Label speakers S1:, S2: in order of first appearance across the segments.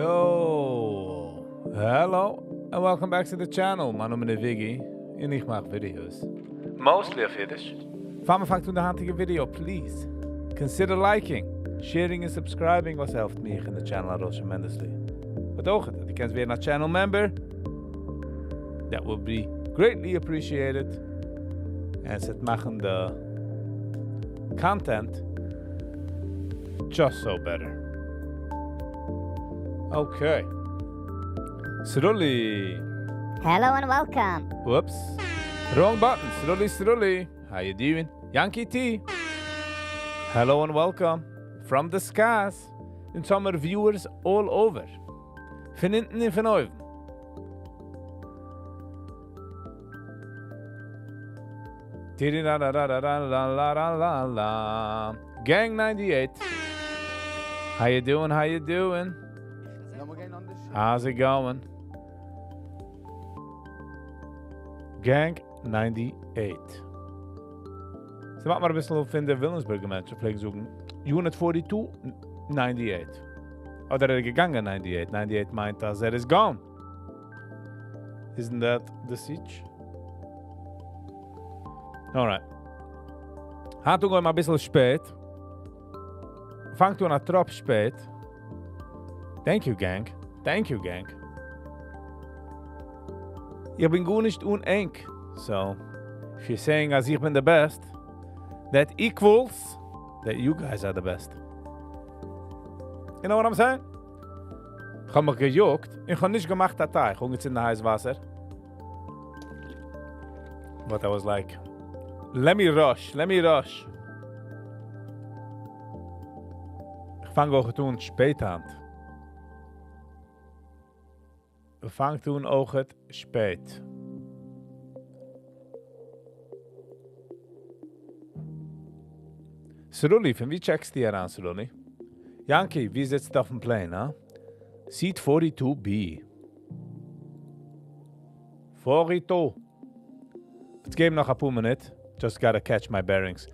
S1: Yo! Hello and welcome back to the channel. מיין נאמען איז Viggy און איך מאך videos. Mostly אויף אידיש. פאר מ'פאנגט אן די היינטיגע video, please consider liking, sharing און subscribing וואס העלפט מיך און די channel ארויס tremendously. But אויך, אז דו קענסט ווערן א channel member, that would be greatly appreciated. און עס וועט מאכן די content just so better. Okay. Sruli.
S2: Hello and welcome.
S1: Whoops. Wrong button. Sruli, Sruli. How you doing? Yankee T. Hello and welcome. From the skies. און summer viewers all over. פון אונטן און פון אויבן. Gang 98. How you doing? How you doing? How's it going? Gang 98. ס'מאכט מיר אביסל פון די וויליאמסבורגער מענטשן פלעגן זאגן Unit 42, 98. אדער ער איז געגאנגען 98. 98 מיינט אז ער איז gone. Isn't that the siege? Alright. היינט אנגעהויבן אביסל שפעט. פאנגט אן א טראפ שפעט. Thank you, gang. Thank you, gang. איך בין גארנישט אן ענק. So, if you're saying אז איך בין the best, that equals that you guys are the best. You know what I'm saying? איך האב מיך געיאגט, איך האב נישט געמאכט א טיי, איך האב אנגעצינדן הייס וואסער. But I was like, let me rush, let me rush. איך פאנג אויך אן שפעט היינט. פאנגט אן אויך שפעט. Sruli, פון ווי check סטו אריין, Sruli? Yankee, ווי זיצט אויפן plane, הא? Seat 42B. 42. יעצט געבן נאך א פאר מינוט. Just gotta catch my bearings.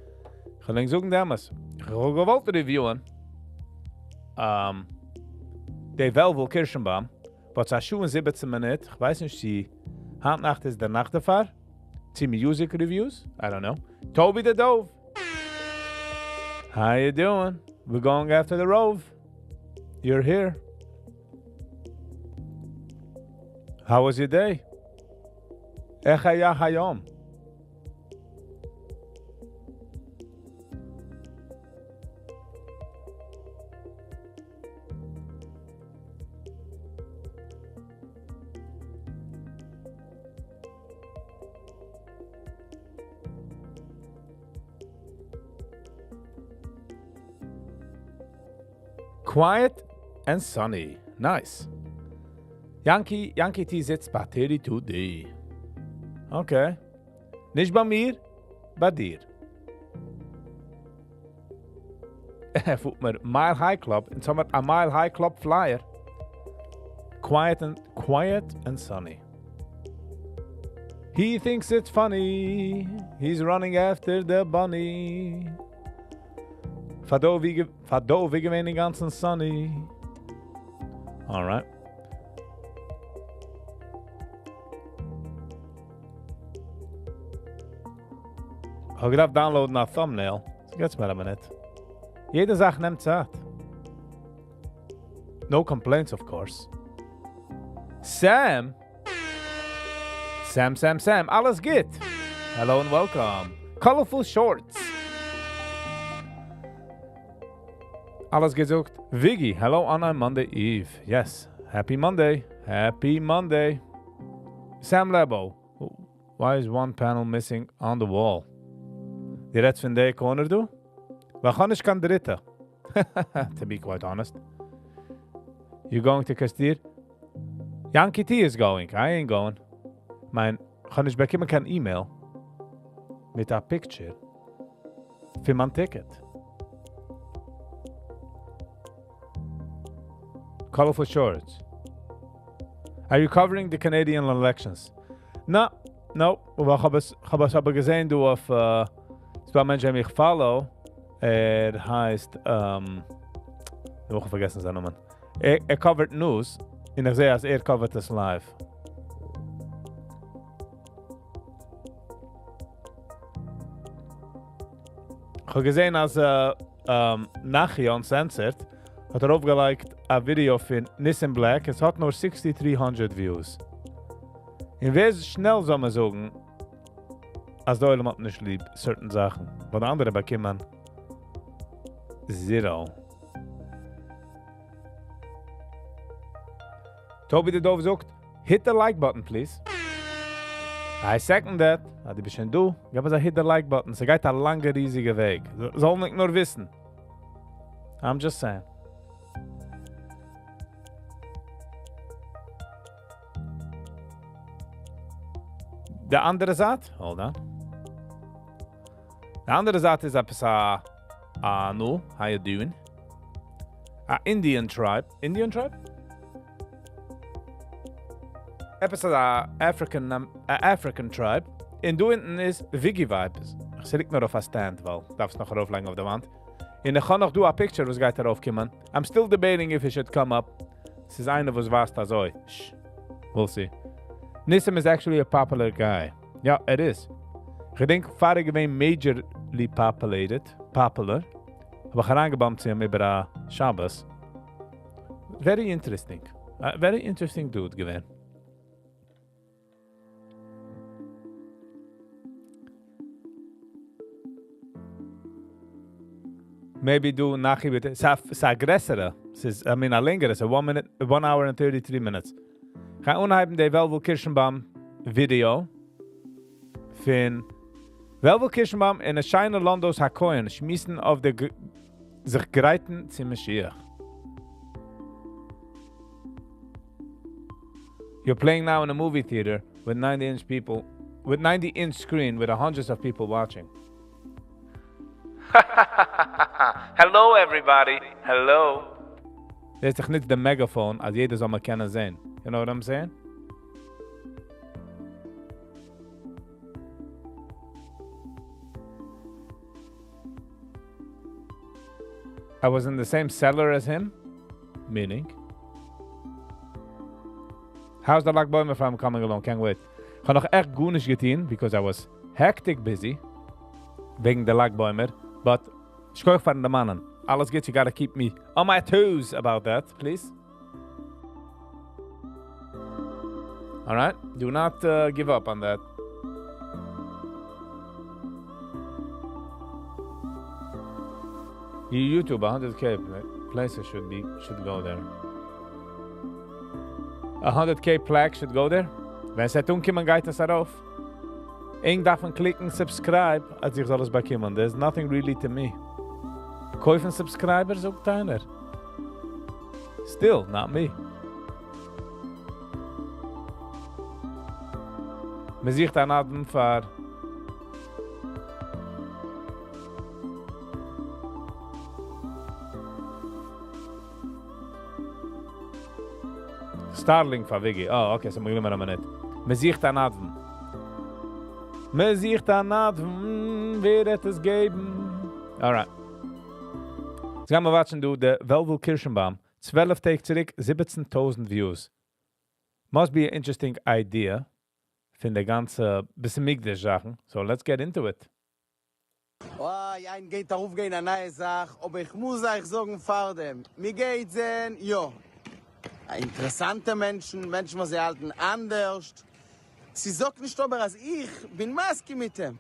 S1: איך וועל ענק זאגן דעם אמת. איך האב געוואלט review ען. די וועלוול קירשנבוים. But ס'איז שוין 17 מינוט. איך ווייס נישט, צי היינט נאכט איז דער נאכט דערפאר. צי music reviews. I don't know. Toby the Dove. How you doing? We're going after the rove. You're here. How was your day? איך היה היום? Quiet and sunny. Nice. Yankee, Yankee T זיצט ביי 32D. Okay. נישט ביי מיר, ביי דיר. פארט מיר Mile High Club, און האמיר א Mile High Club flyer. Quiet and, quiet and sunny. He thinks it's funny. He's running after the bunny. פאר דא ווי געווען דעם גאנצן sunny. Alright. איך האב געדארפט download ן א thumbnail. So געבטס מיר א מינוט. יעדע זאך נעמט צייט. No complaints, of course. Sam? Sam, Sam, Sam. אלעס גוט. Hello and welcome. Colorful shorts. אלעס געזאגט. Viggy, hello on a Monday Eve. Yes, happy Monday. Happy Monday. Sam Lebo. Why is one panel missing on the wall? די רעדסט פון די corner דא? ווייל איך נישט קיין דריטע. To be quite honest. You going to Kastir? Yankee T is going. I ain't going. מיין, איך האב נישט באקומען קיין email מיט א picture פאר מיין ticket. Colorful shorts. Are you covering the Canadian elections? No, no. ווייל איך האב עס, איך האב עס אבער געזען, דא אויף, עס וואר מענטש, דער מיך follow. ער הייסט, איך האב פארגעסן זיין נאמען. ער cover ט news, און איך זע אז ער cover ט עס live. איך האב געזען אז Nachi Uncensored האט ארויפגעלייגט א ווידיאו פון Nissim Black, עס האט נאר 6300 views. און ווער שנעל זאל מען זאגן, אז דער עולם האט נישט ליב certain זאכן, ווייל די אנדערע באקומען zero. Toby the Dove זאגט, hit the like button, please. I second that. אה, דו ביסט שוין דא. גיב אונז א hit the like button. ס'גייט א לאנגע, ריזיגע וועג. זאל מען נאר וויסן. I'm just saying. די אנדערע זייט, hold on. די אנדערע זייט איז עפעס א, נו, how you doing? א Indian tribe. Indian tribe? עפעס א African tribe. און דא אונטן איז Viggy Vibes. איך ליגט נאר אויף א stand, ווייל דארפסט נאך ארויפלייגן אויף די וואנט. און איך האב נאך דא א picture, וואס גייט ארויפקומען. I'm still debating if it should come up. עס איז איינער, וואס ווייזט אזוי. Shh. We'll see. Nissim is actually a popular guy. יא, ער איז. איך געדענק, פאר ער געווען majorly populated, popular, האב איך אריינגע bump ט צו אים איבער א שבת. Very interesting. A very interesting dude געווען. Maybe דו Nachi מיט ס'איז א גרעסערע. ס'איז, I mean, א לענגערע. ס'איז 1 minute, 1 hour and 33 minutes. גיי אנהייבן די Velvel Kirschenbaum video פון Velvel Kirschenbaum און א שיינע Londos HaKohen שמועסן אויף די זיך גרייטן צו משיח. You're playing now in a movie theater with 90-inch people, with 90-inch screen with hundreds of people watching. Hello everybody. Hello. דאס איז דאך נישט די megaphone, אז יעדער זאל מיר קענען זען. You know what I'm saying? I was in the same cellar as him? Meaning? How's the Lag BaOmer farm coming along? Can't wait. איך האב נאך עכט גארנישט געטון, because I was hectic busy וועגן די Lag BaOmer, but שכוח פארן דערמאנען. אלעס גוט, you gotta keep me on my toes about that, please. All right, do not give up on that. YouTube 100K places should go there. 100K plaque should go there. ווען עס וועט אנקומען, גייט עס ארויף. ענק דארפן click ן subscribe, אז איך זאל עס באקומען. There's nothing really to me. קויפן subscribers, זאגט איינער. Still, not me. מען זוכט אן אדם פאר Starlink פאר Viggy. Oh, okay, so מיר גענומען א מינוט. מען זוכט אן אדם. מען זוכט אן אדם, ווער וועט עס געבן? Alright. יעצט גייען מיר watch ן דא, די Velvel Kirschenbaum. 12 טעג צוריק, 17.000 views. Must be an interesting idea. פון די גאנצע בית המקדש זאכן. So let's get into it.
S3: וואי, היינט גייט ארויפגיין א נייע זאך, אבער איך מוז אייך זאגן פאר דעם. מיר גייט זען, יא, אינטערעסאנטע מענטשן, מענטשן, וואס זיי האלטן אנדערש. זי זאגט נישט אבער, אז איך בין מסכים מיט אים.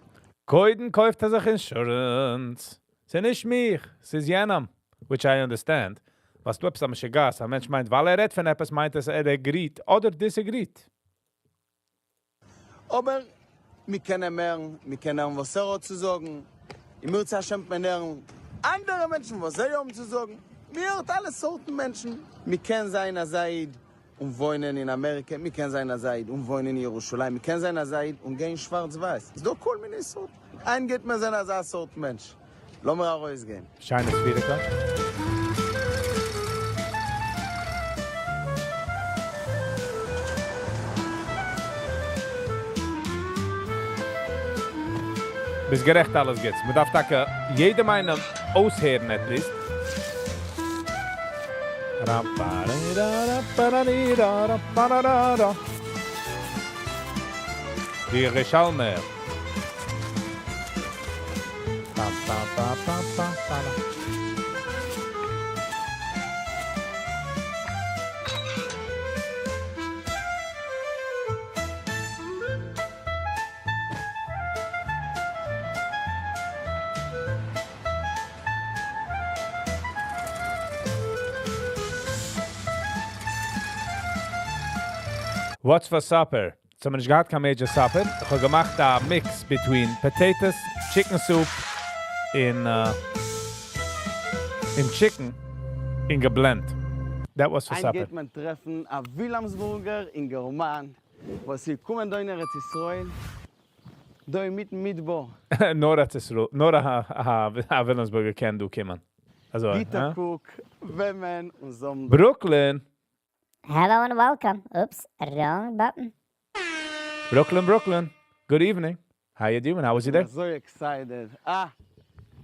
S1: קודם קויפט ער זיך insurance. ס'איז נישט מיך, ס'איז יענעם. Which I understand. וואס דו עפעס א משוגעת, א מענטש מיינט, ווייל ער רעדט פון עפעס, מיינט עס, ער agree ט אדער disagree ט.
S3: אבער מיר קענען הערן, מיר קענען הערן, וואס ער האט צו זאגן. אם ירצה השם מען הערן אנדערע מענטשן, וואס זיי האבן צו זאגן. מיר הערט אלע סארטן מענטשן. מיר קען זיין אזא איד און וואוינען אין אמעריקע, מיר קען זיין אזא איד און וואוינען אין ירושלים, מיר קען זיין אזא איד און גיין שווארץ-ווייס. ס'איז דא כל מיני סארטן. היינט גייט מען זען אזא סארט מענטש. לאמיר ארויסגיין.
S1: שיינע ספיריקע. ביסט גערעכט, אלעס גוט. מען דארף טאקע יעדעם איינעם אויסהערן at least. די ירושלמער. פאם פאם פאם פאם פאם פאם. What's for supper? ס'האט מען נישט געהאט קיין major supper. איך האב געמאכט א mix between potatoes, chicken soup און און chicken און גע blend. That was for
S3: היינט
S1: supper.
S3: גייט מען טרעפן א ווילאמסבורגער אינגערמאן וואס איז געקומען דא אין ארץ ישראל, דא אינמיטן מדבר.
S1: נאר ארץ ישראל, נאר א ווילאמסבורגער קען דא קומען. אזוי,
S3: גיט א
S1: הא?
S3: קוק וועמען אונז האבן דא.
S1: Brooklyn!
S2: Hello and welcome. Oops, wrong button.
S1: Brooklyn, Brooklyn. Good evening. How you doing? How was your day?
S3: אזוי excited. אה!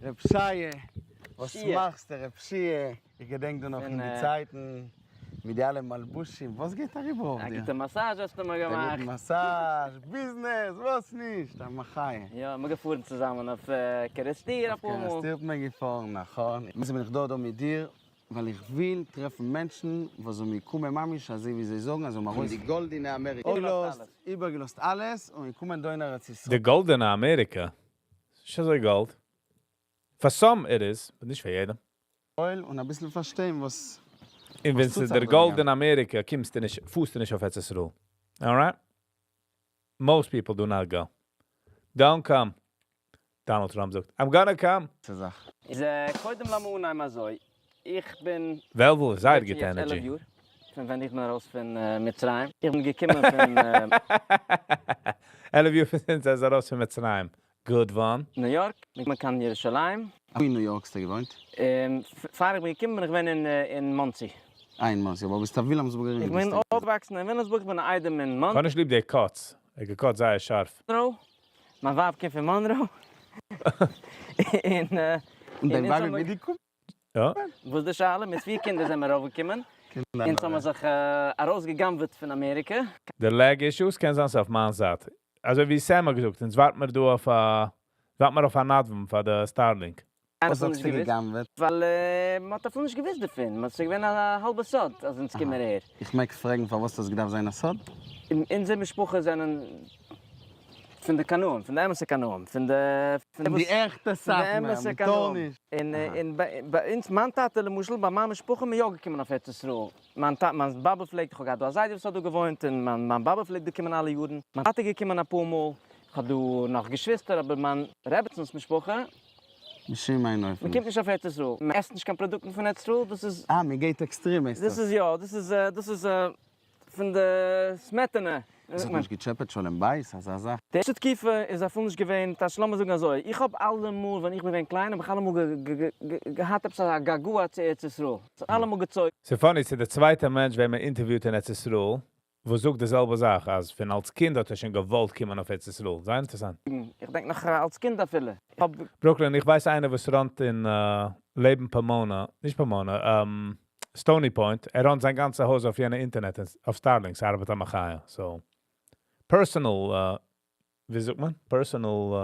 S3: רב שייע! וואס מאכסטו רב שיע? איך געדענק דיר נאך אין די צייטן מיט די אלע מלבושים, וואס גייט אריבער אויף דיר?
S4: א גוטע מאסאזש האסטו מיר געמאכט.
S3: א גוטן מאסאזש, ביזנעס, וואס נישט, א מחיה.
S4: יא, מיר געפארן צוזאמען אויף קערעסטיר אפאר מאל.
S3: אויף קערעסטיר האט מען געפארן, נכון. למעשה בין איך דא דא מיט דיר ווייל איך וויל טרעפן מענטשן וואס זאלן מיר קומען ממש אזוי ווי זיי זאגן אז זיי האבן ארויס די גאלדענע אמעריקע איבערגעלאזט אלעס און געקומען דא אין ארץ ישראל.
S1: די גאלדענע אמעריקע? ס'נישט אזוי גאלד. For some it is, but נישט פאר יעדעם.
S3: און אביסל פארשטיין וואס
S1: און ווען
S3: טוט
S1: ס'איז
S3: זיך
S1: דער
S3: דא
S1: גאלדענע אמעריקע קומסטו נישט, פארסטו נישט אויף ארץ ישראל. Alright? Most people do not go. Don't come. Donald Trump זאגט, I'm gonna come.
S3: גאנצע זאך.
S4: איז קודם לאמיר אנהייבן אזוי, איך בין.
S1: וועלוול איז זייער גוטע
S4: יעצט 11
S1: energy.
S4: יאר פון ווען איך בין ארויס פון מצרים, איך בין געקומען פון.
S1: 11 יאר פון זינט ער איז ארויס פון מצרים. Good one.
S4: ניו יארק, געקומען קיין ירושלים.
S3: וואו אין ניו יארק האסטו געוואוינט?
S4: פאר איך בין געקומען בין איך געווען אין מאנסי.
S3: אה אין מאנסי, אבער ביסט א ווילאמסבורגער אינגל
S4: איך בין
S3: ביסטו.
S4: אויפגעוואקסן אין ווילאמסבורג, איך בין א איידעם אין מאנרא.
S1: כ'האב נישט ליב די cuts, ער גע cut זייער שארף.
S4: מיין ווייב קומט פון מאנרא. און
S3: און דיין
S4: אונז
S3: ווייב איז
S4: האבן
S3: מיטגעקומען?
S1: יא.
S4: וואס איז די שאלה? מיט פיר קינדער זענען מיר ארויפגעקומען. אונז האבן זיך ארויסגע'גנב'עט פון אמעריקע.
S1: די lag issues קען זיין ס'איז אויף מיין זייט. אזוי ווי Sam האט געזאגט, אונז ווארט מיר דא אויף א, ווארט מיר אויף א נדבן פאר די Starlink.
S4: קיינער
S3: וואס
S4: האט נישט
S3: זאגסטו
S4: געוואוסט.
S3: גע'גנב'עט?
S4: ווייל מ'האט אפילו נישט געוואוסט דערפון, ס'איז געווען א האלבע סוד אז אונז קומען אהער.
S3: איך מעג פרעגן פארוואס האט עס געדארפט זיין א סוד?
S4: אין אונזער משפחה זענען פון די קנאים, פון די אמת'ע קנאים, פון די
S3: פון די עכטע סאטמאר,
S4: אמת'ע
S3: מ'טאר
S4: קנאים.
S3: נישט.
S4: און און ביי אונז, מיין טאטע למשל, ביי מיין משפחה איז מען יא געקומען אויף ארץ ישראל. מיין טאטע, מיין באבע פלעגט, איך האב געהאט דא א זיידע וואס האט דא געוואוינט, און מיין מיין באבע פלעגט דא קומען אלע יארן. מיין טאטע איז געקומען אפאר מאל. איך האב דא נאך געשוויסטער, אבער מיין רעבעצינ'ס משפחה.
S3: בשום אין אופן
S4: מען קומט נישט אויף ארץ ישראל, מען עסט נישט קיין פראדוקטן פון ארץ ישראל, דאס איז.
S3: אה, מען גייט עקסטרים הייסט
S4: דאס
S3: דאס.
S4: איז יא, דאס איז דאס איז פון די סמעטענע.
S3: עס האט נישט געטשעפעט שלום בית אזא זאך?
S4: די ערשטע תקופה איז אפילו נישט געווען, טייטש לאמיר זאגן אזוי, איך האב אלעמאל ווען איך בין געווען קליין האב איך אלעמאל געהאט עפעס א געגוע צו ארץ ישראל, ס'האט אלעמאל געצויגן.
S1: ס'איז funny, ס'איז די צווייטע מענטש וועם מען interviewt אין ארץ ישראל, וואס זאגט די זעלבע זאך, אז פון אלס קינד האט ער שוין געוואלט קומען אויף ארץ ישראל. זייער אינטערעסאנט.
S4: איך דענק נאך אלס קינד אפילו. איך האב.
S1: Brooklyn, איך ווייס איינער וואס run ט אין לעבן Pomona, נישט Pomona, Stony Point, ער run ט זיין גאנצע הויז אויף יענע אינטערנעט, אויף Starlink, ס'ארבעט א מחיה, so personal, ווי זאגט מען? Personal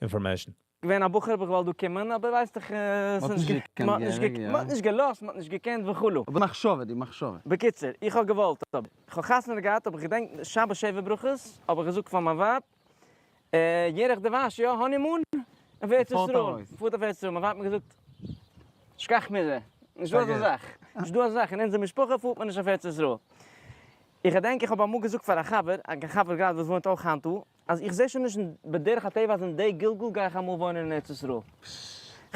S1: information.
S4: געווען א בחור האב איך געוואלט דא קומען, אבער ווייסט דאך,
S3: מ'האט נישט געקענט געהעריג, יא.
S4: מ'האט נישט געלאזט, מ'האט נישט געקענט וכו'.
S3: אבער מחשבה, די מחשבה.
S4: בקיצור, איך האב געוואלט, אבער איך האב חתונה געהאט, האב איך געדענקט שבת שבע ברכות, האב איך געזאגט פאר מיין ווייב, ירח דבש, יא, honeymoon, אויף ארץ ישראל, מ'פארט אויף ארץ ישראל, מיין ווייב האט מיר געזאגט, שכח מזה, נישט דא אזא זאך, נישט דא אזא זאך, אין אונזער משפחה פארט מען נישט אויף ארץ ישראל. איך געדענק איך האב אמאל געזאגט פאר א חבר, א חבר גראדע וואס וואוינט אויך היינט דא, אז איך זע שוין נישט בדרך הטבע אז אין די גלגול גיי איך אמאל וואוינען אין ארץ ישראל.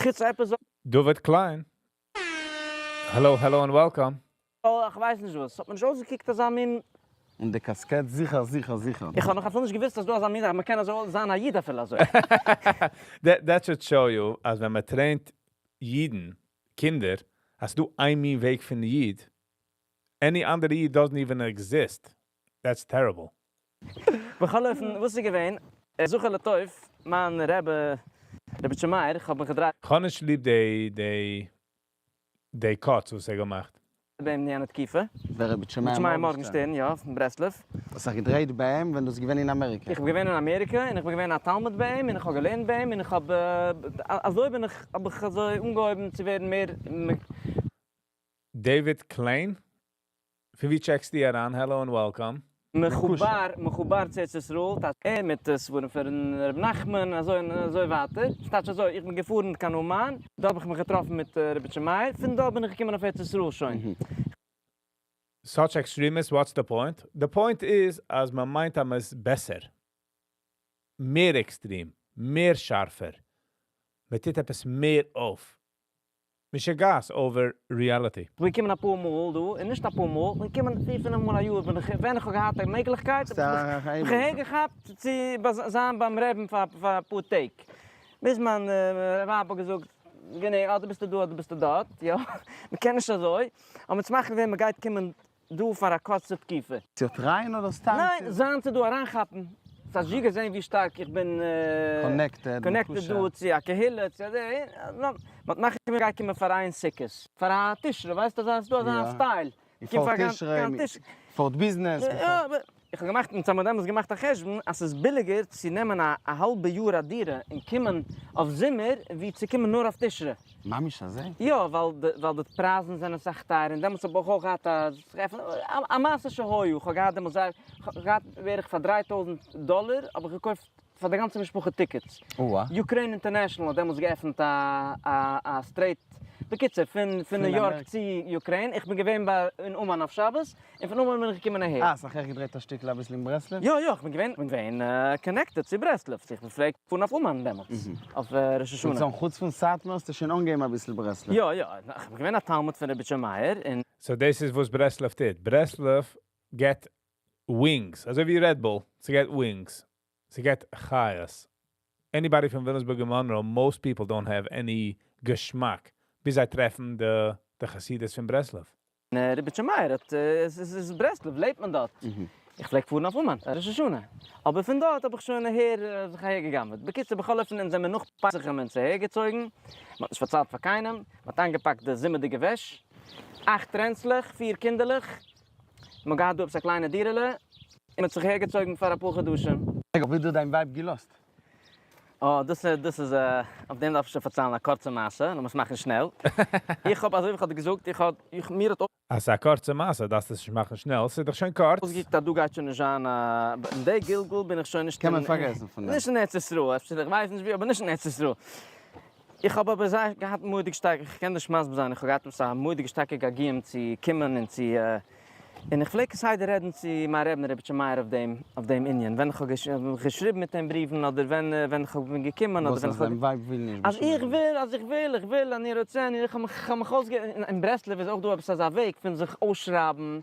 S4: חוץ עפעס זאל.
S1: דוד קליין. Hello hello and welcome.
S4: איך ווייס נישט וואס, ס'האט מיר נישט אויסגעקוקט אזא מין.
S3: אין די קאסקעט זיכער זיכער זיכער.
S4: איך האב נאך אפילו נישט געוואוסט אז דא אזא מין זאך, מ'קען אזוי זיין א איד אפילו אזוי.
S1: That should show you אז ווען מען train ט אידן, קינדער, אז ס'דא איין מין וועג פון איד, any אנדערע איד doesn't even exist, that's terrible.
S4: בכל אופן, וואס איז געווען? זכור לטוב, מיין רבי, רבי איטשע מאיר, איך האב מיך געדרייט.
S1: כ'האב נישט ליב די די. די cuts וואס ער געמאכט.
S4: ביי אים אין יענע תקופה.
S3: ווער רבי שמעיה
S4: שמעיה
S3: מארגנשטערן?
S4: מארגנשטערן, יא, פון ברסלב.
S3: האסט זיך געדרייט ביי אים ווען דו ביסט געווען אין אמעריקע?
S4: איך בין געווען אין אמעריקע און איך בין געווען א תלמיד ביי אים און איך האב געלערנט ביי אים און איך האב אזוי בין איך האב איך אזוי אנגעהויבן צו ווערן מער.
S1: David Klein? פון ווי טשעקסטו אריין? Hello and welcome.
S4: מחובר מחובר צו ארץ ישראל, טאטע מיט ספרים פון ר' נחמן אזוי און אזוי ווייטער, ס'טייטש אזוי, איך בין געפארן קיין אומאן, דארט האב איך מיך געטראפן מיט ר' איטשע מאיר, פון דארט בין איך געקומען אויף ארץ ישראל שוין.
S1: Such extremists, what's the point? The point איז אז מען מיינט אז מען איז בעסער. מער עקסטרעם, מער שארפער. מען טוט עפעס מער אויף. משוגעת over reality.
S4: כ'בין געקומען אפאר מאל דא, און נישט אפאר מאל, כ'בין געקומען פיר פינף מאל א יאר בין איך, ווען איך האב געהאט א מעגליכקייט, האב איך מיך אהער געכאפט צו זיין ביים רעבין פאר אפאר טעג. ביז מיין ווייב האט געזאגט, גענוג, אדער ביסטו דא אדער ביסטו דארט, יא, מ'קען נישט אזוי, האבן מיר צו מאכן געווען מ'גייט קומען דא פאר א קורצע תקופה.
S3: צו טרייען אדער סתם
S4: ניין,
S3: צו.
S4: זיין צו דא אריינכאפן. ס'האט זשי געזען ווי שטארק איך בין
S3: connected
S4: connected דא צו א קהילה צו אזוי, מ'האט מחליט געווען מ'גייט קומען פאר איין סוכות. פאר א תשרי, ווייסט אזא ס'דא אזא style.
S3: מ'פארט תשרי, מ'פארט ביזנעס.
S4: איך האב געמאכט, אונז האבן דעמאלטס געמאכט א חשבון אז ס'איז ביליגער צו נעמען א האלבע יאר א דירה און קומען אויף זומער ווי צו קומען נאר אויף תשרי.
S3: ממש אזוי?
S4: יא, ווייל די ווייל די פרייזן זענען סאך טייער און דעמאלטס האב איך אויך געהאט א א מעשה שהיה, איך האב געהאט דעמאלטס זייער, איך האב געהאט בערך פאר 3000 דאלער האב איך געקויפט פאר די גאנצע משפחה tickets. Ukraine International האט דעמאלטס געעפנט א א א straight, בקיצור פון פון ניו יארק צו Ukraine, איך בין געווען ביי אין אומאן אויף שבת, און פון אומאן בין איך געקומען אהער.
S3: אה, האסט זיך אויך געדרייט א שטיקל אביסל אין ברסלב?
S4: יא יא, איך בין געווען געווען connected צו ברסלב, איך בין פלעג פארן אויף אומאן דעמאלטס, אויף ראש השנה.
S3: סאו חוץ פון סאטמאר האסטו שוין אנגעהויבן אביסל ברסלב?
S4: יא יא, איך בין געווען א תלמיד פון רבי איטשע מאיר, און.
S1: So דאס איז וואס ברסלב טוט, ברסלב געט wings, אזוי ווי Red Bull, ס'געט wings, ס'געט חיות. Anybody פון וויליאמסבורג און מאנרא, most people don't have any געשמאק, ביז זיי טרעפן די די חסידות פון ברסלב.
S4: רבי איטשע מאיר האט, עס איז ברסלב, לעבט מען דארט. איך פלעג פארן אויף אומאן ראש השנה, אבער פון דארט האב איך שוין אהער זיך אהער געגנב'עט. בקיצור בכל אופן אונז זעמיר נאך פסח האבן אונז אהער געצויגן, מען האט נישט פארציילט פאר קיינעם, מען האט איינגעפאקט די זומערדיגע וועש, אכט טרענסלעך, פיר קינדערלעך, מען האט געהאט דא עפעס א קליינע דירה'לע, און מען האט זיך אהער געצויגן פאר אפאר חדשים.
S3: רגע, ווי האט דיר דיין ווייב געלאזט?
S4: אה, דאס איז, דאס איז, אויף דעם דארף איך שוין פארציילן א קורצע מעשה, לאמיר עס מאכן שנעל. איך האב, אזוי ווי איך האב דיר געזאגט, איך האב, איך, מיר האט.
S1: אז ס'איז א קורצע מעשה דארפסטו עס נישט מאכן שנעל, ס'איז דאך שוין קורץ.
S4: אויסגעקוקט אז דא גייט שוין נישט זיין א, אין די גלגול בין איך שוין נישט
S3: קען
S4: אין,
S3: מען פארגעסן פון דעם.
S4: נישט אין ארץ ישראל, אפשר איך ווייס נישט ווי, אבער נישט אין ארץ ישראל. איך האב אבער זייער געהאט מורא'דיג שטארק, איך קען נישט מסביר זיין, איך האב געהאט עפעס א מורא'דיגע שטארקע געגועים צו קומען און צו, און איך פלעג כסדר רעדן צו מיין רבי'ן ר' איטשע מאיר אויף דעם, אויף דעם ענין, ווען איך האב געשריבן מיט אים בריוון, אדער ווען ווען איך בין געקומען, אדער
S3: וואס
S4: ווען
S3: אז
S4: איך האב.
S3: דיין ווייב וויל נישט
S4: אז
S3: בשום
S4: איך
S3: אופן.
S4: וויל, אז איך וויל, איך וויל, אני רוצה, אני, איך האב מיך, איך האב מיך אויסגע, אין ברסלב איז אויך דא עפעס אזא וועג פון זיך אויסשרייבן,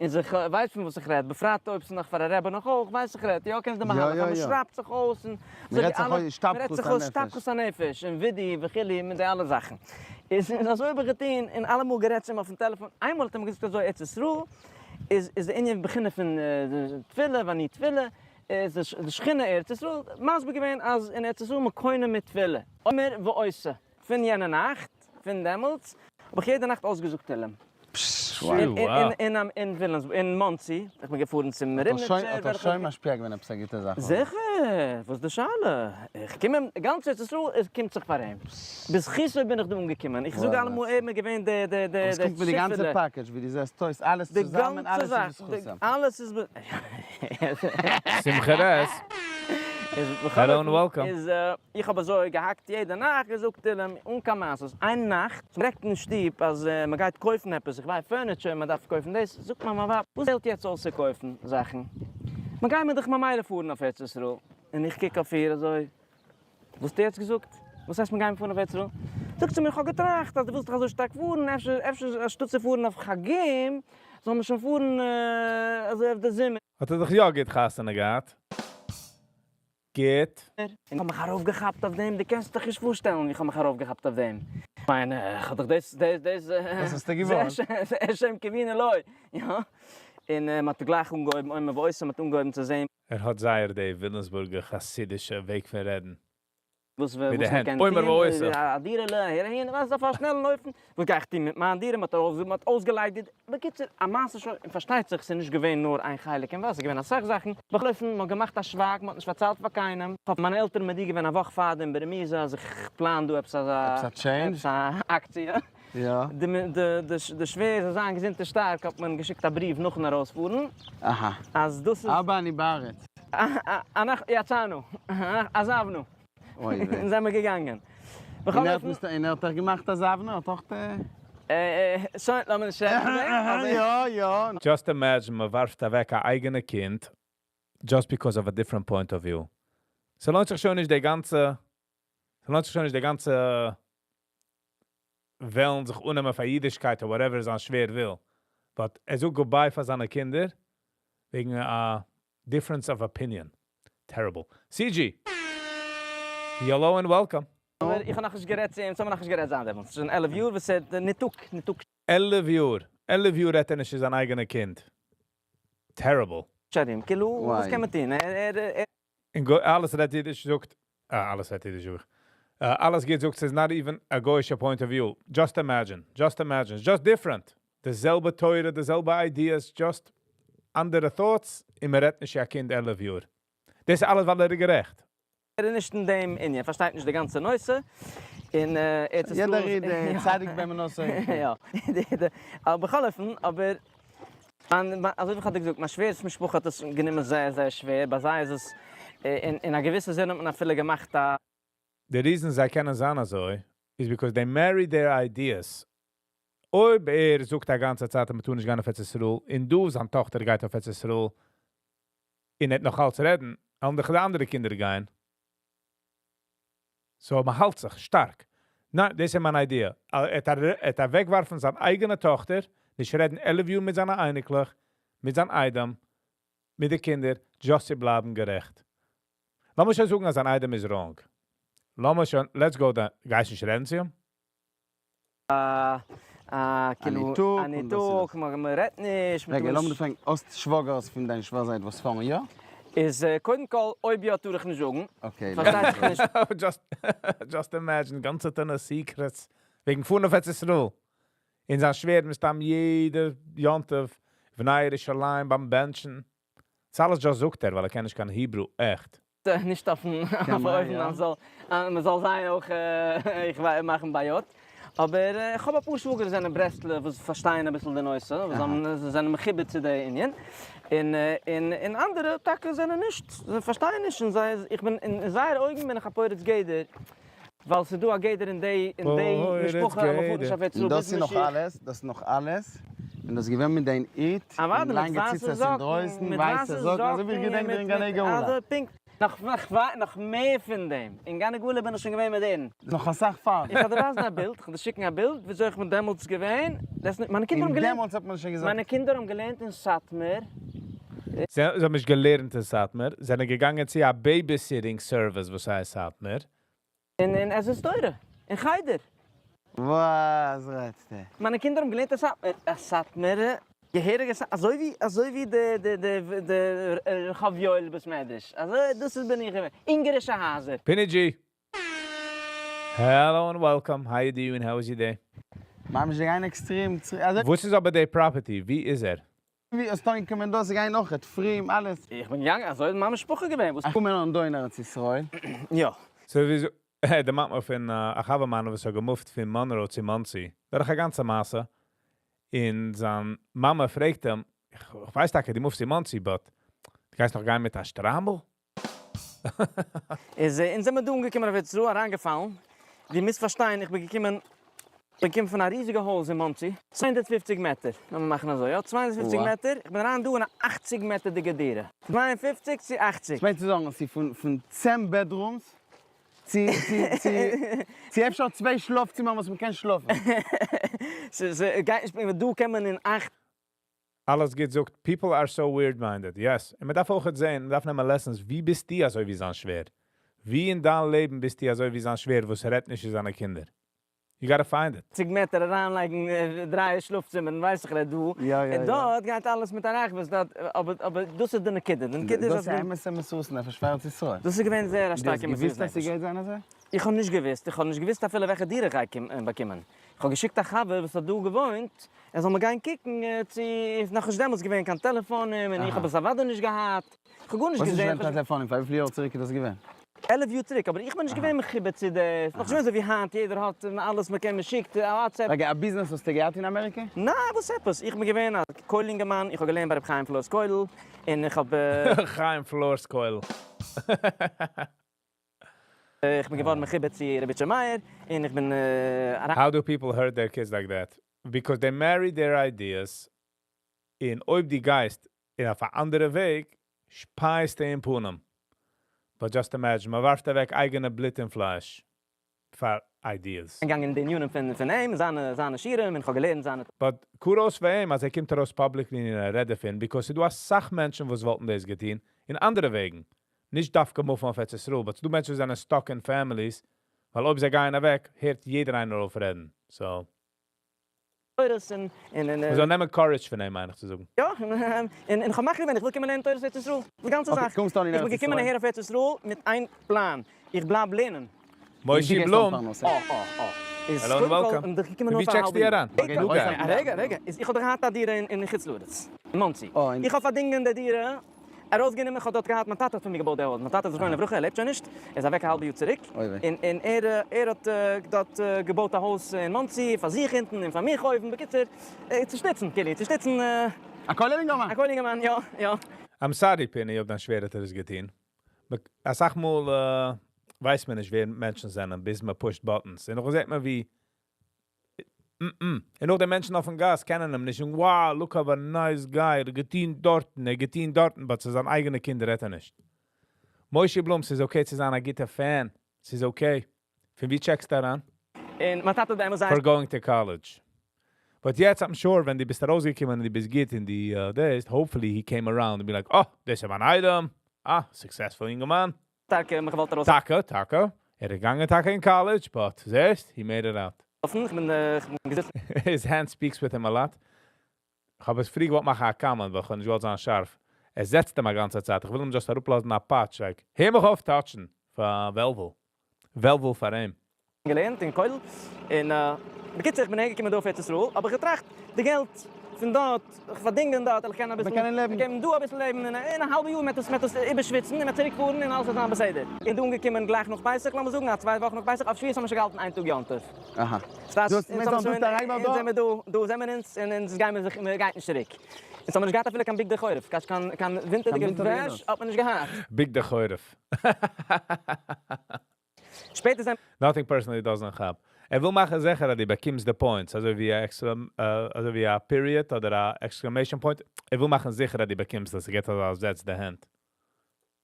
S4: און זיך, ווייסט פון וואס איך רעד, בפרט אויב ס'איז נאך פאר א רבי נאך אויך, ווייס איך רעד, יא קענסט די מהלך, אז מ'שרייבט זיך אויס און
S3: מ'רעדט זיך אויס
S4: מ'רעדט זיך אויס השתפכות הנפש און וידוי וכו' מיט די אלע זאכן. איז און אזוי האב איך געטון און אלעמאל גערעדט צו אים אויפן טעלעפאן, איינמאל האט ער מיר געזאגט אזוי ארץ ישראל איז איז די ענין בחינה פון תפילה ואני תפילה, איז די שכינה ארץ ישראל, מסביר געווען אז אין ארץ ישראל מ'קונה מיט תפילה, אומר ועושה. פון יענע נאכט, פון דעמאלטס, האב איך יעדע נאכט אויסגעזאגט תהלים. אין וויליאמסבורג, אין מאנסי, איך בין געפארן צום רימניצער.
S3: האט ער שוין משפיע געווען עפעס א גוטע זאך?
S4: זיכער! וואס די שאלה? איך קום אים, גאנץ ארץ ישראל עס קומט זיך פאר אים. בזכותו בין איך דא אנגעקומען. איך זאג אלעמאל ער איז מיר געווען די די די
S3: עס קומט מיט די גאנצע package ווי דו זעסט אויס, אלעס צוזאמען, אלעס איז בזכות אים.
S4: אלעס איז ב.
S1: שמחה רעס. Hello and welcome.
S4: איז איך האב אזוי געהאקט יעדע נאכט, געזאגט תהלים אן קיין מעשות. איין נאכט פרעגט אין שטוב אז מען גייט קויפן עפעס, איך ווייס furniture, מען דארף קויפן דאס, זאגט מיין ווייב וואס פעלט יעצט אויס צו קויפן זאכן, מען גייט מיר דאך ממילא פארן אויף ארץ ישראל, און איך קוק אויף איר אזוי, וואס האסטו יעצט געזאגט? וואס הייסט מיר גייען פארן אויף ארץ ישראל? זאגט זי מיר איך האב געטראכט אז דו ווילסט דאך אזוי שטארק פארן, אפשר אפשר אנשטאט צו פארן אויף חגים זאל מען שוין פארן אזוי אויף די זומער.
S1: האט ער דאך יא גוט חתונה געהאט. גוט.
S4: און איך האב מיך ארויפגעכאפט אויף דעם, דו קענסט דיך נישט פארשטעלן ווי איך האב מיך ארויפגעכאפט אויף דעם. כ'מיין, איך האב דאך דאס, דאס, דאס,
S3: וואס האסטו געוואלט?
S4: זה השם קיווינו לו, יא. און מען האט גלייך אנגעהויבן אומר ועושה, מען האט אנגעהויבן צו זען.
S1: ער האט זייער די וויליאמסבורגע חסידישע וועג פון רעדן.
S4: וואס
S1: מיט די
S4: וואס מען
S1: הענט,
S4: קען
S1: אומר
S4: טון,
S1: ועושה.
S4: א דירה'לע אהער אהין, ווייסט אויף א שנעלן אופן, וואס גיי איך טון מיט מיין דירה, מען האט מען האט אויסגעליידיגט, בקיצור א מעשה שוין, און פארשטייט זיך ס'איז נישט געווען נאר איין חלק אין וואס, ס'איז געווען אסאך זאכן, בכל אופן מען האט געמאכט א שווייג, מען האט נישט פארציילט פאר קיינעם, כ'האב מיינע עלטערן מודיע געווען א וואך פארדעם ברמיזה אז איך פלאן דא עפעס אזא,
S3: עפעס א change?
S4: עפעס א אקציע,
S3: יא.
S4: די די די שווער זאל זיין געזונט און שטארק האט מען געשיקט א בריוו נאכן ארויספארן,
S3: אהא.
S4: אז דאס איז.
S3: אבא אני בארץ.
S4: אנחנו יצאנו, עזבנו.
S3: אוי וויי.
S4: און זעמער געגאנגען. בכל
S3: און ער האט
S4: אופן.
S3: מסתם, און ער האט אויך געמאכט עזבנו, האט אויך.
S4: שוין, לאמיר נישט רעדן פון דעם, אבער.
S3: יא יא.
S1: Just imagine מען ווארפט אוועק א אייגענע קינד just because of a different point of view. ס'לוינט זיך שוין נישט די גאנצע, ס'לוינט זיך שוין נישט די גאנצע וועלן זיך אננעמען פאר אידישקייט or whatever זיין שווער וויל. But ער זאגט goodbye פאר זיינע קינדער וועגן א difference of opinion. Terrible. CG! Hello and welcome.
S4: אבער איך האב נאכנישט גערעדט צו אים, ס'האמיר נאכנישט גערעדט זייט דעמאלטס. ס'איז שוין 11 יאר וואס ער האט ניתוק, ניתוק.
S1: 11 יאר! 11 יאר רעדט ער נישט צו זיין אייגענע קינד. Terrible.
S4: שדים, כאילו, וואס קען מען טון? ער, ער, ער.
S1: און אלעס רעדט אידיש זאגט, אה, אלעס רעדט אידיש זאג איך. אלעס גייט זאגט, ס'איז not even a גוי'אישע point of view. Just imagine, just imagine, it's just different. די זעלבע תורה, די זעלבע ideas, just אנדערע thoughts, און מען רעדט נישט צו א קינד 11 יאר. דאס איז אלעס ווייל ער איז גערעכט.
S4: ער איז נישט אין דעם ענין, פארשטייט נישט די גאנצע נושא, און ארץ ישראל.
S3: יעדער איד צדיק באמונתו.
S4: יא, אבער בכל אופן, אבער אזוי ווי איך האב דיר געזאגט, מיין שווער'ס משפחה האט עס גענומען זייער זייער שווער, ביי זיי איז עס, אין א געוויסע זין האט מען אפילו געמאכט א.
S1: די reason זיי קענען זיין אזוי, איז because they marry their ideas. אויב ער זאגט א גאנצע צייט אז מען טאר נישט גיין אויף ארץ ישראל, און דו זיין טאכטער גייט אויף ארץ ישראל, און ער וועט נאך אלץ רעדן, וועלן דאך די אנדערע קינדער גיין. So מען האלט זיך שטארק. ניין, דאס איז מיין idea. ער וועט אוועקווארפן זיין אייגענע טאכטער, נישט רעדן 11 יאר מיט זיינע אייניקלעך, מיט זיין איידעם, מיט די קינדער, just צו בלייבן גערעכט. לאמיר שוין זאגן אז זיין איידעם איז wrong. לאמיר שוין, let's go דא, גייסט נישט רעדן צו אים?
S4: א כאילו א ניתוק, מען רעדט נישט,
S3: רגע, לאמיר דיר פרעגן, האסט שוואגערס פון דיין שווער זייט וואס פארן יא?
S4: איז קודם כל, אויב יא טאר איך נישט זאגן,
S3: okay.
S4: פארשטייט זיך נישט.
S1: Just imagine, גאנצעטע secrets, וועגן פארן אויף ארץ ישראל. און זיין שווער מסתם יעדע יום טוב, בני ירושלים ביים בענטשן. דאס אלעס just זאגט ער, ווייל ער קען נישט קיין Hebrew, עכט.
S4: נישט אויפן אופן אז מען זאל זיי אויך איך ווייס מאכן בעיות, אבער איך האב אפאר שוואגער זענען ברסלב וואס פארשטייען אביסל די נושא, וואס זענען מחובר צו די ענין, און און אנדערע טאקע זענען נישט, זיי פארשטייען נישט און זיי, איך בין אין זייערע אויגן בין איך א פורץ גדר, ווייל ס'איז דא א גדר אין די אין די משפחה אז מ'פארט נישט אויף ארץ ישראל
S3: דאס
S4: ביז
S3: איז נאך
S4: משיח.
S3: אלעס, דאס איז נאך אלעס, און דאס איז געווען מיט דיין היט, און לאנגע ציצית אינדרויסן, ווייסע זאקן, אזוי ווי איך געדענק דיר אין גני גאולה.
S4: אזוי פונקט, נאך נאך מער פון דעם, אין גני גאולה בין איך שוין געווען מיט דעם.
S3: נאך אסאך פאר.
S4: איך וועל דיר ווייזן א בילד, איך וועל דיר שיקן א בילד וויאזוי איך בין דעמאלטס געווען, דאס מיינע קינדער האבן
S3: און
S4: געלערנט,
S3: דעמאלטס האט מען שוין געזאגט.
S4: מיינע קינדער האבן געלערנט אין סאטמאר.
S1: זיי האבן נישט געלערנט אין סאטמאר, זיי זענען געגאנגען צו א babysitting service וואס הייסט סאטמאר.
S4: און אין עזרת תורה, אין חדר.
S3: וואס רעדסטו?
S4: מיינע קינדער האבן געלערנט אין סאטמאר, א סאטמארע געהעריגע סאטמאר, אזוי ווי אזוי ווי די די די די רחוב יואל בית מדרש, אזוי דאס איז בין איך געווען, אונגערישע הייזער.
S1: פיני G! Hello and welcome, how you doing, how was your day?
S3: ממש גיין עקסטרעם, אזוי.
S1: וואס איז אבער די property? ווי איז ער?
S3: ווי האסט אנגעקומען דא, זיי גייען נאך, פרים, אלעס.
S4: איך בין געגאנגען, אזוי איז מיין משפחה געווען, וואס.
S3: קומען אן דא אין ארץ ישראל.
S4: יא.
S1: So וויאזוי, דערמאנט מיר פון א חבר מיינער וואס האט געמופט פון מאנרא צו מאנסי, דורך א גאנצע מעשה, און זיין מאמע פרעגט אים, איך ווייס טאקע דו מופסט צו מאנסי, but דו גייסט נאך גיין מיט א שטריימל?
S4: איז אונז זעמיר דא אנגעקומען אויף ארץ ישראל אריינגעפאלן, דו מוזט פארשטיין איך בין געקומען, בין געקומען פון א ריזיגע הויז אין מאנסי, 250 מעטער, לאמיר מאכן אזוי, יא, 250 מעטער, איך בין אריין דא אין א 80 מעטערדיגע דירה, 52 צו 80.
S3: ס'מיינט צו זאגן אז ס'איז פון 10 bedrooms צו צו צו צו אפשר צוויי שלאף צימער וואס מ'קען שלאפן.
S4: ס'גייט נישט, דא קען מען אין אכט.
S1: אלעס גוט זאגט, people are so weird minded, yes, און מ'דארף אויכעט זעהן, מ'דארף נעמען lessons, ווי ביסטו אזוי ווי זיין שווער? ווי אין דיין לעבן ביסטו אזוי ווי זיין שווער וואס רעדט נישט צו זיינע קינדער? You gotta find it.
S4: ציג מעטער אריינלייגן דריי שלאף צימערן ווייס איך רעד דא, און דארט גייט אלעס מיט א רחבות דארט, אבער אבער דאס איז די נקודה, די נקודה איז אז
S3: דאס איז אמת'ע מסירות נפש פאר ארץ ישראל.
S4: דאס איז געווען זייער א שטארקע מסירות נפש.
S3: דו האסט געוואוסט אז ס'גייט זיין אזוי?
S4: איך האב נישט געוואוסט, איך האב נישט געוואוסט אפילו וועלכע דירה איך גיי באקומען, איך האב געשיקט א חבר וואס האט דא געוואוינט ער זאל מיר גיין קוקן צו, איז נאכנישט דעמאלטס געווען קיין טעלעפאנים און איך האב עס אוודאי נישט געהאט. כ'האב גארנישט
S3: וואס איז
S4: געזען.
S3: געווען קיין טעלעפאנים? פאר וויפיל יאר צוריק איז דאס געווען?
S4: 11 יאר צוריק, אבער איך בין נישט געווען מחובר צו די, ס'איז נאך נישט געווען אזוי ווי היינט, יעדער האט אלעס, מ'קען, מ'שיקט א WhatsApp.
S3: רגע, א ביזנעס האסטו געהאט אין אמעריקע?
S4: ניין, וואס עפעס? איך בין געווען א כולל אינגערמאן, איך האב געלערנט ביי רבי חיים פלאר'ס כולל, און איך האב.
S1: חיים פלאר'ס כולל.
S4: איך בין געווארן מחובר צו רבי איטשע מאיר, און איך בין אריין.
S1: How do people hurt their kids like that? Because they marry their ideas, און אויב דו גייסט אין אויף א אנדערע וועג, שפייסטו אין פנים. But just imagine, מען ווארפט אוועק אייגענע בלוט און פלייש פאר ideas.
S4: געגאנגען אין די ענינים פון פון אים, זיינע זיינע שיעורים, און כ'האב געלערנט זיינע.
S1: But kudos פאר אים אז ער קומט ארויס publicly און ער רעדט דערפון, because ס'דא אסאך מענטשן וואס וואלטן דאס געטון אין אנדערע וועגן. נישט דווקא move ן אויף ארץ ישראל, but ס'דא מענטשן וואס זענען stuck אין families, ווייל אויב זיי גייען אוועק, הערט יעדער איינער אויף רעדן. So.
S4: תורות און און און.
S1: מ'זאל נעמען courage פון אים מיין איך צו זאגן.
S4: יא, און און כ'האב מחליט געווען איך וויל קומען לערנען תורת ארץ ישראל, די גאנצע זאך.
S3: קומסט אן אין
S4: איך בין
S3: ארץ
S4: געקומען
S3: ישראל.
S4: אהער אויף ארץ ישראל מיט איין פלאן, איך בלייב לערנען.
S1: מושי בלום.
S4: אה אה אה. איז
S1: Hello and
S4: קודם כל,
S1: welcome.
S4: בין איך געקומען
S1: ווי
S4: נאר פאר א
S1: check סטו
S4: האלבע יאר.
S1: אריין?
S4: רגע,
S1: דו גיי.
S4: רגע, רגע, איז איך האב דאך געהאט א דירה אין חוץ לארץ, אין מאנסי.
S3: אה, אין.
S4: איך האב פארדינגען די דירה, ארויסגענומען, איך האב דארט געהאט, מיין טאטע האט פאר מיר געבויט די הויז, מיין טאטע זכרונו לברכה, ער לעבט שוין נישט, ער איז אוועק א האלבע יאר צוריק, און און ער ער האט דארט געבויט א הויז אין מאנסי, פאר זיך אונטן און פאר מיך אויבן, בקיצור, צו שטיצן, כאילו, צו שטיצן.
S3: א כולל אינגערמאן!
S4: א כולל אינגערמאן, יא, יא.
S1: I'm sorry פיני אויב דיין שווער האט ער עס געטון. אסאך מאל ווייסט מען נישט ווער מענטשן זענען ביז מען push ט buttons, און נאכדעם זעט מען ווי און נאך די מענטשן אויפן גאס קענען אים נישט, און wow, look how a nice guy, ער האט געטון דארטן, ער האט געטון דארטן, but צו זיין אייגענע קינדער רעדט ער נישט. מושי בלום, ס'איז okay צו זיין א גוטע fan, ס'איז okay. פון ווי check סטו אריין?
S4: און מיין טאטע האט באמת זייער.
S1: For going to college. But יעצט I'm sure ווען דו ביסט ארויסגעקומען און דו ביסט גוט אין די דאס, hopefully he came around and be like, אה, דאס איז מיין איידעם, אה, successful אינגערמאן.
S4: שטארק מיך געוואלט ארויס.
S1: טאקע, טאקע, ער איז געגאנגען טאקע אין college, but זעסט, he made it out.
S4: אפן, איך בין איך בין געזיצן.
S1: His hand speaks with him a lot. כ'האב עס פריער געוואלט מאכן א comment, ווייל כ'האב נישט געוואלט זיין שארף. ער זעצט אים א גאנצע צייט, איך וויל אים just אראפלאזן א פאטש, like, הער מיך אויף touch ן פאר וועלוול. וועלוול פאר אים.
S4: געלערנט אין כולל, און בקיצור איך בין אהער געקומען דא אויף ארץ ישראל, האב איך געטראכט די געלט פון דארט, איך פארדינגען דארט, איך קען אביסל,
S3: לעבן.
S4: קען דא אביסל לעבן, און אין א האלבע יאר מעט עס מעט עס איבערשוויצן און מעט צוריק פארן און אלעס וועט זיין בסדר. און דא אנגעקומען גלייך נאך פסח, לאמיר זאגן א צוויי וואכן נאך פסח, אויף שבועות האבן מיר שוין געהאלטן איין טאג יום טוב.
S3: אהא.
S4: ס'טייטש,
S3: דו האסט
S4: אונז האבן שוין,
S3: ביסט אריין
S4: אונז
S3: דא?
S4: זעמיר דא, דא זעמיר אונז, און אונז גיימיר זיך, מען גייט נישט צוריק. אונז האבן נישט געהאט אפילו קיין בגדי חורף, קיין קיין ווינטערדיגע וועש האט מען נישט געהאט.
S1: בגדי חורף.
S4: שפעטער זענען.
S1: Nothing personally doesn't כאפ. ער וויל מאכן זיכער אז דו באקומסט די points, אזוי ווי א אזוי ווי א period אדער א exclamation point. ער וויל מאכן זיכער אז דו באקומסט עס, ער געבט אזא זעץ די הענט.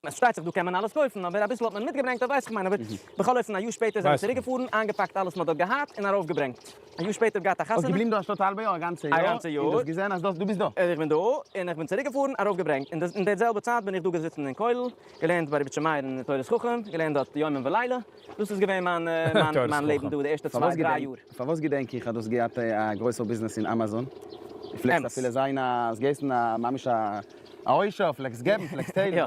S4: עס פארשטייט זיך דא קען מען אלעס קויפן, אבער אביסל האט מען מיטגעברענגט, אויב ווייס איך מיין, אבער בכל אופן א יאר שפעטער זענען מיר צוריק געפארן, איינגעפאקט אלעס מען האט דארט געהאט און ארויפגעברענגט. א יאר שפעטער געהאט א חתונה.
S3: האסט געבליבן דא אנשטאט א האלבע יאר, א גאנצע יאר?
S4: א גאנצע יאר.
S3: און דו האסט געזען אז דו ביסט דא?
S4: איך בין דא, און איך בין צוריק געפארן, ארויפגעברענגט. אין דער זעלבער צייט בין איך דא געזיצן אין כולל, געלערנט ביי רבי איטשע מאיר אין תורת חכם, געלערנט דארט יומם ולילה. דאס איז געווען מיין מיין לעבן דא די ערשטע צוויי דריי יאר.
S3: פארוואס געדענק איך אז דו האסט געהאט א גרויסער ביזנעס אין אמאזאן? דו פלעגסט אפילו זיין א, האסט געהייסן א ממש א עושר, פלעגסט געבן, פלעגסט טיילן.
S4: יא,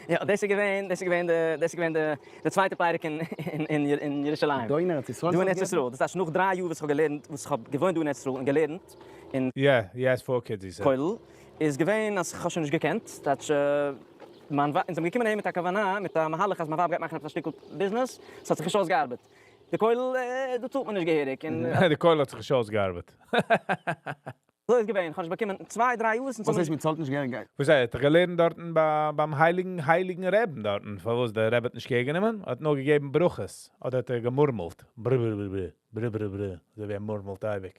S4: יא, דאס איז געווען, דאס איז געווען די, דאס איז געווען די די צווייטע פרק אין אין אין ירושלים.
S3: דא אין ארץ ישראל?
S4: דא אין ארץ ישראל, דאס הייסט נאך דריי יאר וואס איך האב געלערנט, וואס איך האב געוואוינט דא אין ארץ ישראל און געלערנט אין.
S1: יא, he has four kids he said.
S4: כולל, איז געווען אז כ'האב שוין נישט געקענט, טייטש מיין ווייב, אונז זענען געקומען אהין מיט א כוונה, מיט א מהלך אז מיין ווייב גייט מאכן עפעס א שטיקל ביזנעס, ס'האט זיך נישט אויסגעארבעט. די כולל, דא צאלט מען נישט געהעריג, און.
S1: די כולל האט זיך נישט אויסגעארבעט.
S4: אזוי איז געווען, כ'האב נישט באקומען צוויי דריי יאר.
S3: וואס הייסט מ'צאלט נישט געהעריג?
S1: וואס הייסט? ער האט געלערנט דארטן ביים הייליגן הייליגן רעבן דארטן, פארוואס דער רבי האט נישט קעיר גענומען? ער האט נאר געגעבן ברכות, אדער האט ער געמורמלט ברברברבר ברברברבר אזוי ווי ער מורמלט אייביג.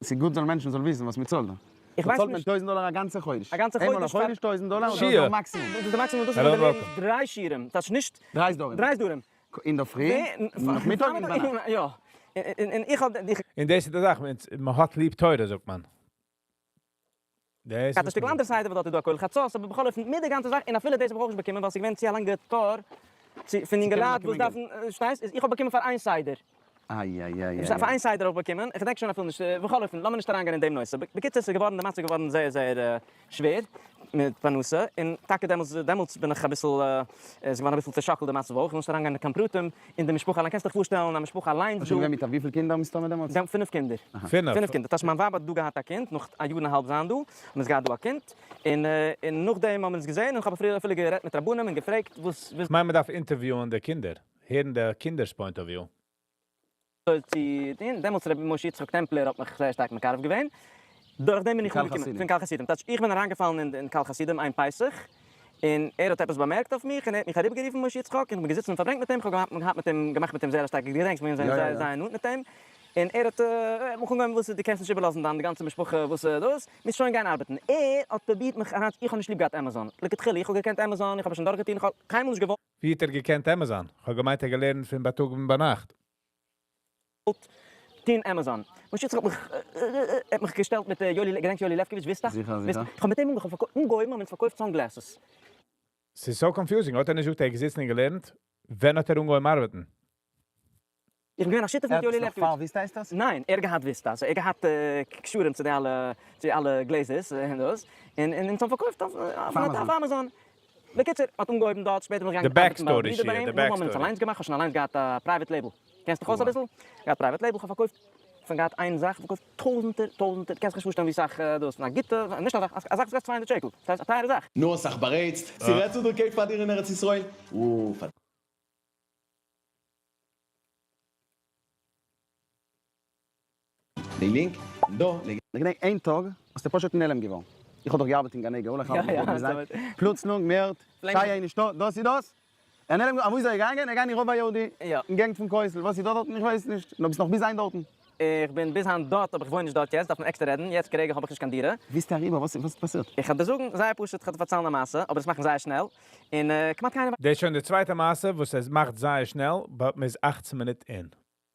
S3: ס'איז גוט זאל מענטשן זאל וויסן וואס מ'צאלט דא.
S4: איך ווייס
S3: צאלט מען
S4: נישט.
S3: טויזנט דאלער א גאנצע חודש.
S4: א גאנצע
S3: איינמאל א
S4: חודש פאר.
S3: חודש טויזנט דאלער אדער
S1: שיעור.
S3: דער מאקסימום?
S4: דאס איז די מאקסימום דאס איז ווען מ'לערנט דריי שיעורים, טייטש נישט.
S3: דריי סדרים.
S4: דריי סדרים.
S3: אינדערפרי, נאכמיטאג און ביינאכט.
S4: יא. און איך האב.
S1: און דאס איז די זאך, מען האט ליב תורה זאגט מען. דאס
S4: געהאט א שטיקל אנדערע סדר ווייל דארט איז דא א כולל חצות, אבער בכל אופן מיט די גאנצע זאך, און אפילו דאס האב איך אויך נישט באקומען ווייל ס'איז געווען צו א לאנגע תור צו פון אינגעלייט וואס דארפן, שטייסט? איז איך האב באקומען פאר איין סדר.
S3: איי איי איי
S4: איך האב
S3: איי.
S4: איין סדר אויך באקומען, איך געדענק שוין אפילו נישט, בכל אופן, לאמיר נישט אריינגיין אין דעם נושא. בקיצור, ס'איז געווארן, די מצב איז געווארן זייער זייער שווער מיט פרנסה, און טאקע דעמאלטס, דעמאלטס בין איך אביסל, איז געווארן אביסל צעשאקלט די מצב אויך, איך וויל נישט אריינגיין אין קיין פרטים, אין די משפחה אליין, קענסט דיך פארשטעלן א משפחה אליינס
S3: האסט
S4: דא.
S3: שוין געווען מיט א וויפיל קינדער מסתמא דעמאלטס?
S4: זיי האבן פינף קינדער.
S1: פינף?
S4: פינף קינדער. טאהש מיין ווייב האט דא געהאט א קינד, נאך א יאר און א האלב זיין דא, האבן אונז געהאט דא א קינד, און און נאכדעם האבן אונז געזעהן, און איך האב אפילו אפילו גערעדט מיט רבנים און געפרעגט וואס וואס.
S1: כ'מיין מ'דארף interview ען די קינדער, הערן די קינדער'ס point of view.
S4: אזוי צו טון, דעמאלטס רבי משה יצחק טעמפלער האט מיך זייער שטארק מקרב געווען, דורך דעם בין איך
S3: קהל
S4: אנגעקומען
S3: חסידים.
S4: פון קהל חסידים, טייטש איך בין אריינגעפאלן אין אין קהל חסידים איין פסח, און ער האט עפעס באמערקט אויף מיך און ער האט מיך אריבערגערופן משה יצחק און איך בין געזיצן און פארברענגט מיט אים, איך האב געהאט מיט אים געמאכט מיט אים זייער א שטארקע געדענקסט מיר זענען זייער זייער נאנט מיט אים, און ער האט מיך אנגעהויבן וואס איז דו קענסט נישט איבערלאזן דיין די גאנצע משפחה וואס איז דאס, מוזט שוין גיין ארבעטן, ער האט פרובירט מיך אריין איך האב נישט ליב געהאט עמעזאן, לכתחילה איך האב געקענט עמעזאן איך האב עס שוין דורכגעטון איך האב קיינמאל נישט געוואלט.
S1: ווי האט ער געקענט עמעזאן? כ'האב געמיינט ער געלערנט פון בייטאג און ביינאכט.
S4: טון עמעזאן. משה יצחק האט מיך האט מיך געשטעלט מיט יואלי, געדענקסט יואלי לעפקאוויטש? וויסט
S3: זיכער זיכער.
S4: איך האב מיט אים אנגעהויבן האבן אונז פארקויפט sunglasses.
S1: ס'איז so confusing, האט ער נישט געזאגט ער איז געזיצן און געלערנט? ווען האט ער אנגעהויבן ארבעטן?
S4: איך בין געווען א שותף מיט יואלי
S3: ער האט נאך
S4: לעפקאוויטש.
S3: פאר וויסטא הייסט דאס?
S4: ניין, ער האט געהאט וויסטא, so ער האט געהאט קשרים צו די אלע צו אלע גלעזערס און דאס, און אונז האבן פארקויפט אויף עמעזאן. בקיצור, מ'האט אנגעהויבן דארט, שפעטער בין איך
S1: די
S4: געגאנגען ארבעטן ביי
S1: backstory
S4: א ברודער
S1: שיע,
S4: ביי אים,
S1: די
S4: נאכדעם האבן מיר עס
S1: backstory.
S4: אליינס געמאכט, כ'האב שוין אליינס געהאט א private label, קענסט דיך אויס אביסל? געהאט private label, כ'האב פארקויפט, פון געהאט איין זאך, פארקויפט טויזענטער, טויזענטער, קענסט זיך נישט פארשטעלן ווי סאך דאס, פון א גוטע, נישט א זאך, א זאך וואס קאסט 200 שקל, דאס הייסט א טייערע זאך.
S5: נו אסאך בארייצט, ס'רעדט צו דער קעיפ פאר דיר אין ארץ ישראל? אוף. די link דא לייג.
S3: איך געדענק איין טאג האסטו פשוט נעלם געווארן, איך האב דאך געארבעט אין גני גאולה, איך האב דאך געזיין, פלוצלונג מערט שייע איז נישטא, דאס איז דאס, ער נעלם געווארן, אוואו איז ער געגאנגען, ער געגאנגען אין רובע היהודי, אין געגנט פון כותל, וואס איז דא דארטן איך ווייס נישט, נאר ביסט נאך ביז היינט דארטן.
S4: איך בין ביז היינט דארט אבער איך וואוין נישט דארט יעצט, דארף מען עקסטער רעדן, יעצט כרגע האב איך נישט קיין דירה.
S3: ווי ביסטו אריבער, וואס איז פאסירט?
S4: איך וועל דיר זאגן זייער פשוט, איך וועל דיר פארציילן א מעשה, אבער עס מאכן זייער שנעל, און כמעט קיינער.
S1: דאס איז שוין די צווייטע מעשה וואס עס מאכט זייער שנעל, but מ'איז 18 מינוט אין.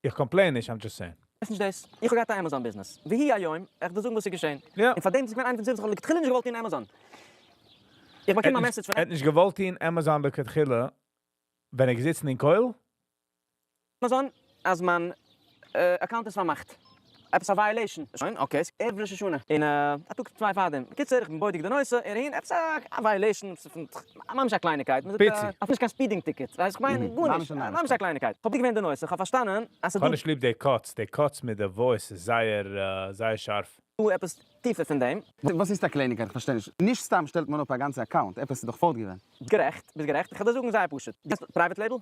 S1: איך complain נישט, I'm just saying.
S4: ווייסט נישט דאס. איך האב געהאט א עמעזאן ביזנעס. והיא היום, איך וועל דיר זאגן וואס איז געשען.
S1: יא.
S4: און פארדעם איז געווען איינע פון די סיבות איך האב לכתחילה נישט געוואלט טון עמעזאן. איך באקום א message פון.
S1: ער האט נישט געוואלט טון עמעזאן לכתחילה ווען ער געזיצן אין כולל?
S4: עמעזאן אז מיין account איז פארמאכט. עפעס א violation. שוין, okay, ס'איז ערב ראש השנה. און א טאג צוויי פארדעם. בקיצור, איך בין בודק די נושא, און אהין, עפעס א violation, ממש א קלייניקייט. מ'זאגט
S1: פיצי.
S4: א, נישט קיין speeding ticket. ווייסט איך מיין? גארנישט. ממש א קלייניקייט. כ'האב בודק געווען די נושא, כ'האב פארשטאנען אז ס'דא.
S1: כ'האב נישט ליב די cuts, די cuts מיט די voice איז זייער זייער שארף.
S4: דא עפעס טיפער פון דעם.
S3: וואס איז א קלייניגקייט? איך פארשטיי נישט. נישט סתם שטעלט מען אפ א גאנצע account, עפעס איז דאך פארט געווען.
S4: גערעכט, ביסט גערעכט. איך וועל דיר זאגן זייער פשוט. דו קענסט private label?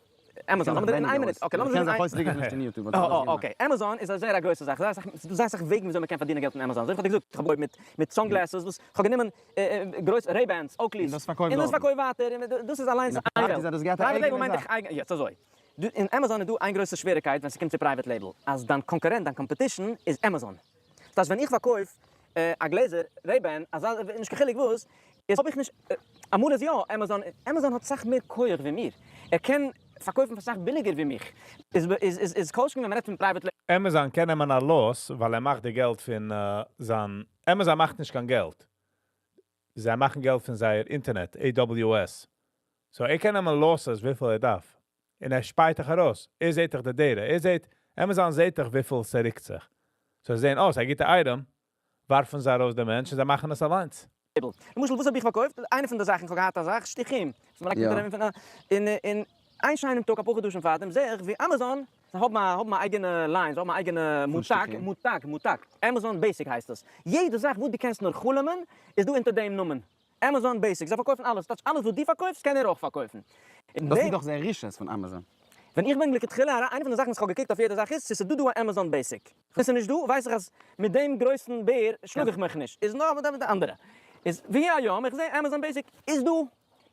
S4: עמעזאן, לאמיר אין איין מינוט, okay לאמיר זאגן
S3: איין.
S4: אה okay, עמעזאן איז א זייער א גרויסע זאך, זייער אסאך, ס'איז דא זייער אסאך וועגן וויאזוי מ'קען פארדינען געלט אין עמעזאן, אזוי ווי כ'האב דיר געזאגט, כ'האב אנגעהויבן מיט מיט sunglasses וואס כ'האב גענומען גרויס Ray-Bans, Oakleys,
S3: און
S4: און דאס פארקויף ווייטער, און דאס איז אליינס איין וועלט. private label מיינט איך אייגענע, יעצט אזוי, דא אין עמעזאן איז דא איין גרויסע שוועריקייט ווען ס'קומט צו private label, אז דיין קאנקורענט, דיין competition איז עמעזאן. דאס הייסט ווען איך פארקויף א גלעזער, Ray-Ban, אזא, נישט קיין חילוק וואס, איז האב איך נישט, אמאל איז יא, עמעזאן, עמעזאן האט סאך מער כח ווי מיר, ער קען פארקויפן פאר סאך ביליגער ווי מיך, איז איז איז כל שכן ווען מ'רעדט פון private label.
S1: עמעזאן קען נעמען א loss ווייל ער מאכט די געלט פון זיין, עמעזאן מאכט נישט קיין געלט, זיי מאכן געלט פון זייער אינטערנעט, AWS, so ער קען נעמען losses וויפיל ער דארף, און ער שפייט דיך ארויס, ער זעט דאך די data, ער זעט, עמעזאן זעט דאך וויפיל ס'רוקט זיך, so זיי זעען, oh, ס'איז א גוטע item, ווארפן זיי ארויס די מענטש און זיי מאכן עס אליינס.
S4: למשל וואס האב איך פארקויפט? איינע פון די זאכן, איך האב געהאט א זאך, שטיחים, וואס מ'לייגט אונטער דעם, און און איין שיינעם טאג אפאר חדשים פארדעם זעה איך ווי אמאזאן, זיי האבן א האבן א אייגענע line, זיי האבן א אייגענע מותג, מותג, מותג, אמאזאן Basic הייסט עס, יעדע זאך וואס דו קענסט נאר חלומ'ען איז דא אונטער דעם נאמען, אמאזאן Basic, זיי פארקויפן אלעס, טייטש אלעס וואס דו פארקויפסט קען ער אויך פארקויפן.
S3: דאס איז דאך זייער רשעות פון אמאזאן.
S4: ווען איך בין לכתחילה אריין, איינע פון די זאכן וואס איך האב געקוקט אויף יעדע זאך איז צו ס'איז דא דא א אמאזאן Basic. ווען ס'איז נישט דא ווייס איך אז מיט דעם גרויסן בער שלאג איך מיך נישט, איז נאר מיט די אנדערע. איז והיא היום איך זע אמאזאן Basic איז דא,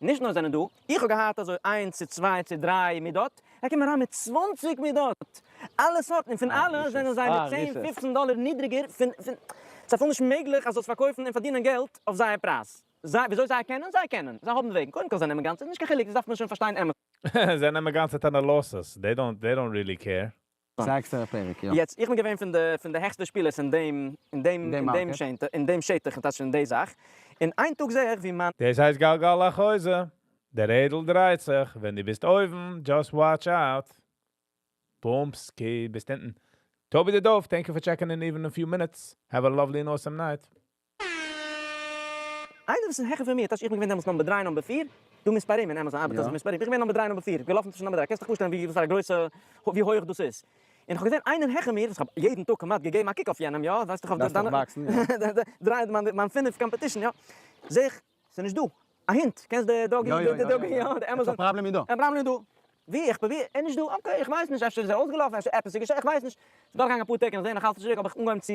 S4: נישט נאר זענען דא, איך האב געהאט אזוי איינס צו צוויי צו דריי מידות, זיי קומען אריין מיט 20 מידות, אלע סארטן, און פון אלע זענען זיי מיט 10 15 דאלער נידריגער פון, פון, ס'איז אפילו נישט מעגליך אז זאלסט פארקויפן און פארדינען געלט אויף זייער פרייז. זיי, וויאזוי זיי קענען? זיי קענען, זיי האבן וועגן, קודם כל זיי נעמען גאנצע, נישט קיין חילוק, דאס דארף מען שוין פארשטיין אמת.
S1: זיי נעמען גאנצע טענע losses, they don't, they don't really care.
S3: ס'איז א עקסטערע פרק, יא.
S4: יעצט, איך בין געווען פון די פון די העכסטע שפילערס אין דעם אין דעם אין דעם שטח אין דעם שטח און אין די זאך, און איין טאג זעה איך ווי מיין.
S1: דאס הייסט גלגל החוזר, דער רעדל דרייט זיך, ווען דו ביסט אויבן, just watch out. בומסקי, ביסט אונטן. Toby the Dove, thank you for checking in even a few minutes. Have a lovely and awesome night.
S4: איינער וואס איז העכער פון מיר, טייטש איך בין געווען דעמאלטס number דריי number פיר, דא מספרים אין Amazon ארבעט אזוי מספרים, איך בין געווען number דריי number פיר, געלאפן צווישן number דריי, קענסט דיך פארשטעלן ווי וואס פאר א גרויסע ווי הויעך דאס איז, און איך האב געזען איינער העכער מיר, וואס איך האב יעדן טאג כמעט געגעבן א קוק אויף יענעם, יא, ווייסט איך האב דריי מיין פינף competition, יא, זע איך ס'איז נישט דא. א הונט, קענסט די doggy, די doggy, יא, די Amazon.
S5: א פראבלעם איז דא.
S4: א פראבלעם איז דא. ווי? איך פרוביר, ער איז נישט דא. Okay, איך ווייס נישט, אפשר איז ער אויסגעלאפן, אפשר עפעס איז געשען, איך ווייס נישט. ס'איז דורכגעגאנגען אפאר טעג און איך זע נאך אלץ נישט צוריק, האב איך אנגעהויבן צו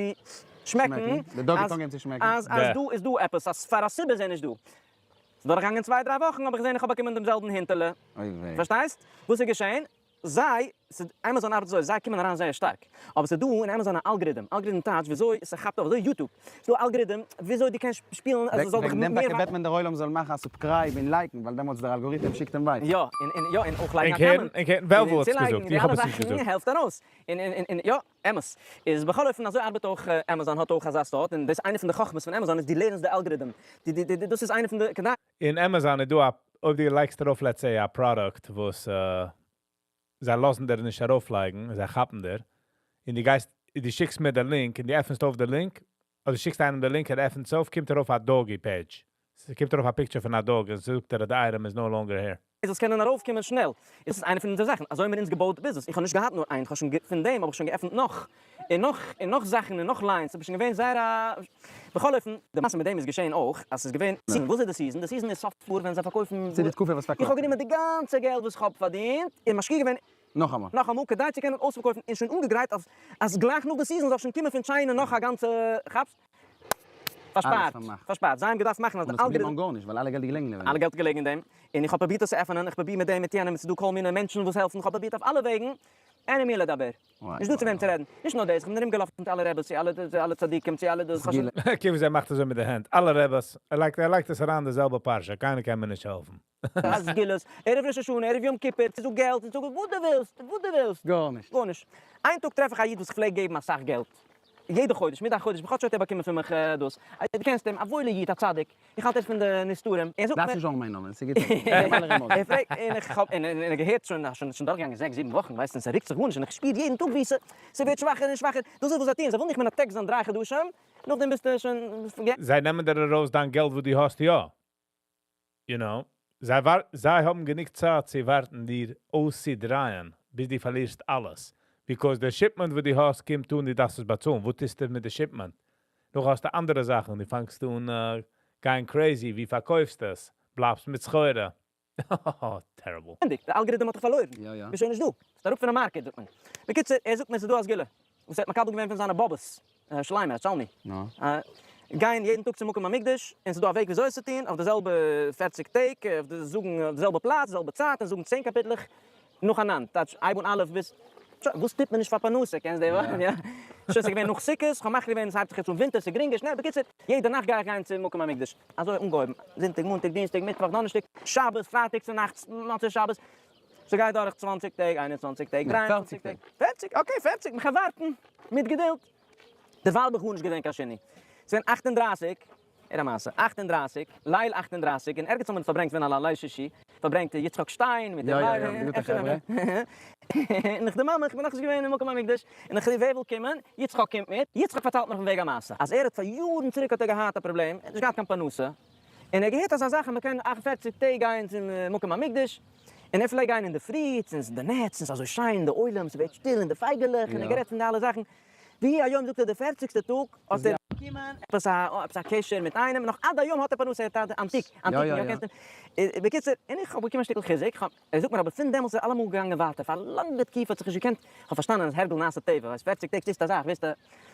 S4: שמעקן אז אז דא איז דא עפעס, אז פאר א סיבה איז ער נישט דא. ס'איז דורכגעגאנגען צוויי דריי וואכן האב איך געזען איך האב באקומען דעם זעלבן הינטעלע. פארשטייסט? וואס איז געשען? זיי, ס'איז, Amazon ארבעט אזוי, זיי קומען אריין זייער שטארק, אבער ס'איז דא אין Amazon א algorithm, algorithm טייטש וויאזוי ס'כאפט אויף, אזוי YouTube, ס'איז דא algorithm וויאזוי דו קענסט שפילן אז עס זאל דיך
S3: וועגן דעם
S4: מער
S3: טאקע בעט מען דער עולם זאל מאכן א subscribe און like ן, ווייל דעמאלטס דער algorithm שיקט אים ווייטער.
S4: יא, און און יא, און אויך לייגן א comment,
S1: און
S4: און צולייגן, און די אלע זאכן העלפט ארויס, און און און יא, אמת. איז בכל אופן אזוי ארבעט אויך Amazon האט אויך אזא סארט, און דאס איינע פון די חכמות פון Amazon איז דו לערנסט די algorithm, די די די דאס איז איינע פון די כדי.
S1: אין Amazon איז דא א, אויב דו לייגסט ארויף let's say א product וואס זיי לאזן דיר נישט ארויפלייגן, זיי כאפן דיר, און דו גייסט, דו שיקסט מיר די link און דו עפענסט אויף די link, אדער שיקסט איינעם די link ער עפענט עס אויף, קומט ארויף א doggy page, ס'קומט ארויף א picture פון א dog און ס'זאגט דיר אז די item איז no longer here.
S4: זאלסט קענען ארויפקומען שנעל, איז דאס איינע פון אונזערע זאכן, אזוי האבן מיר אונז געבויט ביזנעס, איך האב נישט געהאט נאר איין, כ'האב שוין פון דעם האב איך שוין געעפנט נאך און נאך און נאך זאכן און נאך lines, ס'איז שוין געווען זייער א, בכל אופן, די מעשה מיט דעם איז געשען אויך אז ס'איז געווען season, וואס איז די season? די season איז סוף יאר ווען זיי פארקויפן,
S3: ס'איז די תקופה וואס פארקויפט
S4: איך האב גענומען די גאנצע געלט וואס איך האב פארדינט און משקיע געווען
S3: נאכאמאל.
S4: נאכאמאל כדי צו קענען אויספארקויפן און שוין אנגעגרייט אז אז גלייך נאך די season זאל שוין קומען פון China נאך א גאנצע, כאפסט? פארשפארט, פארשפארט, זיי האבן געדארפט מאכן אז די
S3: algorithm. און עס איז געבליבן אן גארנישט, ווייל אלע געלט איז געלעגן אין דעם.
S4: אלע געלט איז געלעגן אין דעם, און איך האב פרובירט עס צו עפענען, איך פרוביר מיט דעם מיט יענעם, עס איז דא כל מיני מענטשן וואס העלפן, איך האב פרובירט אויף אלע וועגן, אין עם מי לדבר, נישט דא צו וועם צו רעדן, נישט נאר דאס, איך בין ארום געלאפן צו אלע רעבעס, צו אלע צו אלע צדיקים, צו אלע דאס, כ'האב שוין.
S1: קוק ווי אזוי ער מאכט אזוי מיט די הענט, אלע רעבעס, ער לייגט ער לייגט עס אריין די זעלבע פרשה, קיינער קען מיר נישט העלפן.
S4: סגולות, ערב ראש השנה, ערב יום כיפור, צו זאג געלט, צו זאג וואס דו ווילסט, וואס דו ווילסט.
S3: גארנישט.
S4: גארנישט. איין טאג טרעף איך א איד וואס איך פלעג געבן אסאך געלט, יעדע חודש, מיט א חודש, כאטש האט ער באקומען פון מיך דאס. דו קענסט אים, א וואוילע איד, א צדיק, איך האלט ער איז פון די נסתרים, ער זאגט מיר.
S3: דארפסט נישט זאגן מיין נאמען, ס'גוט אזוי. געב אלע רמזים.
S4: ער פרעגט, און איך האב, און ער געהערט שוין, שוין שוין דורכגעגאנגען זעקס זיבן וואכן, ווייסט, און ס'רוקט זיך גארנישט, און איך שפיר יעדן טאג ווי ס'ווערט שוואכער און שוואכער, דאס איז וואס זיי טוען, זיי ווילן דיך מנתק זיין דריי חדשים, נאכדעם ביסטו שוין.
S1: זיי נעמען דיר ארויס דיין געלט וואס דו האסט יא. You know, זיי ווארט, זיי האבן גענוג צייט צו ווארטן דיר אויסצודרייען ביז דו פארלירסט אלעס, because די shipment וואס דו האסט קומט אן דו דארפסט עס באצאלן, וואס טוסטו מיט די shipment? נאך האסטו אנדערע זאכן, דו פאנגסט אן גיין crazy, ווי פארקויפסט עס? בלייבסט מיט סחורה? Terrible.
S4: ענדיגט, די algorithm האט דיך פארלוירן,
S3: יא יא.
S4: ביסט שוין נישט דא, ביסט אראפ פונעם market זאגט מען. בקיצור, ער זאגט מיר ס'איז דא א סגולה וואס ער האט מקבל געווען פון זיינע באבעס, שלמה, שלמי, גיין יעדן טאג צום מקום המקדש, און ס'איז דא א וועג וויאזוי עס צו טון, אויף די זעלבע פערציג טעג, אויף די זאגן אויף די זעלבע פלאץ, די זעלבע צייט, און זאגן צען קאפיטלעך נאכאנאנד, טייטש הייב אן א' ביז, שוין, וואס טוט מען נישט פאר פרנסה, קענסט די וואך, יא, שוין ס'איז געווען נאך סוכות, כ'האב מחליט געווען ס'הייבט זיך יעצט אן ווינטער, ס'איז גרינגער, שנעל, בקיצור, יעדע נאכט גיי איך גיין צום מקום המקדש, אזוי אנגעהויבן, זונטאג, מאנטאג, דינסטאג, מיטוואך, דאנערשטאג, שבת, פרייטאג צונאכטס, מוצאי שבת, ס'גייט דורך צוואנציג טעג, איין און צוואנציג טעג, דריי און צוואנציג טעג, פערציג, okay פערציג, מ'קען ווארטן מיט געדולד. דערווייל האב איך גארנישט געזען קיין שינוי. ס'געווען אכט און דרייסיג, הער א מעשה, אכט און דרייסיג, ליל אכט און דרייסיג, און ערגעץ האט מען פארברענגט ווען א ליל שישי, פארברענגט יצחק שטיין מיט די ווייב, און איך דערמאן מיך, איך בין נאכנישט געווען אין מקום המקדש, און איך ווער וויל קומען, יצחק קומט מיט, יצחק פארציילט מיר אויפן וועג א מעשה, אז ער האט פאר יארן צוריק האט ער געהאט א פראבלעם, ער האט נישט געהאט קיין פרנסה, און ער האט געהערט אזא זאך אז מען קען אכט און פערציג טעג גיין צום מקום המקדש, און ער פלעגט גיין אינדערפרי, צו די נעץ, און ס'איז אזוי שיין די עולם, ס'ווערט שטיל און די פייגעלעך, און ער האט גערעדט פון די אלע זאכן, ויהי היום זאגט ער די פערציגסטע טאג האט ער באקומען עפעס א עפעס א קשר מיט איינעם, נאך עד היום האט ער פרנסה, ער האט אנטיק, אנטיקן, יא קענסט אים, בקיצור, און איך האב באקומען א שטיקל חיזוק, כ'האב, ער זאגט מיר אבער פון דעמאלטס איז ער אלעמאל געגאנגען ווייטער, פאר א לאנגע תקופה האט זיך נישט געקענט, כ'האב פארשטאנען אז הרגל נעשה טבע, ווייסט פערציג טעג טוסטו א זאך, ווערסטו,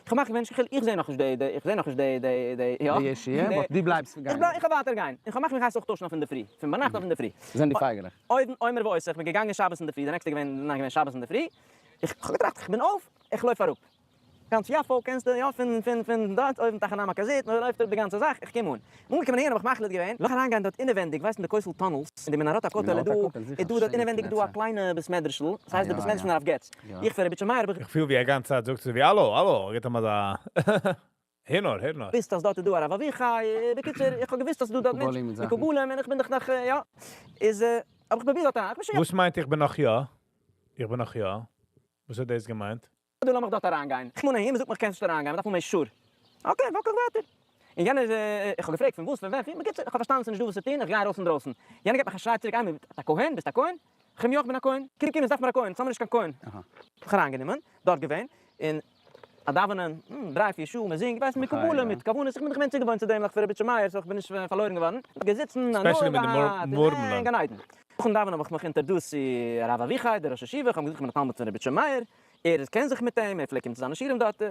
S4: כ'האב מחליט געווען נישט קיין חילוק, איך זע נאכנישט די די, איך זע נאכנישט די די די, יא,
S3: די ישועה, but דו בלייבסט גיין.
S4: איך בלייב, איך וועל ווייטער גיין, און כ'האב מחליט געווען כ'גיי עס אויך טוישן אויף אינדערפרי, פון ביינאכט אויף אינדערפרי.
S3: זענען די פייגעלעך.
S4: אויבן אומר ועושה, כ'בין געגאנגען שבת אינדערפרי, די נעקסטע געווען, ניין געווען שבת אינדערפרי, איך האב געטראכט איך בין אויף, איך לויף אראפ. גאנץ יפו קענסטו יא פון פון פון דארט אויבן תחנה מרכזית, מען לויפט אראפ די גאנצע זאך, איך קום אן. אנגעקומען אהין האב איך מחליט געווען, לאמיך אריינגיין דארט אינעווענדיג, ווייסט אין די כותל tunnels, אין די מנהרות הכותל איז דא, איז דא דארט אינעווענדיג דא א קליינע בית מדרש'ל, ס'הייסט די בית מדרש פון הרב געץ. איך פון רבי איטשע מאיר האב איך.
S1: איך פיל ווי א גאנצע צייט זאגט זי ווי האלא האלא, גיבט אים אזא הער נאר הער נאר.
S4: געוויסט אז דארט איז דא הרב אביחי, בקיצור איך האב געוויסט אז ס'איז דא דארט מענטשן, מקובלים, און איך בין דאך נאך יא, איז האב איך פרובירט דארט אריין, איך בין שוין.
S1: וואס מיינט איך בין נאך יא? איך בין נאך יא? וואס האט דאס געמיינט?
S4: דא לאמיך דארט אריינגיין. איך מאן אהין, מ'זאגט מיך קענסט נישט אריינגיין, מ'דארף האבן אישור. Okay, walk איך ווייטער. און יענער איז, איך האב געפרעגט פון וואס, פון ווען, פון, בקיצור, איך האב פארשטאנען ס'איז נישט דא וואס צו טון, איך גיי ארויס אינדרויסן. יענער געבט מיך א שריי צוריק, איי, ביסט א כהן? ביסט א כהן? איך אים, יא, איך בין א כהן. קום קום, עס דארף מיר א כהן, אונז האמיר נישט קיין כהן. מיך אריינגענומען, דארט געווען, און א דאווענען, דריי פיר שעה, מ'זינגט, ווייסט, מקובלים מיט כוונות, איך בין דאך געווען צוגעוואוינט צו דעם נאך פון רבי איטשע מאיר, so איך בין נישט פארלוירן געווארן. געזיצן, הנאה געהאט, און גן עדן. נאכן דאווענען האב איך מיך introduced צו הרב אביחי, דער ראש ישיבה, איך האב אים געזאגט איך בין א תלמיד פון רבי איטשע מאיר, ער קען זיך מיט אים, ער פלעגט קומען צו זיינע שיעורים דארט.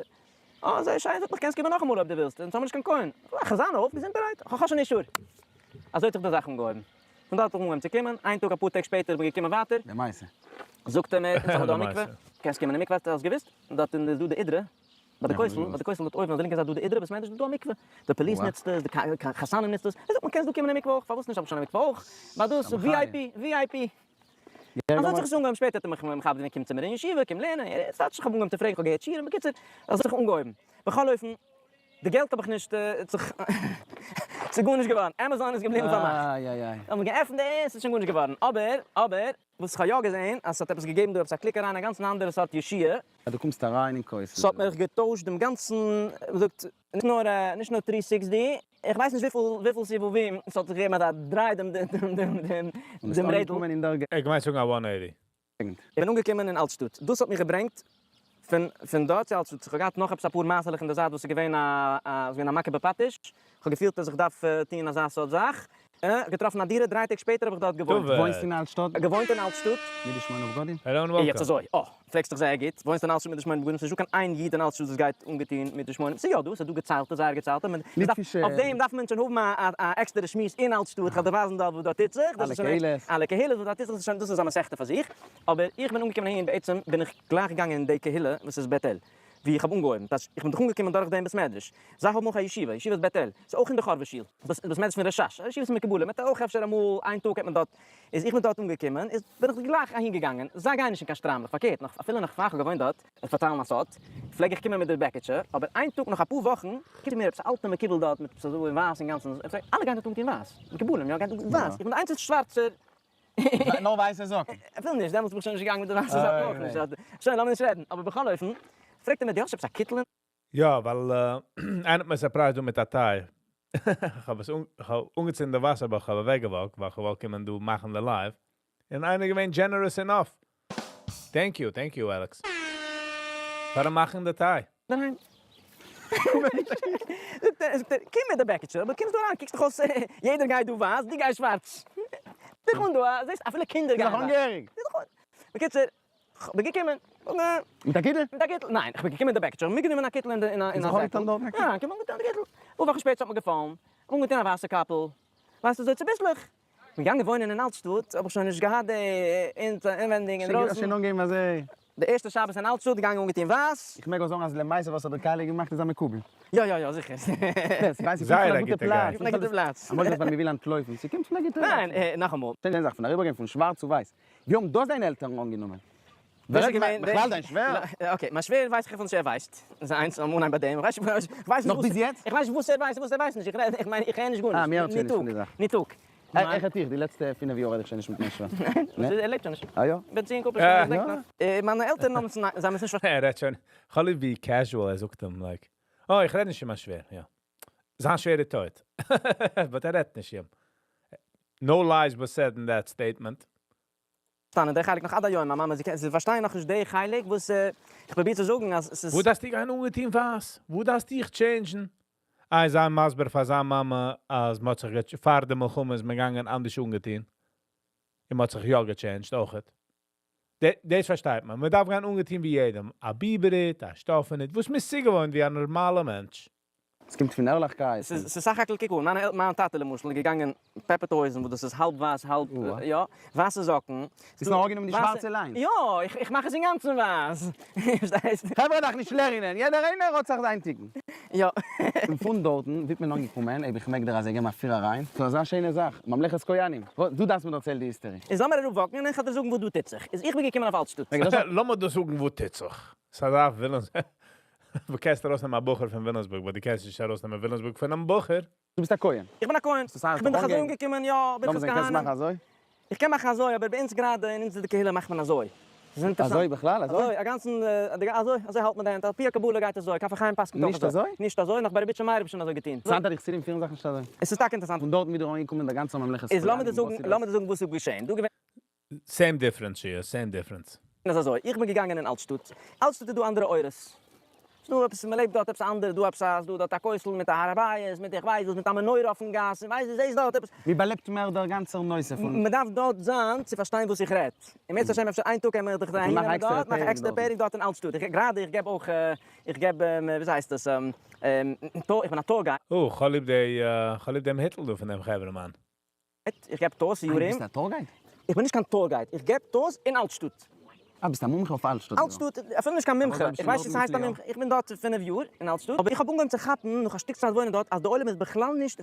S4: אה, זייער שיין, זאגט מיך קענסט קומען נאכאמאל אויב דו ווילסט, אונז האבן נישט קיין כהן. איך זיין אויף, געזונטערהייט, איך האב שוין אישור. אזוי האט זיך די זאך אנגעהויבן. פון דארט האב איך אנגעהויבן צו קומען, איין טאג אפאר טעג שפעטער בין איך געקומען ווייטער.
S3: למעשה.
S4: זאגט ער מיר, אונז האבן דא א מקווה, קענסט קומען אין מקווה, האסט געוואוסט? דארט איז דא די אידרע, ביי די כותל, ביי די כותל דארט אויבן אויף די לינקע זייט דא די אידרע, בית מדרש איז דא א מקווה, די police נוצט עס, די חתנים נוצט עס, ער זאגט מיר קענסט דא קומען אין מקווה אויך, פארוואס נישט, האב איך שוין א מקווה אויך, ביי דאס VIP, VIP. אזוי האט זיך עס אנגעהויבן, שפעטער האט ער מיך מכבד געווען קום צו מיר אין ישיבה, קום לערנען, עס האט זיך, איך האב אנגעהויבן צו פרעגן, איך האב געהערט שיעורים, בקיצור, אזוי האט זיך אנגעהויבן, בכל אופן, די געלט האב איך נישט, זיך, ס'איז גארנישט געווארן, Amazon איז געבליבן פארמאכט, האט מען געעפנט די, ס'איז שוין גארנישט געווארן, אבער, אבער, וואס איך האב יא געזען, אז ס'האט עפעס געגעבן דא עפעס א קליק אריין, א גאנצן אנדערע סארט ישועה.
S3: אז דו קומסט אריין אין כותל.
S4: ס'האט מיך געטוישט דעם גאנצן, ווי מ'זאגט, נישט נאר, נישט נאר three sixty, איך ווייס נישט וויפיל, וויפיל סיבובים ס'האט זיך געגעבן אזא דריי דעם, דעם, דעם, דעם, דעם
S3: און ביסט
S4: רעדל.
S3: אנגעקומען אין דער
S1: איך מיין זאגן א one eighty.
S3: געגנט.
S4: איך בין אנגעקומען אין אלטשטאט, דאס האט מיך געברענגט פון פון דארט צו אלטשטאט, איך האב געהאט נאך עפעס אפאר מעשה'לעך אין די זייט וואס איז געווען א א איז געווען א מכה בפטיש, איך האב געפילט אז איך דארף טון אזא סארט זאך, געטראפן א דירה, דריי טעג שפעטער האב איך דארט געוואוינט.
S3: וואוינסט אין אלטשטאט?
S4: געוואוינט אין אלטשטאט.
S3: מיט די שמונה בגדים?
S1: Hello and welcome.
S4: יעצט אזוי, אה, פרעגסט דאך זייער גוט, וואוינסט אין אלטשטאט מיט די שמונה בגדים, ס'נישט דא קיין איין איד אין אלטשטאט וואס גייט אנגעטון מיט די שמונה, ס'איז יא דא, ס'איז דא געציילטע, זייער געציילטע, מען דארף, אויף דעם דארף מען שוין האבן א א עקסטערע שמועס אין אלטשטאט, כ'וועל דיר ווייזן דארט וואס דארט טוט זיך, דאס איז שוין עקסטער, אלע קהילות וואס דארט טוט זיך, דאס איז שוין, דאס איז א מסכתא פאר זיך, אבער איך בין אנגעקומען אהין, בעצם בין איך גלייך געגאנגען אין די קהילה וואס איז בית אל. ווי איך האב אנגעהויבן, טייטש איך בין דאך אנגעקומען דורך דעם בית מדרש, זיי האבן אויך א ישיבה, ישיבת בית אל, ס'איז אויך אין די חורבה שול, בית מדרש פון רשש, א ישיבת מקובלים, מ'האט אויך אפשר אמאל איין טאג האט מען דארט, איז איך בין דארט אנגעקומען, איז בין איך גלייך אהין געגאנגען, זיי גייען נישט אין קיין שטריימלעך, פארקערט נאך אפילו נאך פאר איך האב געוואוינט דארט, איך פארצייל א סוד, פלעג איך קומען מיט די בעקיטשע, אבער איין טאג נאך אפאר וואכן, קומט מיר עפעס א אלטע מקובל דארט מיט עפעס אזוי ווייס אינגאנצן, איך זאג, אלע גייען דארט אנגעטון ווייס, מקובלים יא גייען אנגעטון ווייס, איך בין די איינציגסטע שווארצער.
S3: נאר ווייסע זאקן.
S4: אפילו נישט, דעמאלטס בין איך שוין נישט געגאנגען מיט די ווייסע זאקן אויך נישט. שוין, לאמיר נישט רעדן. אבער בכל אופן, פרעגט ער מיר, דו האסט עפעס א קיטל אין.
S1: יא, ווייל איינער האט מיר surprised דא מיט א טיי. איך האב עס איך האב אנגעצינדן די וואסער אבער איך האב אוועקגע walked ווייל איך וואלט קומען דא מאכן די live. און איינער איז געווען generous enough. Thank you, thank you Alex. פארן מאכן די טיי.
S4: ניין. זאגט ער, זאגט ער, קום מיט די בעקיטשע, אבער קומסט דא אריין קוקסט דיך אויס, יעדער גייט דא ווייס, דו גייסט שווארץ. דיך אן דא, זעסט אפילו קינדער גייען ווייס. בקיצור, כ'בין געקומען.
S3: מיט א קיטל?
S4: מיט א קיטל, ניין, כ'בין געקומען מיט די בעקיטשע, כ'האב מיטגענומען א קיטל אין די אין א זעקל. יא, כ'בין אנגעטון די קיטל. אפאר וואכן שפעטער האט מיר געפאלן, כ'האב אנגעטון א ווייסע קאפל, ווייסט אזוי צוביסלעך. כ'בין געגאנגען וואוינען אין אלטשטאט, האב איך שוין נישט געהאט די אינווענדיג אינדרויסן.
S3: שוין אנגעהויבן אזוי.
S4: די ערשטע שבת אין אלטשטאט געגאנגען אנגעטון ווייס.
S3: איך מעג אויך זאגן אז למעשה וואס האט דער קאלעג געמאכט איז א מקובל.
S4: יא יא יא זיכער.
S1: זייער א גוטע guy.
S4: פון א גוטע פלאץ.
S3: אמאל איז דאס ווייל מ'וויל אנטלויפן, ס'קומט פון א גוטע פלאץ.
S4: ניין, נאכאמאל.
S3: שטעל דיין זאך פון אריבערגיין פון שווארץ צו ווייס. ווי האבן דאס דיינע עלטערן אנגענומען?
S4: ווער איז געווען
S3: בכלל דיין שווער?
S4: Okay, מיין שווער ווייס איך אפילו נישט ער ווייסט. דאס איז איינס, לאמיר אנהייבן ביי דעם. איך ווייס נישט
S3: נאך ביז יעצט?
S4: איך ווייס נישט וואס ער ווייסט און וואס ער ווייסט נישט. איך רעד, איך מיין, איך הער נישט גארנישט.
S3: אה, מיר הערט שוין נישט פון די זאך.
S4: ניטאג.
S3: איך הער דיך, די לעצטע פינף יאר רעד איך שוין נישט מיט מיין שווער.
S4: ניין? ער לעבט שוין נישט.
S3: אה יא?
S4: בן ציון קופער שוין געדענקט נאך. מיינע עלטערן האבן עס, זיי האבן עס נישט פארשטאנען.
S1: ער רעדט שוין, כ'האב ליב ווי casual ער זאגט אים, like, אה איך רעד נישט צו מיין שווער, יא. זיין שווער איז טויט. But ער רעדט נישט צו אים. No lies was said in that statement.
S4: פארשטאנען די חלק נאך עד היום, מיין מאמע זי קען זי פארשטייען נאכנישט די חלק וואס איך פרוביר צו זאגן אז ס'איז.
S1: וואו דארפסטו גיין אנגעטון ווייס? וואו דארפסטו דיך change ן? איי זיי מסביר פאר זיין מאמע אז מ'האט זיך געטש פאר די מלחמה איז מען געגאנגען אנדערש אנגעטון, און מ'האט זיך יא גע change ט אויכעט. דאס פארשטייט מען, מ'דארף גיין אנגעטון ווי יעדעם, א ביבער הוט, א שטאפן הוט, וואס מ'איז צוגעוואוינט ווי א נארמאלע מענטש.
S3: עס קומט פון ערליכקייט.
S4: ס'איז סך הכל קוק אן, מיינע מיין טאטע למשל איז געגאנגען פעפערטע הויזן וואס דאס איז האלב ווייס האלב יא, ווייסע זאקן.
S3: ס'איז נאר אנגענומען די שווארצע lines.
S4: יא, איך מאך עס אינגאנצן ווייס. פארשטייסט?
S3: חברה דארף נישט לערנען, יעדער איינער האט זיך זיין תיקון.
S4: יא.
S3: און פון דארטן ווי מען אנגעקומען, אויב איך מעג דיר אזוי געבן א פיר אריין, ס'איז אזא שיינע זאך, ממלכת כהנים, דו דארפסט מיר דערציילן די history.
S4: איז לאמיר אראפ walk ן און איך וועל דיר זאגן וואס דא טוט זיך. איז איך בין געקומען אויף אלטשטאט.
S1: לאמיר דיר זאגן וואס טוט זיך. ס'דארף ווילאמסבורג. דו קענסט ארויסנעמען א בחור פון וויליאמסבורג, but דו קענסט נישט ארויסנעמען וויליאמסבורג פונעם בחור.
S3: דו ביסט א כהן.
S4: איך בין א כהן. איך בין דאך אזוי אנגעקומען, יא, ברכת כהנים.
S3: קענסט מאכן אזוי?
S4: איך קען מאכן אזוי, אבער ביי אונז גראדע אין אונזער קהילה מאכט מען אזוי. ס'איז אינטערעסאנט.
S5: אזוי בכלל? אזוי?
S4: אזוי, א גאנצן, אזוי, אזוי האלט מען די הענט, על פי הקבלה גייט עס אזוי, כף החיים פסק'נט אויך
S5: נישט אזוי?
S4: נישט אזוי, נאך ביי רבי איטשע מאיר האב איך שוין אזוי געטון.
S5: אינטערעסאנט אז די חסידים פירן זיך נישט אזוי.
S4: עס איז טאקע אינטערעסאנט.
S5: פון דארטן ווידער אנגעקומען דער גאנצער ממלכת
S4: איז לאמיר
S5: כהנים
S4: דיר זאגן,
S5: וואס איז
S4: לאמיר
S5: דאס?
S4: דיר זאגן וואס איז געשען דא געווען.
S1: Same difference here, same difference.
S4: איז אזוי, איך בין געגאנגען אין אלטשטאט, אלטשטאט איז דא אנדערע אורות, ס'דא עפעס, מ'לעבט דארט עפעס אנדערש, דא עפעס א, ס'דא דארט א כותל מיט א הר הבית, מיט איך ווייס וואס, מיט א מנורה אויפן גאס, און ווייס, דו זעסט דארט עפעס.
S5: מ'באלעבט מער דער גאנצער נושא פון.
S4: מ'דארף דארט זיין צו פארשטיין וואס איך רעד. אם ירצה השם אפשר איין טאג קען מען דיך אהין נעמען דארט, מאכן א עקסטערע פרק דארט אין אלטשטאט. איך גראדע איך געב אויך, איך געב, וויאזוי הייסט עס, איך בין א tour guide.
S1: אה, כ'האב ליב די, כ'האב ליב דעם היטל דא פון דעם חברה-מאן.
S4: איך געב tours יארן.
S5: ביסט א tour guide?
S4: איך בין נישט קיין tour guide, איך געב tours אין אלטשטאט.
S5: אה, ביסט א מומחה אויף אלטשטאט.
S4: אלטשטאט, אפילו נישט קיין מומחה, איך ווייס נישט צו ס'הייסט א מומחה, איך בין דארט 5 יאר אין אלטשטאט, אבער איך האב אנגעהויבן צו כאפן נאך א שטיק צייט וואוינען דארט אז די עולם איז בכלל נישט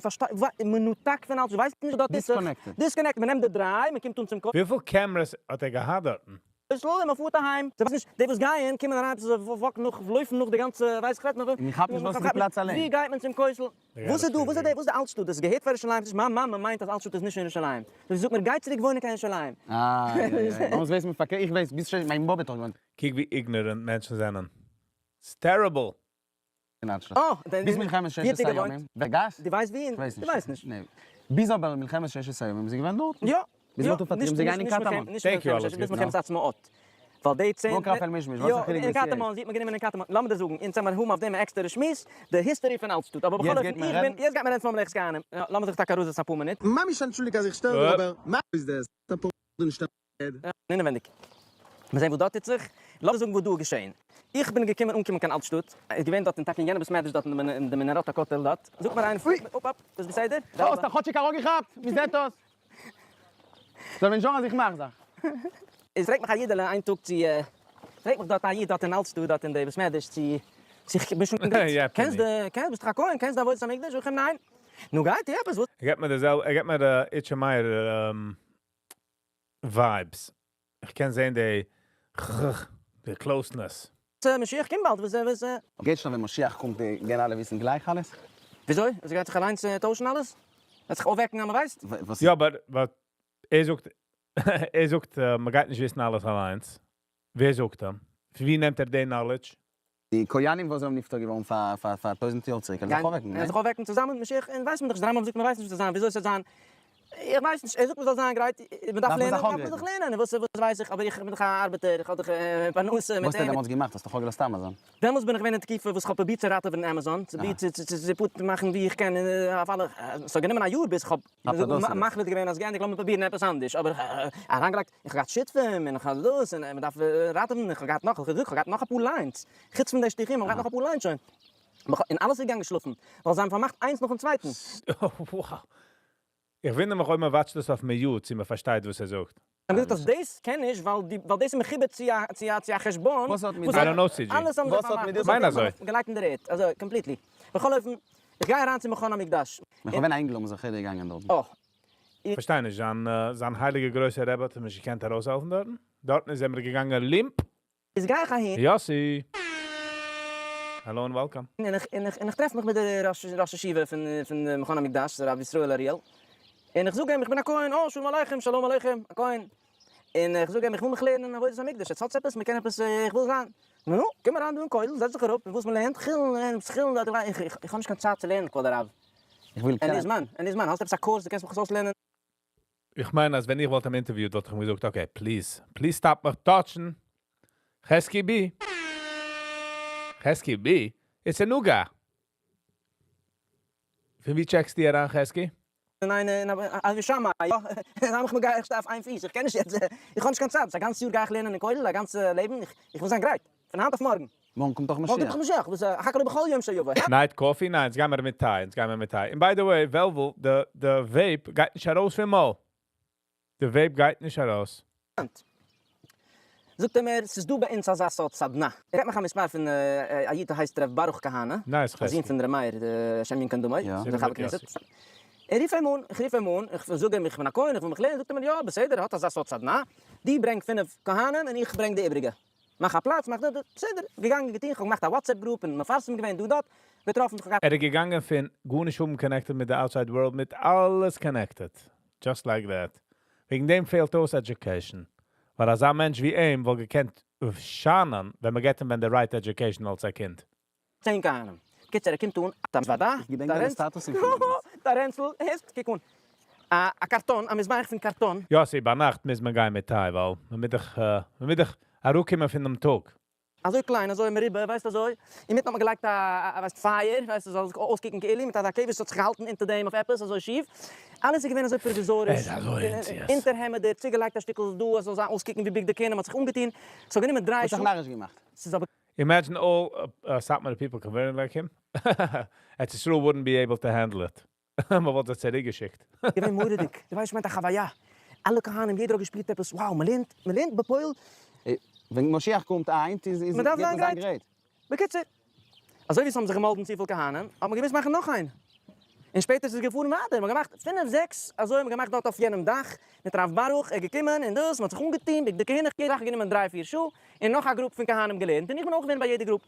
S4: מנותק פון אלטשטאט, ווייסט נישט וואס דארט טוט זיך.
S5: Disconnected.
S4: Disconnected, מ'נעמט די דריי, מ'קומט אן צום כותל.
S1: וויפיל cameras האט ער געהאט דארטן?
S4: און מ'פארט אהיים, זיי ווייסן נישט, די וואס גייען קומען אריין עפעס אזוי walk ן נאך, לויפן נאך די גאנצע ווייס איך רעדט מען
S5: און מ'כאפט נישט וואס איז די פלאץ אליין.
S4: ווי גייט מען צום כותל? וואס איז דא? וואס איז די וואס איז די אלטשטאט? דאס געהערט פאר ירושלים? ס'נישט מיין מאמע מיינט אז אלטשטאט איז נישט אין ירושלים. זי זאגט מיר גיי צוריק וואוינען קיין ירושלים.
S5: אה יא יא יא. ביי אונז ווייסט מען פארקערט, איך ווייס ביז שוין מיין באבע האט דאך געוואוינט.
S1: קוק ווי ignorant מענטשן זענען. ס'איז terrible.
S5: אין אלטשטאט.
S4: אה, דען
S5: ביז מלחמת ששת הימים. ווער גאס?
S4: דו ווייסט ווי?
S5: איך ווייס
S4: דו ווייסט נישט.
S5: נישט. ניין. ביז אבער מלחמת ששת הימים איז זי געווען דארטן.
S4: יא.
S5: ביז מ'האט פארטריבן זיי גייען אין קטמון.
S4: נישט מלחמת ששת, ביז מלחמת העצמאות. ווייל די 10.
S5: וואו קאפעל מישמיש, וואס איז א חילוק
S4: יא, אין
S5: ווי ס'איז?
S4: קטמון, זי האט מיר גענומען אין קטמון. לאמיר דיר זאגן, אונז האמיר האבן אויף דעם א עקסטערע שמועס, די history פון אלטשטאט. אבער בכל
S5: יעצט
S4: אופן,
S5: גייט מען
S4: איך בין,
S5: רעדן.
S4: יעצט גייט מען רעדן פון ממלכת כהנים. יא, לאמיר זיך טאקע אראפזעצן אפאר מינוט.
S3: ממש אנטשולדיג אז איך שטער דיר אבער מה איז דעס? אפאר נישט
S4: יא, אינעווענדיג. מיר זעהן וואס דארט טוט זיך. לאמיר זאגן וואס דא איז געשעהן. איך בין געקומען אנקומען קיין אלטשטאט, איז געווען דארט אין טאקע אין יענע בית מדרש דארט אין די מנורת הכותל דארט. זאגט מיר איינער, אפ אפ, דאס בסדר?
S5: האסט א כאטשיג אראפגעכאפט? מ'זעט דאס. זאל מען זאגן אז איך מאך זיך.
S4: עס פרעגט מיך א אידעלע איין טאג צו, פרעגט מיך דארט א איד דארט אין אלטשטאט דארט אין די בית מדרש צו, צו איך בין שוין גוט, קענסט די, קענסט, ביסט דאך א כהן, קענסט די עבודת המקדש? זאג איך אים ניין. נו גייט עפעס וואס?
S1: ער געבט מיר די זעלבע, ער געבט מיר די איטשע מאיר vibes. איך קען זען די די closeness.
S4: משיח קומט באלד, וואס וואס.
S5: גייט שוין ווען משיח קומט גייען אלע וויסן גלייך אלעס?
S4: וויאזוי? עס גייט זיך אליינס טוישן אלעס? וועט זיך אויפוועקן אז מען ווייסט?
S5: וואס?
S1: יא, but but ער זאגט, ער זאגט מען גייט נישט וויסן אלעס אליינס. ווער זאגט אים? פון ווי נעמט ער די knowledge?
S5: די כהנים וואס זענען נפטר געווארן פאר פאר 1000 יאר צוריק, וועלן זיך אויפוועקן, ניין?
S4: זיך אויפוועקן צוזאמען מיט משיח, און ווייסט מען דאך נישט, דער רמב"ם זאגט מען ווייסט נישט וואס וועט זיין, וויאזוי עס וועט זיין, איך ווייס נישט, ער זאגט מען זאל זיין גרייט, מען דארף לערנען, דארף מען זיך לערנען, וואס ווייס איך, אבער איך בין דאך א ארבעטער, איך האב דאך פרנסה מיט
S5: וואס האסטו דעמאלטס געמאכט? האסט דאך אפגעלאזט אמאזאן?
S4: דעמאלטס בין איך געווען אין תקופה וואס איך האב פרובירט צו ראטעווען אמאזאן, פרובירט צו פארט מאכן ווי איך קען, אויף אלע, עס האט גענומען א יאר ביז איך האב מחליט געווען אז געענדיגט, לאמיר פרובירן עפעס אנדערש, אבער אריינגעלייגט, איך האב געהאט שותפים, און איך האב דאס, און מען דארף ראטעווען, איך האב געהאט נאך, איך האב געזאגט, איך האב געהאט נאך אפאר lines, חוץ פון די שליחים, איך האב געהאט נאך אפאר lines שוין, און אלעס איז געגאנגען שלאפן, ווייל זיי האבן פארמאכט איינס נאכן צווייטן.
S1: Wow. איך וואונדער מיך אויב מען watch ט דאס אויף mute, צו מען פארשטייט וואס ער זאגט.
S4: זיי האבן געזאגט אז דאס קען נישט, ווייל די, ווייל דאס איז מחובר צו א, צו א, צו א חשבון.
S5: וואס האט מיט
S1: I don't know, CG.
S4: אלעס האבן זיי
S5: וואס האט מיט
S4: פארמאכט.
S5: דאס
S1: מיין אזוי.
S4: געלייגט אין דער ערד, אזוי, completely. בכל אופן, איך גיי אריין צום מכון המקדש.
S5: איך האב ווען א אינגל האבן זיך חדר געגאנגען דארטן.
S4: אה.
S1: איך פארשטיי נישט, זיין, זיין הייליגער גרויסער רבי האט אים נישט געקענט ארויסהעלפן דארטן? דארטן איז ער מיר געגאנגען limp.
S4: איז גיי איך אהין.
S1: יאסי! Hello and welcome.
S4: און איך, און איך, און איך טרעף מיך מיט דער ראש, ראש ישיבה פון, פון מכון המקדש, רבי ישראל אריאל. און איך זאג אים, איך בין א כהן, אה, שלום עליכם, שלום עליכם, א כהן. און איך זאג אים, איך וויל מיך לערנען עבודת המקדש, עטס האטס עפעס, מ'קען עפעס, איך וויל זיין. נו, קום אריין דא אין כולל, זעץ זיך אראפ, און וואס מ'לערנט, חולין, לערנען, חולין, דארט, איך, איך, איך האב נישט קיין צייט צו לערנען, כבוד הרב.
S5: איך וויל
S4: אין
S5: קענען.
S4: די זמן, אין די זמן, האסט עפעס א course, דו קענסט מיך עס אויסלערנען?
S1: איך מיין, אז ווען איך וואלט אים interviewed, וואלט איך אים געזאגט, okay, please, please stop מיך touch ן. חזקי בי. חזקי בי? It's a נוגה. פון ווי check סטו אריין, חזקי?
S4: ניין, ניין, אבי שמאי, יא, זיי מיך מגייר, איך שטיי אויף איין פיס, איך קען נישט יעצט, איך האב נישט קיין צייט, א גאנץ יאר גיי איך לערנען אין כולל, א גאנץ לעבן, איך וויל זיין גרייט, פון היינט אויף מארגן.
S5: מארגן קומט דאך משיח.
S4: מארגן קומט דאך משיח, וואס, אחכה לו בכל יום שיבוא.
S1: Night coffee? ניין, אונז גיימער מיט טיי, אונז גיימער מיט טיי. און by the way, וועלוול, די, די vape גייט נישט ארויס פון מויל. די vape גייט נישט ארויס.
S4: זאגט ער מיר, ס'איז דא ביי אונז אזא סארט סדנה. ער געבט מיך א מספר פון א איד הייסט ר' ברוך כהנא,
S1: Nice,
S4: א זון פון ר' מאיר, השם ינקום דמו, דער חבר כנסת. איך רוף אים אן, איך רוף אים אן, איך זאג אים איך בין א כהן, איך וויל מיך לערנען, זאגט ער מיר יא, בסדר, ער האט אזא סארט סדנה, דו ברענג 5 כהנים און איך ברענג די איבריגע. מאך א פלאץ, מאך דאס, בסדר, געגאנגען געטון, איך האב געמאכט א WhatsApp group און מפרסם געווען דא דארט, געטראפן, איך האב געהאט.
S1: ער איז געגאנגען פון גארנישט האבן connected מיט די outside world, מיט אלעס connected. Just like that. וועגן דעם פעלט אויס education. ווייל אזא מענטש ווי אים וואלט געקענט שיינען ווען מ'געט אים ווען די right education אלס א קינד.
S4: צען כהנים. קיצור ער קומט אן א מזוודה,
S5: איך געדענק דיינע סטאטוסים פון דעמאלטס.
S4: א רענצל, הערסט? קוק אן. א קארטאן, א מזבח פון קארטאן.
S1: יאסי, ביינאכט מוז מען גיין מיט טיי, ווייל מ'מוז דאך מ'מוז דאך אראפקומען פונעם טאג.
S4: אזוי קליין, אזוי מרובע, ווייסט אזוי, אינמיטן האט מען געלייגט א ווייסט פייער, ווייסט עס זאל זיך אויסקוקן כאילו, מיט אזא כבש וואס האט זיך געהאלטן אונטער דעם אויף עפעס אזוי שיף, אלעס איז געווען אזוי פראוויזאריש, אונטער העמעדער, צוגעלייגט א שטיקל דא עס זאל זיין אויסקוקן ווי בגדי כהונה, מען האט זיך אנגעטון, ס'האט גענומען דריי
S5: האט זיך
S4: שעה.
S5: נאריש געמאכט.
S4: ס'איז אבער.
S1: Imagine all סאטמארע people converting like him, ארץ ישראל wouldn't be able to handle it, מען וואלט זיי צוריקגעשיקט.
S4: געווען מורא'דיג, דו ווייסט מיינט א חוויה, אלע כהנים יעדער האט געשפירט עפעס, wow מ'לערנט, מ'לערנט בפועל.
S5: ווען משיח קומט היינט איז איז
S4: מ'דארף
S5: גייט
S4: זיין
S5: מען זיין
S4: גרייט.
S5: גרייט.
S4: בקיצור, אזוי ווי ס'האבן זיך געמאלדן צופיל כהנים, האט מען געמוזט מאכן נאך איין. און שפעטער ס'איז געפארן ווייטער, מ'האט געמאכט פינף זעקס, אזוי האט מען געמאכט דארט אויף יענעם דאך, מיט רב ברוך איז געקומען און דאס, מ'האט זיך אנגעטון, בגדי כהונה, יעדע זאך האט גענומען דריי פיר שעה, און נאך א group פון כהנים געלערנט, און איך בין אויך געווען ביי יעדע group.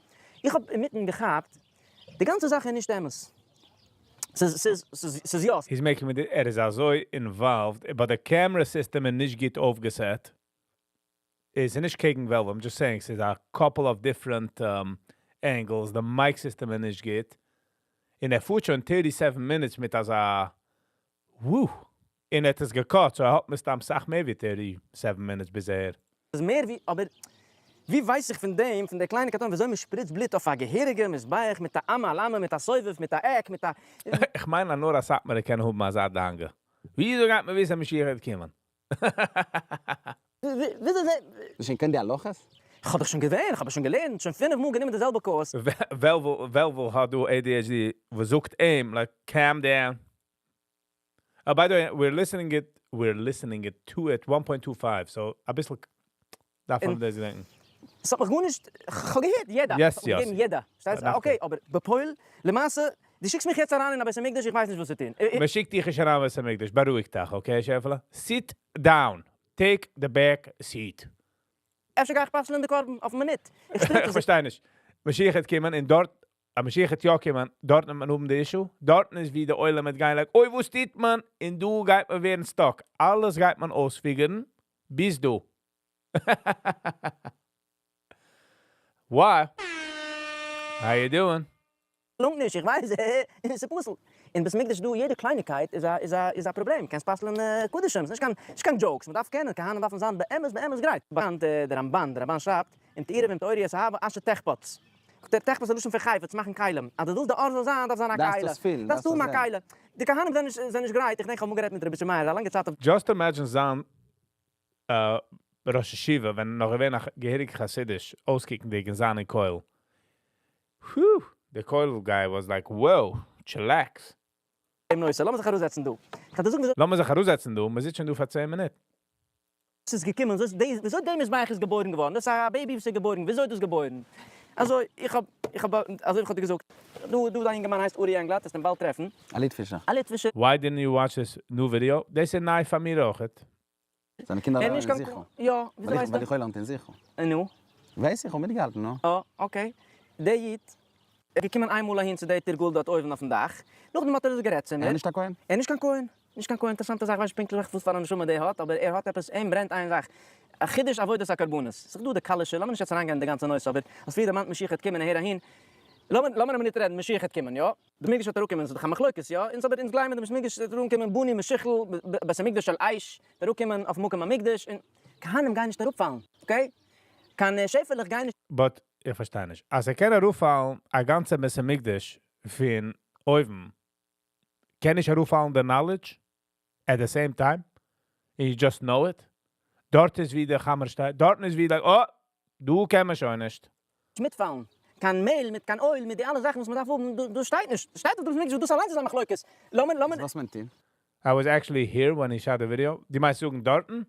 S4: איך האב אינמיטן געכאפט, די גאנצע זאך איז נישט אמת. ס'איז, ס'איז, ס'איז, ס'איז יא.
S1: He's making me, ער איז אזוי involved, but די camera system איז נישט גוט אויפגעסעט. איז נישט קעגן וועלוול, I'm just saying, ס'איז א couple of different angles, די mic system איז נישט גוט. און ער פארט שוין 37 minutes מיט אזא וואו. און ער האט עס גע cut, so ער האט מסתם סאך מער ווי 37 minutes ביז ער.
S4: איז מער ווי, אבער ווי ווייס איך פון דעם, פון דער קליינע קארטאן וויאזוי מען שפריצט בלוט אויף א געהעריגע מזבח מיט א אמה על אמה מיט א סובב מיט א עק מיט א.
S1: איך מיין אז נאר א סאטמארער קען האבן אזא דאגה. וויאזוי גייט מען וויסן אז משיח וועט קומען?
S4: וויאזוי זע.
S5: דו שוין קען די הלכות?
S4: כ'האב דאך שוין געווען, כ'האב עס שוין געלערנט, שוין פינף מאל גענומען די זעלבע course.
S1: וועלוול וועלוול האט דא ADHD וואס זאגט אים like calm down. By the way, we're listening it, we're listening it to it 1.25, so אביסל דארף מען דאס געדענקען.
S4: ס'האט מיך גארנישט, כ'האב געהערט יעדע,
S1: Yes,
S4: כ'האב געגעבן יעדע, פארשטייסט? Okay, אבער בפועל, למעשה, דו שיקסט מיך יעצט אריין אין א בית המקדש, איך ווייס נישט וואס צו טון.
S1: מען שיקט דיך נישט אריין אין בית המקדש, בארואיג דיך, okay שעפעלע? Sit down, take the back seat.
S4: אפשר גיי איך פסל'ען די קרבן אויפן מינוט. איך שפריץ
S1: איך פארשטיי נישט. משיח וועט קומען און דארט, אז משיח וועט יא קומען, דארט וועט מען האבן די issue, דארטן איז ווי די עולם וועט גיין like, אוי וואס טוט מען? און דא גייט מען ווערן stuck. אלעס גייט מען אויספיגערן ביז דא. Why? How you doing?
S4: לונגט נישט, איך ווייס, ס'איז פסול. אין בית מקדש דא יעדע קלייניקייט איז א איז א איז א פראבלעם, קענסט פסל'ען קדשים, ס'נישט קיין נישט קיין jokes, מ'דארף קענען, כהנים דארפן זיין באמת באמת גרייט. באקאנט דער רמבן, דער רמבן שרייבט, אם תאורה ואם תאורי את האהבה אשר תחפץ. זאגט ער, תחפץ איז א לשון פון חפץ, מאכן כלים. אז דו ווילסט די אור זאל זיין, דארף זיין א
S5: דארפסט
S4: כלי.
S5: עס פילן,
S4: דארפסט
S5: דארפסט
S4: האבן
S5: עס
S4: א
S5: זען.
S4: כלי. די כהנים זענען נישט זענען נישט גרייט, איך דענק איך האב אמאל גערעדט מיט רבי איטשע מאיר א לאנגע צייט אויף.
S1: Just imagine זיין ראש ישיבה ווען נאך געווען א געהעריג חסידיש אויסקוקנדיג אין זיין אין כולל. Whew, די כולל guy was like, wow, chillax.
S4: דעם נושא, לאמיר זיך אראפזעצן דא. איך וועל דיר זאגן וויאזוי.
S1: לאמיר זיך אראפזעצן דא, מען זיצט שוין דא פאר 10 מינוט.
S4: ס'איז געקומען, וויאזוי דעם מזבח איז געבוירן געווארן, דאס איז א baby וואס איז געבוירן, וויאזוי איז דאס געבוירן? אזוי, איך האב, איך האב, אזוי ווי איך האב דיר געזאגט, דא, דא איז א אינגערמאן הייסט אורי ענגלאט, וועסט אים באלד טרעפן.
S5: א ליטווישער.
S4: א ליטווישער.
S1: Why didn't you watch this new video? דאס איז ניי פאר מיר אויכעט.
S5: זיינע קינדער
S4: ער
S5: לערנען
S4: נישט
S5: אין
S4: קיין
S5: זיכרון.
S4: יא, וויאזוי ווייסטו?
S5: ווייל איך לערנט אין זיכרון.
S4: נו?
S5: ווייס איך, האב מיטגעהאלטן, נו.
S4: אה, okay. דער איד איז געקומען איינמאל אהין צו די תרגול דארט אויבן אויפן דאך, נאכדעם האט ער עס גערעדט צו מיר.
S5: ער איז נישט א כהן?
S4: ער איז נישט קיין כהן. נישט קיין כהן, אינטערעסאנטע זאך, כ'ווייס נישט פונקטליך וואס פאר א נשמה דער האט, אבער ער האט עפעס, אים ברענט איין זאך, א חידוש עבודת הקרבנות. ס'איז דא די קאלישע, לאמיר נישט יעצט אריינגיין אין די גאנצע נושא, אבער האסט פריער דערמאנט משיח העט קומען אהער אהין, לאמיר לאמיר א מינוט רעדן, משיח העט קומען, יא? די מקדש וועט אראפקומען, ס'איז דאך א מחלוקת, יא? אונז אבער אונז גלייבן די מקדש וועט אראפקומען בנוי משיח'ל, בית המקדש של אש, וועט אראפקומען אויף מקום המקדש, און כהנים גייען נישט אראפפאלן, okay? קיין שעפעלעך גייען נישט.
S1: But איך פארשטיי נישט. אז ער קען אראפפאלן א גאנצע בית המקדש פון אויבן, קען נישט אראפפאלן די knowledge at the same time? And you just know it? דארט איז ווי דער חמור שטייט, דארטן איז ווי like, oh, דא קען מען שוין נישט.
S4: מיטפאלן. קיין מעהל מיט קיין oil מיט די אלע זאכן וואס מען דארף האבן, דאס שטייט נישט. שטייט אויף דאס מקדש, דאס אליינס איז א מחלוקת. לאמיר, לאמיר.
S5: וואס מיינט איר?
S1: I was actually here when he shot the video. דו מיינסט זאגן דארטן?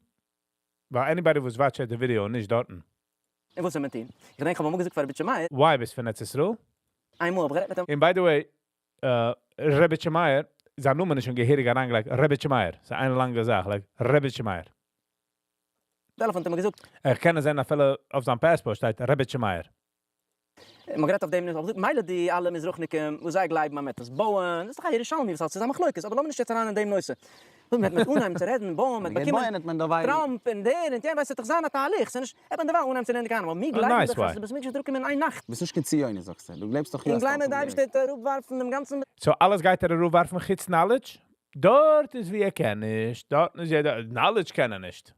S1: ווייל anybody וואס watch ט די ווידעא נישט דארטן.
S4: און וואס זאל מען טון? איך געדענק איך האב אמאל געזאגט פאר רבי איטשע מאיר.
S1: Why ביסט פון ארץ ישראל?
S4: איינמאל האב איך גערעדט מיט אים.
S1: און by the way, רבי איטשע מאיר, זיין נאמען איז שוין געהעריג אריינגעלייגט רבי איטשע מאיר, ס'איז איין לאנגע זאך, like רבי איטשע מאיר.
S4: טעלעפאן האט ער מיר געזאגט.
S1: איך קען עס זען אפילו אויף זיין passport שטייט רבי איטשע מאיר.
S4: מ'האט גערעדט אויף דעם נישט, אבער מילא די אלע מזרח'ניקים וואס זיי גלייבן אז מ'וועט עס בויען, דאס איז דאך א ירושלמי וואס האלט ס'איז א מחלוקת, אבער לאמיר נישט יעצט אריין אין דעם נושא. ווען מ'וועט מ'וועט אנהייבן צו רעדן בויען, מ'וועט באקומען טראמפ און דער און יענער, ווייסט ס'וועט דאך זיין א תהליך, ס'איז נישט, וועט מען דערווייל אנהייבן צו לערנען די כהנים, אבער מיר גלייבן דאך אז די בית המקדש וועט אראפקומען אין איין נאכט.
S5: ביסט נישט קיין ציוני זאגסטו, דו גלייבסט דאך יא
S4: און
S5: אז
S4: גלייבן
S5: ס'וועט
S4: אז די
S5: אראפקומען.
S4: אייבערשטער וועט אראפווארפן דעם גאנצן.
S1: So אלעס גייט ער אראפווארפן חוץ knowledge? דארט איז ווי ער קען נישט, דארט איז יעדער, knowledge קען ער נישט.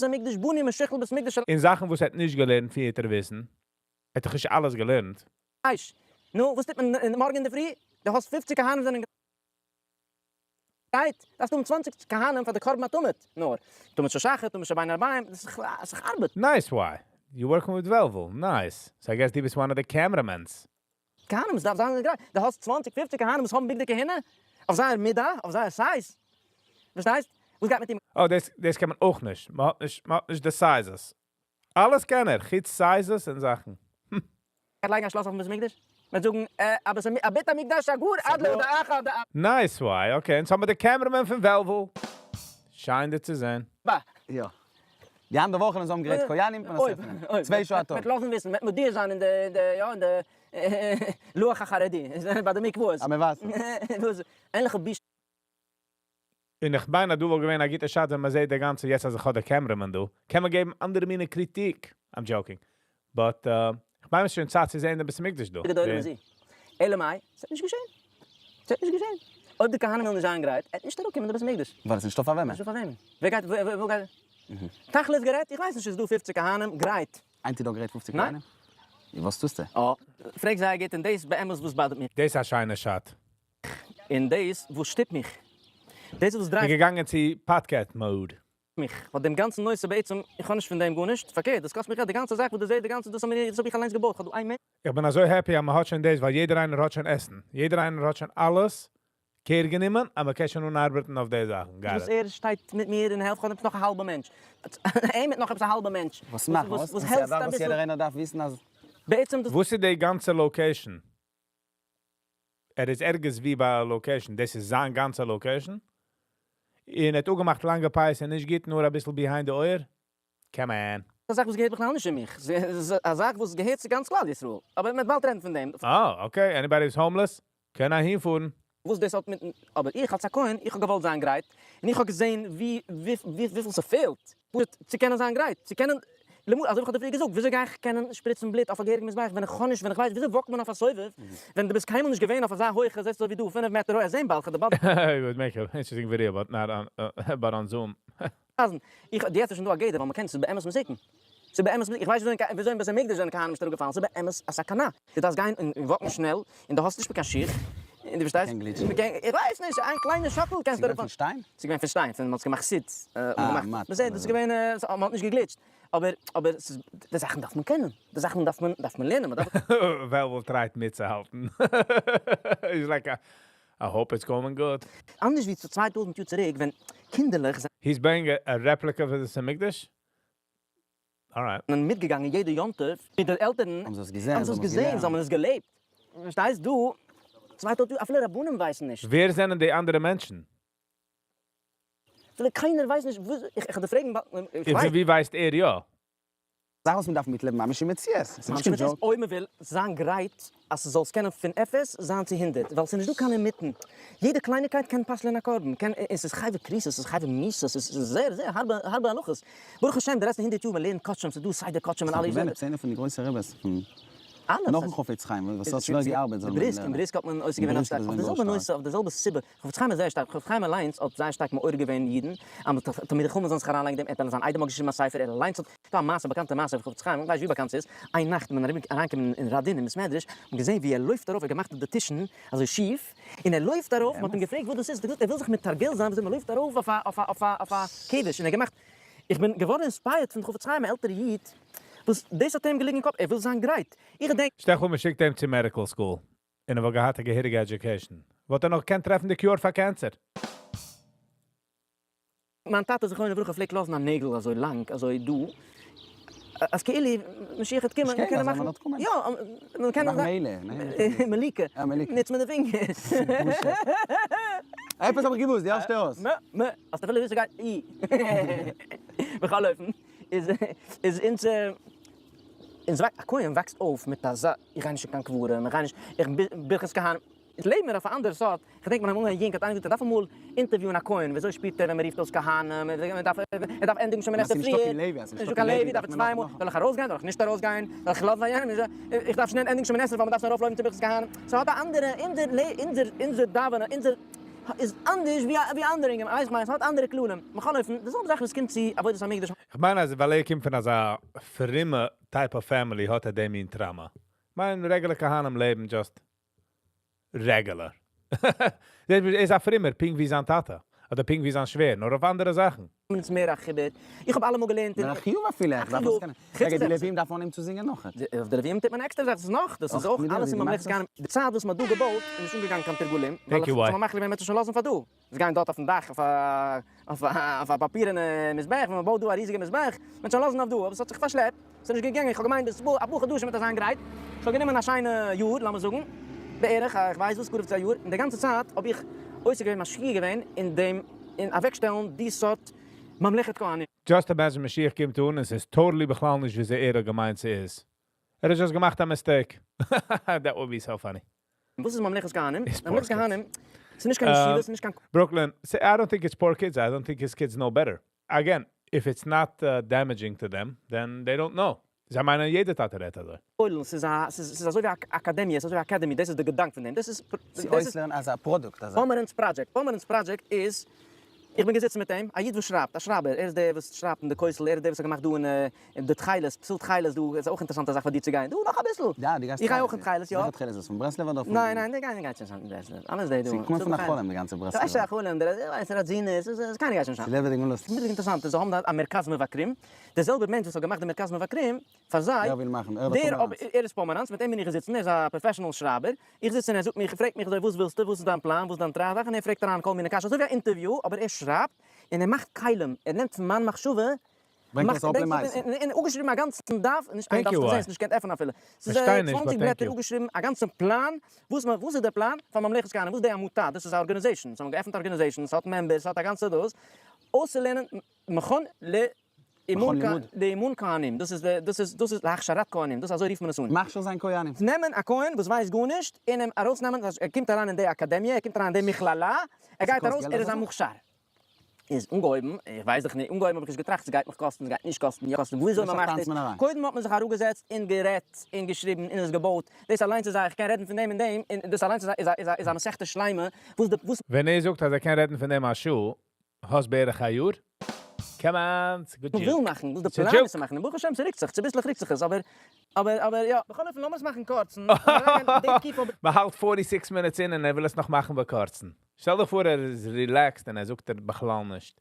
S4: בית המקדש בנוי משכל בית המקדש
S1: אין זאכן וואס ער האט נישט געלערנט פירט ער וויסן, ער האט דאך נישט אלעס געלערנט.
S4: אש. נו, וואס טוט מען מארגן אינדערפרי? דו האסט 50 כהנים זענען גרייט, דארפסט האבן 20 כהנים פאר די קרבן התמיד, נאר, תמיד של שחר, תמיד של בין הערביים, דאס איז דאך ארבעט.
S1: Nice why? You working with Velvel, nice. So I guess דו ביסט one of the cameramans.
S4: כהנים וואס דארף זיין גרייט, דו האסט 20, 50 כהנים וואס האבן בגדי כהונה, אויף זייער מידה, אויף זייער size. פארשטייסט? וואס גייט מיט אים?
S1: Oh, דאס, דאס קען מען אויך נישט. מען האט נישט, מען האט נישט די sizes. אלעס קען ער, חוץ sizes און זאכן.
S4: גייט לייגן א שלאס אויפן בית המקדש? מ'וועט זאגן, א בית המקדש סגור עד להודעה חדשה.
S1: Nice why, okay, אונז האבן מיר די cameraman פון וועלוול. שיין דיר צו זען.
S4: בא.
S5: יא. די אנדערע וואכן אונז האבן גערעדט כהנים און
S4: אויב, אויב,
S5: 2 שעה א טאג.
S4: מ'וועט לאזן וויסן, מ'וועט מודיע זיין אין די, אין די, יא, אין די לוח החרדי, ביי די מקוואות.
S5: אז מ'ווייסט.
S4: וואס, ענליכע בושה.
S1: און איך מיין אז דא וואלט געווען א גוטע shot ווען מען זעט די גאנצע, יעצט אז איך האב די cameraman דא, קען מען געבן אנדערע מיני קריטיק. I'm joking. But, איך מיין עס איז שוין צייט צו זען דעם בית המקדש דא.
S4: גדולה מזו. אלא מאי, ס'האט נישט געשען. ס'האט נישט געשען. אויב די כהנים וועלן נישט זיין גרייט, עט נישט אראפקומען די בית המקדש.
S5: ווייל עס איז נישטא פאר וועמען.
S4: נישטא פאר וועמען. ווער גייט, ווער גייט? תכלית גערעדט, איך ווייס נישט, איז דא 50 כהנים גרייט?
S5: איינס איז דא גרייט 50 כהנים?
S4: ניין.
S5: וואס טוסטו?
S4: אה, פרעג זייער גוט, און דאס באמת וואס bother ט מיך.
S1: דאס איז א שיינע shot.
S4: און דאס וואס שטופט מיך. דאס וואס דרייווט.
S1: כ'בין געגאנגען צו podcast mode.
S4: מיך, ווייל דעם גאנצן נושא בעצם, איך האב נישט פון דעם גארנישט, פארקערט, דאס קאסט מיך געלט, די גאנצע זאך וואס דו זעסט, די גאנצע, דאס האב מיר, דאס האב איך אליינס געבויט, איך האב דא איין מענטש.
S1: איך בין אזוי happy אז מען האט שוין דאס, ווייל יעדער איינער האט שוין עסן, יעדער איינער האט שוין אלעס care גענומען, אז מען קען שוין אנארבעטן אויף די זאכן. Got
S4: וואס
S1: it.
S4: ער שטייט מיט מיר און העלפט, כ'האב עפעס נאך א האלבע מענטש. ער מיט נאך עפעס א האלבע מענטש.
S5: וואס מאכט
S4: וואס
S5: וואס
S4: העלפט
S5: איז א זאך וואס
S4: אביסל.
S5: יעדער איינער דארף וויסן אז.
S4: בעצם דאס.
S1: וואס איז די גאנצע location? ער איז ערגעץ ווי ביי א location, דאס איז זיין גאנצע location? און ער האט אפגעמאכט לאנגע פאות און נישט גוט, נאר אביסל behind the אויער? Come on.
S4: א זאך וואס געהערט בכלל נישט צו מיך, ס'איז א זאך וואס געהערט צו גאנץ כלל ישראל, אבער מ'וועט באלד רעדן פון דעם.
S1: אה, okay, anybody איז homeless, קען אהינפארן.
S4: וואס דאס האט מיט, אבער איך אלס א כהן, איך האב געוואלט זיין גרייט, און איך האב געזען ווי וויפיל ס'פעלט פשוט צו קענען זיין גרייט, צו קענען, למשל, אזוי ווי איך האב דיר פריער געזאגט, וויאזוי גיי איך קענען שפריצן בלוט אויף א געהעריגן מזבח ווען איך האב נישט, ווען איך ווייס, וויאזוי walk ט מען אויף א סובב ווען דו ביסט קיינמאל נישט געווען אויף אזא הויכע, זעסט אזוי ווי דא, 5 מעטער הויך, זעהן באלד, כ'האב דיר באלד.
S1: It would make an interesting video, but not on, but on Zoom.
S4: אייזן, איך, די יעצט איז שוין דא א גדר, ווייל מ'קען, ס'איז באמת מסוכן. ס'איז באמת מסוכן, איך ווייס נישט וויאזוי אין בית המקדש זענען כהנים נישט אראפגעפאלן, ס'איז באמת א סכנה. דו דארפסט גיין און walk ן שנעל, און דו האסט נישט מיט קיין שיך, און דו פארשטייסט,
S5: מ'קען גליטשן.
S4: מ'קען, איך ווייס נישט, איין קליינע שאקל קענסטו
S5: ס'איז געווען
S4: אראפפאלן.
S5: פון שטיין?
S4: ס'איז געווען פון שטיין, פון מ'האט עס געמאכט seats,
S5: אה, מאט.
S4: מ'זעט, דאס איז געווען, מ'האט נישט געגליטשט. אבער, אבער, ס'איז, די זאכן דארף מען קענען, די זאכן דארף מען, דארף מען לערנען, מ'דארף.
S1: וועלוול try ט מיטצוהאלטן. He's like, I hope it's going good.
S4: אנדערש ווי צו 2000 יאר צוריק, ווען קינדערלעך
S1: He's buying a replica of the המקדש? Alright.
S4: זענען מיטגעגאנגען יעדע יום טוב מיט די עלטערן,
S5: האבן זיי עס געזען,
S4: האבן זיי עס געזען, זיי האבן עס געלעבט. פארשטייסט דא, 2000 יאר, אפילו רבנים ווייסן נישט.
S1: ווער זענען די אנדערע מענטשן?
S4: אפילו קיינער ווייסט נישט וואס, איך דיר פרעגן, איך ווייס.
S1: פון ווי ווייסט ער יא?
S5: זאך וואס מען דארף מיטלעבן ממש אין מציאות, ס'איז נישט קיין joke.
S4: אויב מען וויל זיין גרייט אז ס'זאל עס קענען פון אפס זיין צו 100, ווייל ס'איז נישטא קיין אינמיטן, יעדע קלייניקייט קען פסל'ען א קרבן, קען, און ס'איז חייבי כריתות, ס'איז חייבי מיתות, ס'איז זייער זייער הארבע הארבע הלכות, ברוך השם די לעצטע 100 יאר מען לערנט קדשים, ס'איז דא סדר קדשים און אלע.
S5: ס'איז געווען עפעס איינער פון די גרויסע רעבעס פון
S4: אלע.
S5: נאכן חפץ חיים וואס האט שווער געארבעט זאל מען לערנען.
S4: אין בריסק האט מען עוסק געווען אויף די זעלבע נושא אויף די זעלבע סיבה, חפץ חיים איז זייער שטארק, חפץ חיים אליינס האט זייער שטארק מעורר געווען אידן אז תלמידי חכמים זאלן זיך אריינלייגן דעם, ער האט זיין איידעם האט געשריבן א ספר, ער אליינס האט, ס'דא א מעשה, א באקאנטע מעשה פון חפץ חיים, איך ווייס נישט ווי באקאנט ס'איז, איין נאכט איז מען אריינגעקומען אין ראדין אין בית מדרש, און געזען ווי ער לויפט ארויף, ער האט געמאכט די טישן אזוי שיף, און ער לויפט ארויף, מ'האט אים געפרעגט וואס דאס איז, האט ער געזאגט ער וויל זיך מתרגל זיין וויאזוי מ'לויפט ארויף אויף א אויף א אויף א אויף א כבש, און ער האט געמאכט, איך בין געווארן inspired פון חפץ חיים, א עלטערע איד, וואס דאס האט אים געליגן אין קאפ, ער וויל זיין גרייט, איך געדענק.
S1: שטעל פאר מ'שיקט אים צו medical school, און ער וואלט געהאט א געהעריגע education, וואלט ער נאך געקענט טרעפן די cure פאר cancer.
S4: מיין טאטע זכרונו לברכה פלעגט לאזן א נעגל אזוי לאנג אזוי דא, אז כאילו משיח וועט קומען, מ'קען מאכן, יא, מ'קען מאכן מליקה, נוצט מען די פינגער.
S5: עפעס האב איך געוואוסט, די ערשטע אות.
S4: מ מ, האסט אפילו געוואוסט ס'גייט אי. בכל אופן, איז איז אונזער. און א כהן וואקסט אויף מיט אזא, איך גיי נישט אין קיין קברים, איך גיי נישט, איך ברכת כהנים, אונז לעבן מיר אויף א אנדערע סארט, כ'דענק מיר האבן אנגעהויבן יונג האט איינער געזאגט ער דארף אמאל interview ען א כהן, וויאזוי שפירט ער ווען מ'רופט אויס כהנים, ער דארף ער דארף ענדיגן שמונה עשרה פריער, נישטא קיין לוי דארף ער צוויי מאל, זאל איך ארויסגיין זאל איך נישט ארויסגיין, זאל איך לאזן יענעם, איך דארף שנעל ענדיגן שמונה עשרה ווייל מ'דארף שנעל ארויפלויפן צו ברכת כהנים, ס'האט א אנדערע, אונזער אונזער אונזער דאווענען אונזער איז אנדערש ווי ווי אנדערע אינגערמאן, ווייסט כ'מיין ס'האט אנדערע כללים, בכל אופן די זעלבע זאך ווען ס'קומט צו עבודת המקדש.
S1: כ'מיין אז ווייל ער קומט פון אזא פרומע type of family האט ער די מין trauma. כ'מיין regular כהנים לעבן just regular. ער איז א פרומער פונקט ווי זיין טאטע, אדער פונקט ווי זיין שווער, נאר אויף אנדערע זאכן.
S4: אונז מער א חיבור. איך האב אלעמאל געלערנט אין.
S5: מער א חיוב אפילו, איך דארף עס קענען. רגע, די לווים דארף אנהייבן צו זינגען נאך.
S4: אויף די לווים טוט מען עקסטערע זאכן, דאס איז נאך, דאס איז אויך אלעס אין ממלכת כהנים. די צייט וואס מען האט דא געבויט איז נישט אנגעגאנגען קיין תרגולים, ווייל איך האב מחליט געווען מען וועט עס שוין לאזן פאר דא. זיי גייען דארט אויפן דאך אויף א פאפירענע מזבח, ווען מען בויט דא א ריזיגע מזבח, מען וועט שוין לאזן אויף דא, אבער עס האט זיך פארשלעפט, עס איז נישט געגאנגען, איך האב געמיינט ביז אפאר חדשים וועט עס זיין גרייט, עס האט גענומען א שיינע יאר, לאמיר זאגן בערך, איך ווייס וואס, קרוב צו א יאר, און די גאנצע צייט האב איך עוסק געווען, משקיע געווען אין דעם, אין אוועקשטעלן די סארט ממלכת כהנים.
S1: Just imagine משיח קומט אן און ס'איז totally בכלל נישט וויאזוי ער האט געמיינט ס'איז. ער האט just געמאכט א mistake. That would be so funny.
S4: וואס איז ממלכת כהנים? ממלכת כהנים ס'איז נישט קיין ישיבה, ס'איז נישט קיין.
S1: Brooklyn, I don't think it's poor kids, I don't think his kids know better. Again, if it's not damaging to them, then they don't know. זיי מיינען יעדער טאטע רעדט אזוי.
S4: כולל, ס'איז א, ס'איז אזוי ווי א אקאדעמיע, ס'איז אזוי ווי academy, דאס איז די געדאנק פון דעם, דאס איז.
S3: צו אויסלערנען אזא פראדוקט אזא.
S4: פאמערענץ project, פאמערענץ project איז איך בין געזיצן מיט אים, א איד וואס שרייבט, א שרייבער, ער איז דער וואס שרייבט אין די כותל, ער איז דער וואס האט געמאכט דא אין די תכלת, פסול תכלת דא, איז אויך אינטערעסאנטע זאך פאר דיר צו גיין דא נאך אביסל,
S3: יא, דו גייסט
S4: איך גיי אויך אין תכלת, יא.
S3: וועלכע תכלת איז דאס, פון ברסלב אדער פון.
S4: ניין ניין, קיינער גייט שוין נישט אין ברסלב, אלעס די דא.
S3: ס'איז געקומען פון א חלום די גאנצע ברסלב.
S4: ס'איז א חלום, דער ווייסט ראדזינער, ס'איז קיינער גייט שוין נישט.
S3: ס'איז לעבעדיג און לוסטיג.
S4: ס'איז מורא'דיג אינטערעסאנט, זיי האבן דארט א מרכז מבקרים, דער זעלבער מענטש וואס האט געמאכט די מרכז מבקרים, פאר זיי,
S3: ער וויל מאכן, ער האט פאמעראנץ.
S4: ער איז פאמעראנץ, מיט אים בין איך געזיצן, ער איז א professional שרייבער, איך זיץ און ער זאגט מיך, פרעגט מיך אזוי וואס ווילסטו, וואס איז דיין פלאן, וואס איז דיין טראכט, און ער פרעגט אריין כל מיני קשיות, אזוי ווי א interview, אבער ער שרייבט, און ער מאכט כלים, ער נעמט פון מיין מחשבה,
S3: ברענגט עס אראפ למעשה.
S4: און אפגעשריבן א גאנצן דף, נישט איין דף, האסט נישט געקענט עפענען אפילו, ס'איז 20 בלעטער אפגעשריבן א גאנצן פלאן, וואס איז דער פלאן פאר ממלכת כהנים, וואס איז די עמותה, דאס איז א organization, זיי האבן געעפנט א organization, ס'האט members, ס'האט א גאנצע דאס, אויסצולערנען מכון ל. לאימון כהנים, דאס איז דאס איז דאס איז להכשרת כהנים, דאס אזוי רופט מען עס אן.
S5: מכשיר זיין כהנים.
S4: נעמען א כהן וואס ווייסט גארנישט און אים ארויסנעמען, ער קומט אריין אין די אקאדעמיע, ער קומט אריין אין די מכללה, ער גייט ארויס, ער איז א מוכשר. איז אנגעהויבן, איך ווייס דאך נישט, אנגעהויבן האב איך נישט געטראכט ס'גייט מיך קאסטן, ס'גייט נישט קאסטן, יא קאסטן, וויאזוי מ'מאכט עס, קודם האט מען זיך אראפגעזעצט און גערעדט און געשריבן און עס געבויט, דאס אליינס איז א, איך קען רעדן פון דעם און דעם, און דאס אליינס איז א איז א מסכת שלימה, וואס די וואס.
S1: ווען ער זאגט אז ער קען רעדן פון דעם א שעה, האסט בערך א יאר? Come on, ס'איז גוט
S4: מ'וויל
S1: joke.
S4: מאכן, וואס די פלאן איז צו מאכן, און ברוך השם ס'רוקט זיך, צוביסלעך רוקט זיך עס, אבער, אבער, אבער יא. בכל אופן לאמיר עס מאכן קורצן, די תקופה האב.
S1: מ'האלט 46 minutes אין און ער וויל עס נאך מאכן בקורצן. שטעל דיך פאר ער איז relaxed און ער זאגט ער בכלל נישט.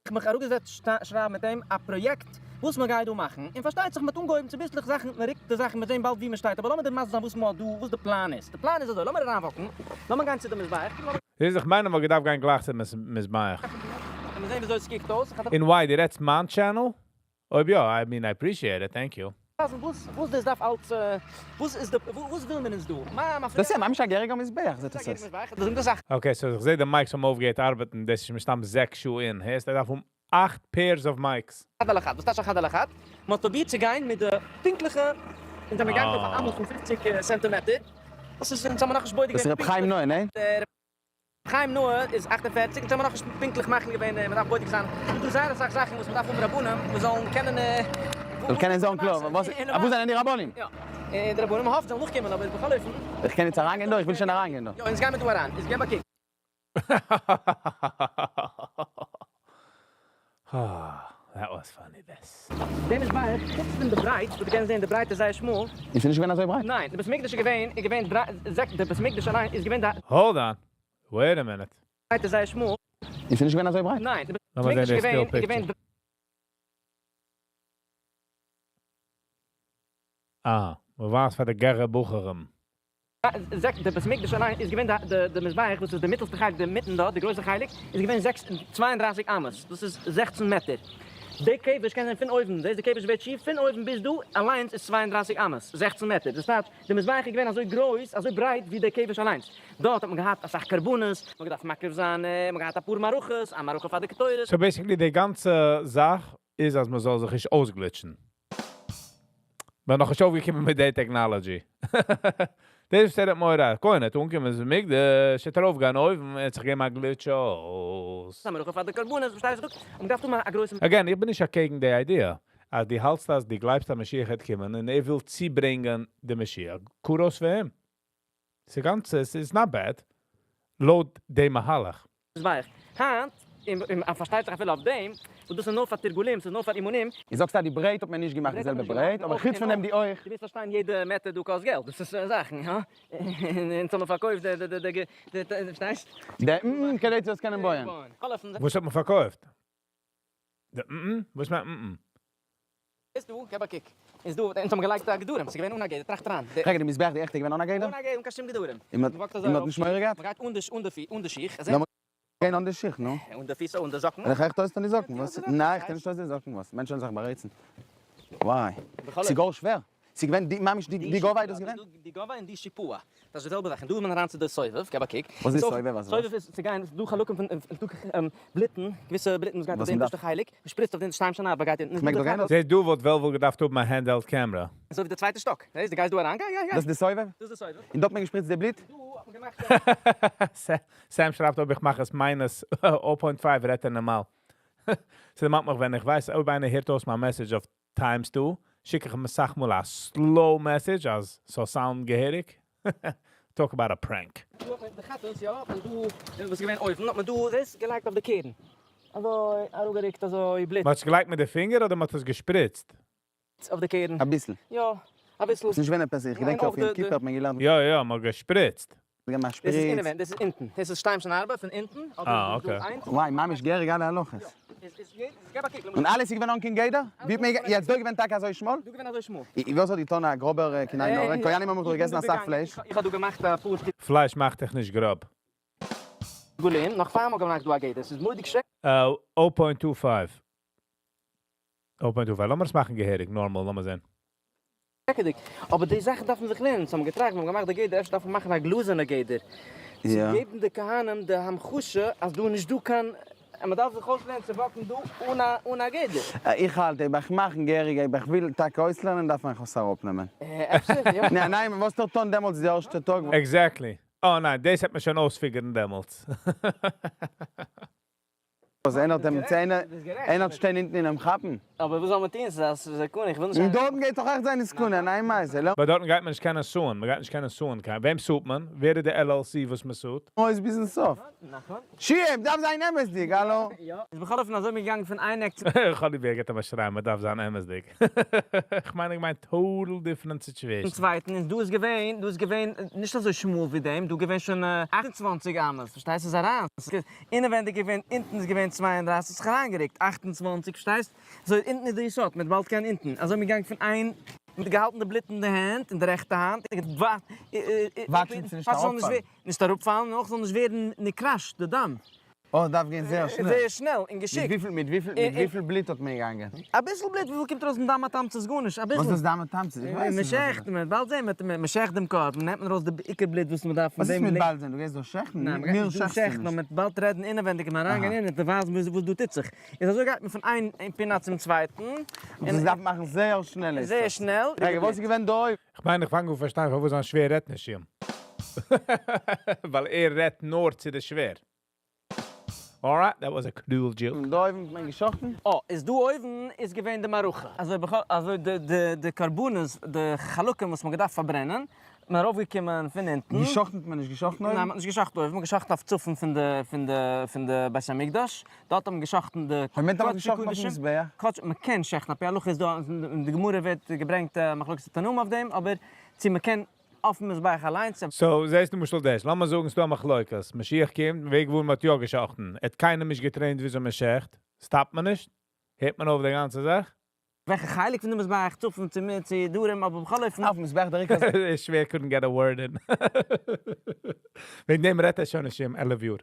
S4: איך מיך אראפגעזעצט שרייבן מיט אים א פראיעקט וואס מ'גייט דא מאכן, און פארשטייט זיך מ'האט אנגעהויבן צוביסלעך זאכן, מ'רוקט די זאכן, מ'וועט זען באלד וואו מ'שטייט, אבער לאמיר דיר מסביר זיין וואס מ'האט דא, וואס די פלאן איז. די פלאן איז אזוי, לאמיר אריינוואקן, לאמיר גיין צו די מזבח, לאמיר.
S1: זעסט איך מיין אז מ'וואלט געדארפט גיין גלייך צום מזבח.
S4: לאמיר זען וויאזוי עס קוקט אויס, איך
S1: און וויי, דו רעדסט מיין channel? אויב יא, I mean I appreciate it, thank you.
S4: ווייזן וואס וואס דאס דארף אלץ, וואס איז די, וואס וויל מען אונז דא? מה מפריע?
S5: דאס איז ממש א געהעריגער מזבח זעט עס אויס.
S1: Okay, so איך זעה די mics האבן אויפגעהערט ארבעטן, דאס איז מסתם זעקס שעה אין, הערסט? ער דארף האבן אכט pairs of mics.
S4: אחד על אחד, וואס טייטש אחד על אחד? מען האט פרובירט צו גיין מיט די פונקטליכע, אונז זעמיר געגאנגען אויף א אמה פון 50 סענטימעטער, דאס איז אונז האמיר נאכנישט בודק
S5: דאס איז
S4: געווען
S5: ר' חיים נאה, ניין?
S4: ר' חיים נאה איז 48, אונז האמיר נאכנישט פונקטליך מחליט געווען, מען דארף בודק זיין, ס'איז דא זייער אסאך זאכן וואס מען דארף האבן רבנים וואס זאלן קענען.
S5: זאל קענען זאגן קלאר, וואס וואו זענען די רבנים?
S4: יא, די רבנים, מען האפט זאלן נאכקומען, אבער בכל אופן.
S5: איך קען יעצט אריינגיין דא? איך וויל שוין אריינגיין דא.
S4: יא, אונז גיימער דא אריין, איז געב א קוק.
S1: That was funny דעס.
S4: דעם איז בערך, חוץ פון די ברייט, וואס דו קענסט זען די ברייט איז זייער שמאל.
S5: און ס'איז נישט געווען אזוי ברייט?
S4: ניין, די בית מקדש איז געווען, איז געווען דריי, זעק, די בית מקדש אליין איז געווען די.
S1: Hold on, wait a minute.
S4: ברייט איז זייער שמאל.
S5: און ס'איז נישט געווען אזוי ברייט?
S4: ניין, די בית
S1: לאמיר
S4: מקדש
S1: זען
S4: איז
S1: די
S4: געווען,
S1: still
S4: איז געווען.
S1: picture. אה, מ'ווייזט פאר די גערער בחורים.
S4: זעק, די בית מקדש אליין איז געווען די די מזבח וואס איז די מיטעלסטע חלק די מיטן דארט די גרויסע חלק איז געווען זעקס און צוויי און דרײַסיק אמות דאס איז 16 מעטער די כבש קען זען פון אויבן זעסט די כבש ווערט שיף פון אויבן ביז דא אליינס איז 32 אמות 16 מעטער דאס טייטש די מזבח איז געווען אזוי גרויס אזוי ברייט ווי די כבש אליינס דארט האט מען געהאט אסאך קרבנות מען האט געדארפט מקריב זיין מען האט געהאט אפאר מערכות א מערכה פאר די קטורת.
S1: So basically די גאנצע זאך איז אז מען זאל זיך נישט אויסגליטשן. מ'איז נאך נישט אויפגעקומען מיט די technology. דאס שטייט מורא. קודם, ער אנגעקומען צום מקדש, האט ער ארויפגעגאנגען אויבן, האט זיך געגעבן א גליטש אויס.
S4: מערכה פאר די קרבנות, פארשטייסט דו? און מ'דארף טון א גרויסע
S1: Again, איך בין נישט אקעגן די idea. אז דו האלטסט אז דו גלייבסט אז משיח וועט קומען און ער וויל צוברענגען די משיח. Kudos פאר אים. דאס גאנצע איז not bad. לויט דעם מהלך.
S4: מזבח. היינט, אין פארשטייט זיך אפילו אויף דעם, וואס דאס איז נאר פאר תרגולים, ס'איז נאר פאר אימונים.
S5: איך זאגסט אז די ברייט האט מען נישט געמאכט די זעלבע ברייט, אבער חוץ פון דעם די אויך.
S4: דו ווילסט פארשטיין יעדע מעטער דא קאסט געלט, דאס איז זאכן, הא? און אונז האבן פארקויפט די די די די די פארשטייסט?
S5: די מ מ כדי צו עס קענען בויען.
S1: וואס האט מען פארקויפט? די מ מ? וואס מיינט מ מ?
S4: איז דא, געב א קוק, איז דא, אונז האבן געלייגט א גדרים, ס'איז געווען אן א גדר, טראכט אריין, די.
S5: רגע, די מזבח די עכטע איז געווען אן א גדר?
S4: אן א גדר, אן קיין שום גדרים.
S5: און מ'האט נישט מורא געהאט?
S4: מ'גייט אן די אן די אן די שיך.
S5: לאמיר גיין אן די שיך, נו.
S4: אן די פיס, אן די זאקן.
S5: איך איך טויש אן די זאקן, וואס? ניין, איך טו נישט אויס די זאקן, וואס? מענטשן וועלן זיך בארייצן. וויי. ס'איז גאר שווער. ס'איז געווען די, ממש די, די גובה איז דאס געווען?
S4: די גובה און די שיפוע. דאס איז די זעלבע זאך. און דא איז מען אריין צו די סובב, געב א קוק.
S5: וואס איז סובב? וואס?
S4: סובב איז צו גיין, ס'איז דא חלקים פון, ס'איז דא בלוטן, געוויסע בלוטן וואס גייט אויף די אונטערשטע חלק, מ'שפריצט אויף די אונטערשטע שתיים שנה גייט אונטן.
S5: כ'מעג דא גיין?
S1: זעסט דא וואלט וועלוול געדארפט האבן א handheld camera.
S4: אזוי ווי די צווייטע שטאק. זעסט? דו גייסט דא אריין, גיי גיי גיי.
S5: דאס איז די סובב?
S4: דאס איז די סובב.
S5: און דא האט מען געשפריצט די בלוט?
S4: דא האט מען געמאכט א.
S1: Sam שרייבט אויב איך מאך עס minus 0.5 רעדט ער נארמאל. ס'דערמאנט מיך ווען איך ווייס אויב איינער הערט אויס מיין message אויף times 2, שיק איך אים אסאך מאל א slow message אז ס'זאל sound געהעריג. Talk about a prank.
S4: דא האט מען די חטאת, יא, האט מען דא, וואס איז געווען אויבן, האט מען דא דאס געלייגט אויף די קרן. אזוי אראפגערוקט אזוי בלוט.
S1: מ'האט עס געלייגט מיט די פינגער אדער מ'האט עס געשפריצט?
S4: אויף די קרן.
S5: אביסל.
S4: יא, אביסל.
S5: ס'נישט געווען עפעס, איך געדענק אויף יום כיפור האט מען געלערנט.
S1: יא יא, מ'האט געשפריצט.
S5: געגעבן א שפריץ.
S4: דאס איז אינעווענדיג, דאס איז אונטן. דאס איז שתיים שנה ארבע פון אונטן.
S1: אה, okay.
S5: וואי, ממש געהעריג אלע הלכות. און אלעס איז געווען אן קיין גדר? ווי האט מען גע. יעצט דא איז געווען טאקע אזוי שמאל?
S4: דא געווען אזוי שמאל.
S5: וואס האט געטון א גראבער קיין עין הרע? כהנים האבן דאך געגעסן אסאך פלייש.
S4: איך האב דא געמאכט א פאר.
S1: פלייש מאכט דיך נישט גראב.
S4: גולים, נאך פאר מ'האט געמאכט דא א גדר, ס'איז מורא'דיג שווער.
S1: 0.25. 0.25. לאמיר עס מאכן געהעריג, normal, לאמיר זען.
S4: שרעקעדיג. אבער די זאכן דארף מען זיך לערנען. ס'האבן געטראכט, מ'האט געמאכט די גדר, אפשר דארף מען מאכן א גלאזערנע גדר. צו געבן די כהנים די המחשה אז דא איז נישט דא קיין, אז מ'דארף זיך אויסלערנען צו walk ן דא אן א אן א גדר.
S5: איך האלט אויב איך מאכן געהעריג אויב איך וויל טאקע אויסלערנען דארף מען עס אראפנעמען.
S4: אפשר יא.
S5: ניין ניין וואס טוט טון דעמאלטס די ערשטע טאג?
S1: Exactly. אה ניין, דאס העט מען שוין אויס figure ן דעמאלטס.
S5: וואס איינער האט אים צו איינער איינער האט שטיין אונטן און אים כאפן.
S4: אבער וואס זאל מען טון, ס'איז א סכנה, איך וויל נישט.
S5: און דארטן גייט דאך עכט זיין די סכנה, ניין מייזעל?
S1: ווייל דארטן גייט מען נישט קענען sue ען, מען גייט נישט קענען sue ען קיין, וועם sue ט מען? ווער איז די LLC וואס מען sue ט?
S5: אויס ביזן סוף. שיעם, דארף זיין אמת'דיג, האלא?
S4: יא. איז בכל אופן אזוי מען געגאנגען פון איין עק צום.
S1: איך האב ליב ווי ער געבט אים א שריי, מען דארף זיין אמת'דיג. איך מיין איך מיין total different situation.
S4: צווייטן, און דא איז געווען, דא איז געווען נישט אזוי שמאל ווי דעם, דא געווען שוין 28 אמות, פארשטייסט? ס'איז אריין, ס'איז אינעווענדיג געווען, אונטן איז געווען 32, ס'איז זיך אריינגערוקט 28, פארשטייסט? אזוי אונטן איז די יסוד, מ'האט באלד קיין אונטן, אזוי מ'געגאנגען פון איין, מ'האט געהאלטן די בלוט אין די הענט, אין די רעכטע האנט,
S5: וואטשן צו נישט אראפפאלן.
S4: נישט אראפפאלן, און אויך זאל נישט ווערן נקרש די דם.
S5: אוי, דארף גיין זייער שנעל.
S4: זייער שנעל און געשיקט.
S5: מיט וויפיל, מיט וויפיל, מיט וויפיל בלוט האט מען געגאנגען?
S4: אביסל בלוט, וויפיל קומט ארויס פון דם התמצית? גארנישט, אביסל.
S5: וואס איז דם התמצית? איך ווייס נישט.
S4: מ'שעכט, מ'וועט באלד זען, מ'שעכט דעם קרבן, נעמט מען ארויס די עיקר בלוט וואס מ'דארף פון
S5: וואס
S4: דעם
S5: איז מיט
S4: בלוט.
S5: באלד זען? דו גייסט דא שעכטן?
S4: ניין, מ'גייט
S5: מיר
S4: נישט דא
S5: שעכטסטו
S4: שעכטן, נאר
S5: נישט.
S4: מ'וועט באלד רעדן אינעווענדיג און אריינגיין אין און ווייזן וואס דא טוט זיך. איז אזוי גייט מען פון איין פינה צום צווייטן.
S5: און דאס דארף מאכן זייער שנעל איז דאס.
S4: זייער שנעל.
S5: רגע, וואס איז געווען דא אויבן?
S1: כ'מיין איך פאנג אן פארשטיין פארוואס זיין שווער רעדט נישט צו אים. ווייל ער רעדט נאר צו די שווער. Alright, that was a cruel joke.
S5: דא אויבן האט מען געשאכטן?
S4: אה, איז דא אויבן איז געווען די מערכה. אזוי בכל, אזוי די די די קרבנות, די חלקים וואס מ'האט געדארפט פארברענען, מען ארויפגעקומען פון אונטן.
S5: געשאכטן האט מען נישט געשאכטן אויבן?
S4: ניין, מ'האט נישט געשאכטן אויבן, מ'האט געשאכטן אויף צפון פון די פון די פון די בית המקדש, דארט האט מען געשאכטן די
S5: האט מען
S4: קדשי
S5: געשאכטן אויפן
S4: קדשים.
S5: מזבח?
S4: כאטש מ'קען שעכטן, על פי הלכה איז דא, אין די גמרא ווערט געברענגט מחלוקת תנאים אויף דעם, אבער צו מ'קען אויפן מזבח אליינס.
S1: So, זעסט למשל דאס, לאמיר זאגן ס'דא א מחלוקת, משיח קומט, וועג וואו מ'האט יא געשאכטן, ער האט קיינעם נישט גע train ט וויאזוי מ'שעכט, stop ט מען נישט? הערט מען אויף די גאנצע זאך?
S4: וועלכע חלק פון די מזבח, צפון צו צו דרום, אבער בכל אופן.
S5: אויפן מזבח דער עיקר
S1: איז שווער couldn't get a word in. וועגן דעם רעדט ער שוין נישט צו אים 11 יאר.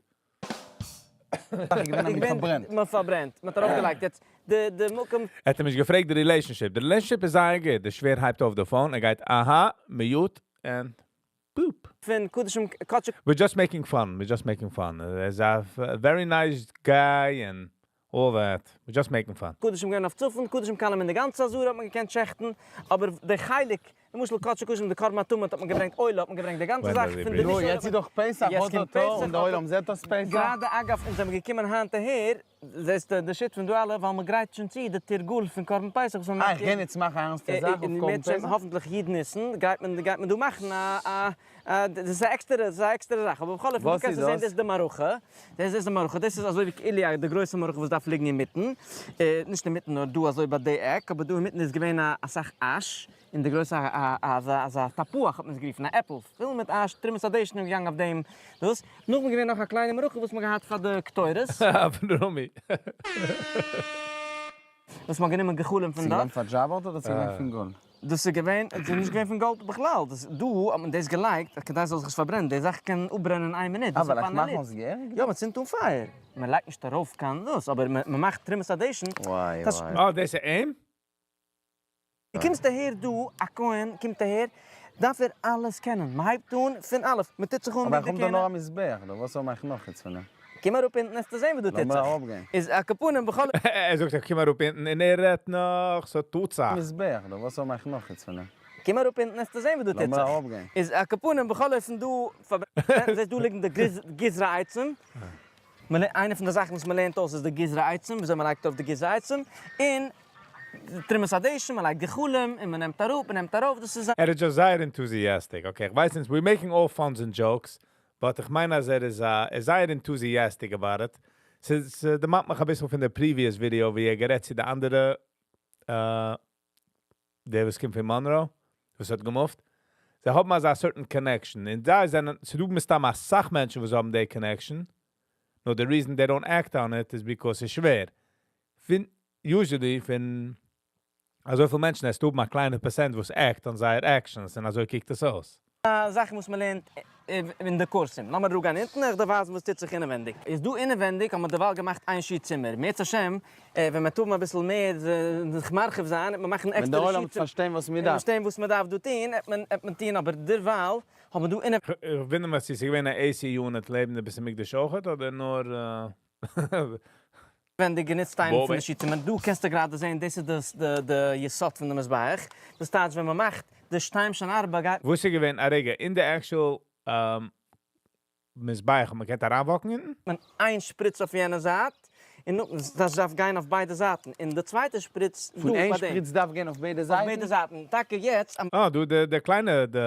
S5: זאך איז געווען אז מ'האט פארברענט.
S4: מ'האט פארברענט, מ'האט ארויפגעלייגט יעצט די די מקום.
S1: ער האט אים נישט געפרעגט די relationship, די relationship איז זייער גוט, די שווער הייבט אויף די phone, ער גייט אהא, mute, and boop.
S4: פון קדשים קדשי.
S1: We're just making fun, we're just making fun. ער איז א very nice guy and All that. We're just making fun.
S4: קדשים געווען אויף צפון, קדשים קלים אין די גאנצע עזרה האט מען געקענט שעכטן, אבער די חלק, למשל קדשי קדשים די קרבן התמיד האט מען געברענגט עולה האט מען געברענגט די גאנצע זאך פון די
S5: נו, יעצט איז דאך פסח אוטוטו און דער עולם זעט דאס פסח.
S4: גראדע אגב אונז זעמיר געקומען היינט אהער, זעסטו די שיט פון דא אלע, ווייל מען גרייט שוין צו די תרגול פון קרבן פסח וואס מען מאכט
S5: אה, איך גיי יעצט מאכן א ערנסטע זאך אויף קרבן פסח?
S4: האפנטליך י' ניסן גייט מען גייט מען דא מאכן א א א דאס איז א עקסטערע דאס איז א עקסטערע זאך, אבער בכל אופן דא קענסטו זען דאס איז די מערכה, דאס איז די מערכה, דאס איז אזוי ווי כאילו די גרויסע מערכה וואס דארף ליגן אינמיטן, נישט אינמיטן נאר דא אזוי ביי די עק, אבער דא אינמיטן איז געווען אסאך אש, און די גרויסע אזא אזא תפוח האט מען עס גערופן, א עפל, פול מיט אש, תרומת הדשן איז געגאנגען אויף דעם דאס, נאכדעם איז געווען נאך א קליינע מערכה וואס מען האט געהאט פאר די קטורת.
S1: אברומי.
S4: וואס מען האט גענומען גחלים פון דארט.
S5: ס'איז געווען פארדזשאווערט אדער ס'איז געווען פון גאלד?
S4: דאס איז געווען, עס איז נישט געווען פון גאלד בכלל, דאס דא האט מען דאס געלייגט כדי עס זאל זיך נישט פארברענען, די זאך קען אפברענען אין איין מינוט,
S5: אה,
S4: דאס איז
S5: ווייל איך מאך
S4: פאנעליט.
S5: אויס געהעריג?
S4: יא, מען צינדט אן פייער, מען לייגט נישט ארויף קיין דאס, אבער מען מאכט תרומת הדשן.
S5: וואי וואי.
S1: אה, דאס איז אים?
S4: דו קומסט אהער דא, א כהן קומט אהער, דארף ער אלעס קענען, מען הייבט אן פון אלף, מען טוט זיך אן
S5: אבער
S4: מיט
S5: איך
S4: די
S5: האב דא
S4: כהונה.
S5: נאר א מזבח דא, וואס האב איך נאך יעצט פון דעם?
S4: קום אראפ אונטן וועסטו זען וואס דא טוט
S5: לאמיר
S4: זיך.
S5: אראפגיין.
S4: איז על כל פנים בכל.
S1: ער זאגט איך קום אראפ אונטן און ער רעדט נאך, ס'טוט זיך.
S5: מזבח דא, וואס האב איך נאך יעצט פון דעם?
S4: קום אראפ אונטן וועסטו זען וואס דא טוט
S5: לאמיר
S4: זיך.
S5: אראפגיין.
S4: איז על כל פנים בכל אופן דא פארברענט, זעסט דא ליגן די גזרי עצים, איינע פון די זאכן וואס מען לערנט אויס איז די גזרי עצים, וויאזוי מען לייגט אויף די גזרי עצים, און תרומת הדשן, מען לייגט גחלים, און מען נעמט אראפ, מען נעמט ארויף, דאס איז א.
S1: ער איז just זייער enthusiastic, okay, איך ווייס נישט, we're making all funs and jokes, but איך מיין אז ער איז זייער enthusiastic about it. ס'איז דערמאנט מיך אביסל פון די previous video ווי ער גערעדט צו די אנדערע, דער וואס קומט פון Monroe, וואס האט געמופט. זיי האבן אזא certain connection, און זיי זענען, ס'דא מסתם אסאך מענטשן וואס האבן די connection, נאר the reason they don't act on it is because ס'איז שווער. פון, usually פון אזויפיל מענטשן, עס טוט א קליינע percent וואס act on זייער actions, און אזוי קוקט עס אויס.
S4: זאכן וואס מען לערנט אין די קורסים. לאמיר אראפגיין אונטן, איך דארף ווייזן וואס טוט זיך אינעווענדיג. איז דא אינעווענדיג האט מען דערווייל געמאכט איין שי צימער. אם ירצה השם, ווען מען טאר אביסל מער זיך מרחיב זיין, וועט מען מאכן
S5: ווען
S4: עקסטערע
S5: דער עולם
S4: שי
S5: וועט פארשטיין וואס מען דארף.
S4: פארשטיין וואס מען דארף דא טון, וועט מען וועט מען טון, אבער דערווייל האט מען דא אינעווענדיג.
S1: איך וואונדער מיך צו ס'איז געווען א AC unit לעבן די בית המקדש אויכעט, אדער נאר
S4: גענוצט איינע פון די שי צימער. דא קענסטו גראדע זען, דאס איז די יסוד פון די מזבח. דאס טייטש ווען מען מאכט די שתיים שהן ארבע גייט.
S1: וואס איז געווען א רגע אין די actual מזבח האט מען געקענט אריינוואקן אונטן?
S4: מען איין שפריץ אויף יענע זייט, און נאכדעם דאס דארף גיין אויף ביידע זייטן, און די צווייטע שפריץ דא
S5: פון איין
S4: ביי דעם.
S5: שפריץ דארף גיין אויף ביידע זייטן?
S4: אויף ביידע זייטן, טאקע יעצט.
S1: אה, דא די די קליינע די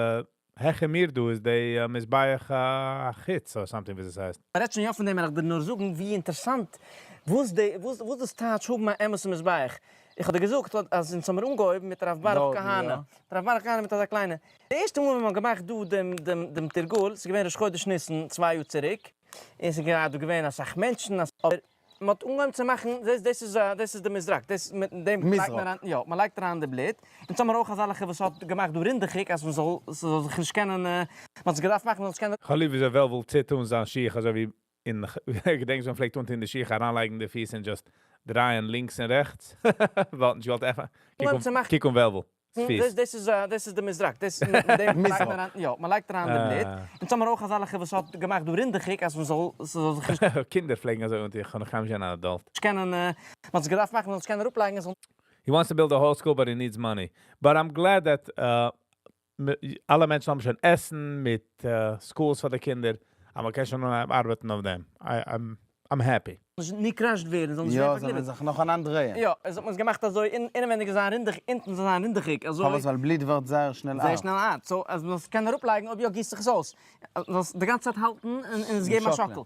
S1: העכער מיר דא איז די מזבח החוץ or something ווי עס הייסט.
S4: מ'רעדט שוין יא פון דעם, וועל איך דיר נאר זאגן ווי אינטערסאנט וואס די וואס דאס טייטש האבן א אמת'ע מזבח. איך האב דיר געזאגט אז אונז האמיר אנגעהויבן מיט הרב ברוך כהנא, מיט הרב ברוך כהנא מיט אזא קליינע, די ערשטע מאל ווען מ'האט געמאכט דא דעם דעם דעם תרגול, ס'איז געווען ראש חודש ניסן 2 יאר צוריק, און ס'איז גראדע געווען אסאך מענטשן, אבער מ'האט אנגעהויבן צו מאכן, זעסט דאס איז דאס איז די מזרק, דאס מיט דעם לייגט מען אריין, יא, מ'לייגט אריין די בלוט, אונז האמיר אויך אזאלעכע וואס האט געמאכט דא רינדעכיג אז מ'זאל ס'זאל זיך נישט קענען, מ'האט עס געדארפט מאכן מ'זאל נישט קענען.
S1: כ'האב ליב וויאזוי וועלוול טוט אן זיין שיך אזוי ווי אין געדענקסט ווען מ'פלעגט אנטון די שיך אריינלייגן די פיס און just דרייען לינקס און רעכטס? וואלט נישט געוואלט עפענען. קוק אן וועלוול.
S4: פיס. דאס איז דאס איז די מזרק, דאס מיט דעם לייגט מען אריין, יא, מען לייגט אריין די בלוט, אונז האמיר אויך אזאלעכע וואס האט געמאכט דא רינדעכיג אז מען זאל ס'זאל זיך נישט.
S1: קינדער פלעגן אזוי אנטון, איך האב נאך קיינמאל נישט געזען אן adult.
S4: קענען, מען האט עס געדארפט מאכן מען זאל עס קענען אראפלייגן עס זאל.
S1: He wants to build a whole school but he needs money. But I'm glad that אלע מענטשן האבן שוין עסן מיט schools פאר די קינדער, אז מען קען שוין אנהייבן ארבעטן אויף דעם. I'm happy.
S4: נישט נקרשט ווערן, זאל נישט ווערן פארגליווערט.
S5: יא, זאל מען זיך נאכאנאנד דרייען.
S4: יא, עס האט מען עס געמאכט אזוי, אינעווענדיג זאל זיין רינדעכיג, אונטן זאל זיין רינדעכיג, אזוי.
S5: פארוואס? ווייל בלוט ווערט זייער שנעל
S4: זייער
S5: הארט.
S4: שנעל הארט, so אז מען זאל עס קענען אראפלייגן, אויב יא גיסט זיך עס אויס. זאלסט די גאנצע צייט האלטן און עס געבן א שאקל.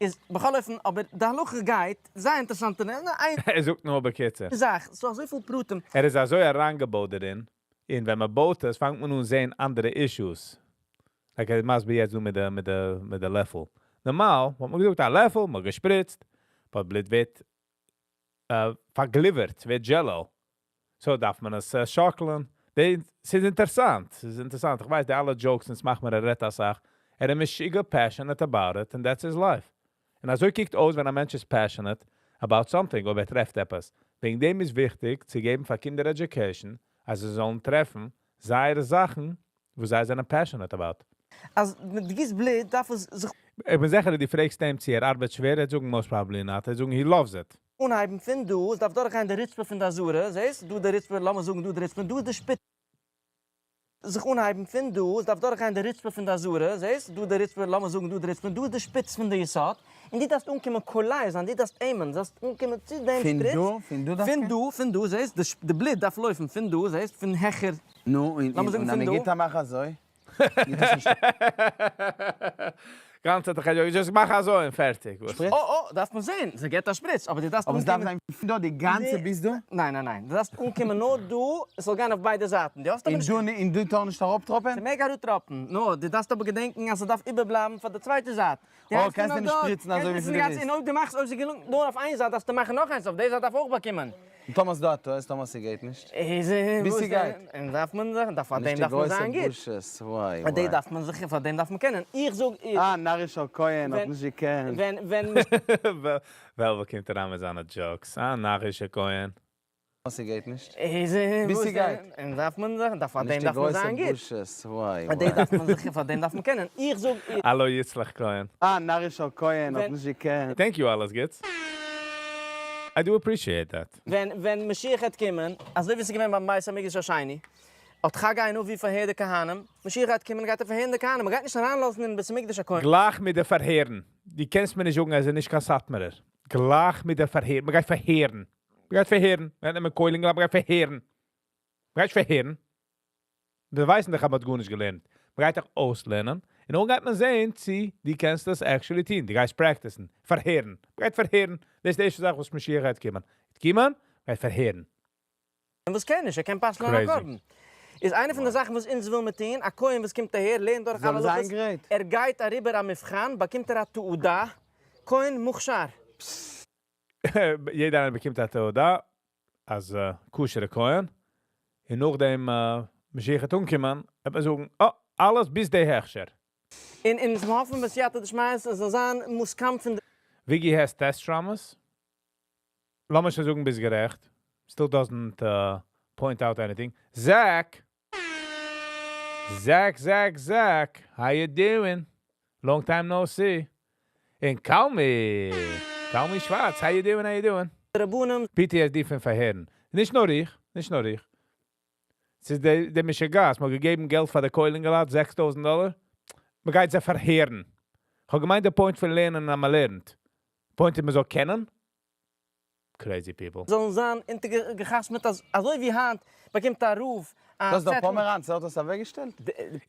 S4: איז בכל אופן, אבער די הלכה גייט, זייער אינטערעסאנט, און איין.
S1: ער זאגט נאר בקיצור.
S4: זאך, ס'דא אזויפיל פרטים.
S1: ער איז אזוי אריינגעבויט דערין, און ווען מען בויט עס פאנגט מען אן זען אנדערע issues. Like ער מסביר יעצט דא מיט די מיט די מיט די לעפל. נארמאל וואלט מען געזאגט א לעפל, מען האט געשפריצט, but בלוט ווערט פארגליווערט, ווערט jello. So דארף מען עס שאקלען. ס'איז אינטערעסאנט, ס'איז אינטערעסאנט. איך ווייס די אלע jokes אונז מאכט מען ער רעדט אסאך. ער איז משוגע passionate about it and that's his life. און אזוי קוקט אויס ווען א מענטש איז passionate about something, אויב ער טרעפט עפעס. וועגן דעם איז וויכטיג צו געבן פאר קינדער education, אז זיי זאלן טרעפן זייערע זאכן וואס זיי זענען passionate about.
S4: אז מיט גיסט בלוט דארף עס זיך.
S1: איך בין זיכער אז דו פרעגסט אים צו ער ארבעט שווער, ער וועט זאגן most probably not, ער וועט זאגן he loves it.
S4: אנהייבן פון דא, עס דארף דורכגיין די רצפה פון די עזרה, זעסט? דא די רצפה, לאמיר זאגן דא די רצפה, און דא איז די שפיץ. זיך אנהייבן פון דא, עס דארף דורכגיין די רצפה פון די עזרה, זעסט? דא די רצפה, לאמיר זאגן דא די רצפה, און דא איז די שפיץ פון די יסוד, און דו דארפסט אנקומען קולע זיין, דו דארפסט aim ען, דו דארפסט אנקומען צו דעם
S5: פון
S4: שפריץ,
S5: דא? פון דא דארף
S4: פון דא, פון דא, זעסט? די בלוט דארף לויפן פון דא, זעסט? פון העכער,
S5: נו, און
S4: לאמיר זאגן
S5: און אז
S4: פון
S5: מען
S4: דא.
S5: גיט א מאך אזוי, גיט עס נישט
S1: גאנצע צייט איך just מאך אזוי און פערטיג. וואס?
S5: שפריץ?
S4: Oh, oh, דארף מען זען, ס'געט א שפריץ, אבער דו דארפסט
S5: אבער עס דארף
S4: אנקומען.
S5: זיין פון דא די גאנצע ביז דא?
S4: ניין, ניין, ניין, דו דארפסט אנקומען נאר דא, עס זאל גיין אויף ביידע זייטן, דו האסט אבער
S5: און
S4: נישט.
S5: דא און דא טאר נישט אראפטראפען?
S4: ס'מעג אראפטראפן, נאר דו דארפסט אבער געדענקן אז ס'דארף איבערבלייבן פאר די צווייטע זייט. דו
S5: Oh,
S4: הייבסט אן
S5: קענסט
S4: אויף
S5: נישט
S4: דארט,
S5: שפריצן אזוי
S4: קענסט
S5: וויפיל
S4: נישט
S5: דו
S4: גאנץ,
S5: ווילסט.
S4: און אויב דו מאכסט, אויב ס'געלונגט נאר אויף איין זייט דארפסטו מאכן נאך איינס, אויף די זייט דארף אויך באקומען.
S5: און טאמער ס'דא א טעות, טאמער ס'גייט נישט?
S4: איז
S5: ביז
S4: וואס
S5: ס'גייט.
S4: און דארף מען זיך, דארף פאר דעם
S5: נישט די
S4: דארף מען
S5: גרויסע
S4: זיין גוט.
S5: בושות, וואי
S4: פאר דעם
S5: וואי.
S4: דארף מען זיך, פאר דעם דארף מען קענען. איך זאג, איך.
S5: אה, נארישער כהן האט
S4: ווען,
S5: נישט געקענט.
S4: ווען, ווען.
S1: וועלוול קומט אריין מיט זיינע jokes. אה, נארישער כהן.
S5: ס'גייט נישט.
S4: איז
S5: ביז
S4: וואס
S5: ס'גייט.
S4: און דארף מען זיך, דארף פאר
S5: נישט
S4: דעם
S5: די
S4: דארף מען
S5: גרויסע
S4: זיין גוט.
S5: בושות, וואי
S4: פאר דעם
S5: וואי.
S4: דארף מען זיך, פאר דעם דארף מען קענען. איך זאג, איך.
S1: הלו יצחק כהן.
S5: אה, נארישער כהן האט
S4: ווען.
S5: נישט געקענט.
S1: Thank you, אלעס גוטס. I do appreciate that.
S4: ווען, ווען משיח וועט קומען, אזוי ווי עס איז געווען ביים בית המקדש השני, האט חגי הנביא פארהערט די כהנים, משיח גייט קומען גייט ער פארהערן די כהנים, מען גייט נישט אריינלאזן אין בית המקדש א כהן.
S1: גלייך מיט די פארהערן. דו קענסט מיר נישט זאגן, אז ער איז נישט קיין סאטמארער. גלייך מיט די פארהערן. מען גייט פארהערן. מען גייט פארהערן. מען גייט נעמען קוילן, מען גייט פארהערן. מען גייט פארהערן. מיר ווייסן דאך, אז מען האט גארנישט געלערנט. מען גייט דאך אויסלערנען. און דאן גייט מען זען, צי דו קענסט דאס actually טון. דו גייסט practice ן. פארהערן. מען גייט פארהערן. דאס איז די ערשטע זאך, וואס משיח גייט קומען. קומען, גייט פארהערן.
S4: וואס קען נישט, ער קען פסל'ן א
S1: Crazy.
S4: קרבן. איז איינע פון די זאכן וואס אונז ווילן מיר טון, א כהן וואס קומט אהער, לערנט דורך
S5: זאל
S4: אלע
S5: זיין
S4: הלכות,
S5: גרייט.
S4: ער גייט אריבער א מבחן, באקומט ער א תעודה, כהן מוכשר.
S1: יעדער איינער באקומט א תעודה, אז כשר'ע כהן. און נאכדעם משיח וועט אנקומען, וועט מען זאגן, oh, אלעס ביז די הכשר.
S4: און אונז האפן בסייעתא דשמיא, עס זאל זיין מוסכם פון
S1: Viggy has test traumas. לאמיר שוין זאגן, ביסט גערעכט. Still doesn't point out anything. Zach! Zach, Zach, Zach. How you doing? Long time no see. And call me. Call me Schwarz. How you doing? How you doing?
S4: רבנים
S1: PTSD פון פארהערן. נישט נאר איך, נישט נאר איך. עס איז דער, דער משוגעת, מ'האט געגעבן געלט פאר די כולל אינגעלייט, 6.000 דאלאר. מען גייט זיי פארהערן. איך האב געמיינט, דער point פון לערנען, אז מען לערנט. Point איז, מען זאל קענען. Crazy people.
S4: זאלן זיין אונטערגעחתמעט, אז אזוי ווי היינט באקומט א רב א
S5: דאס איז דער
S4: צעטל.
S5: פאמעראנץ, ער האט דאס אוועקגעשטעלט?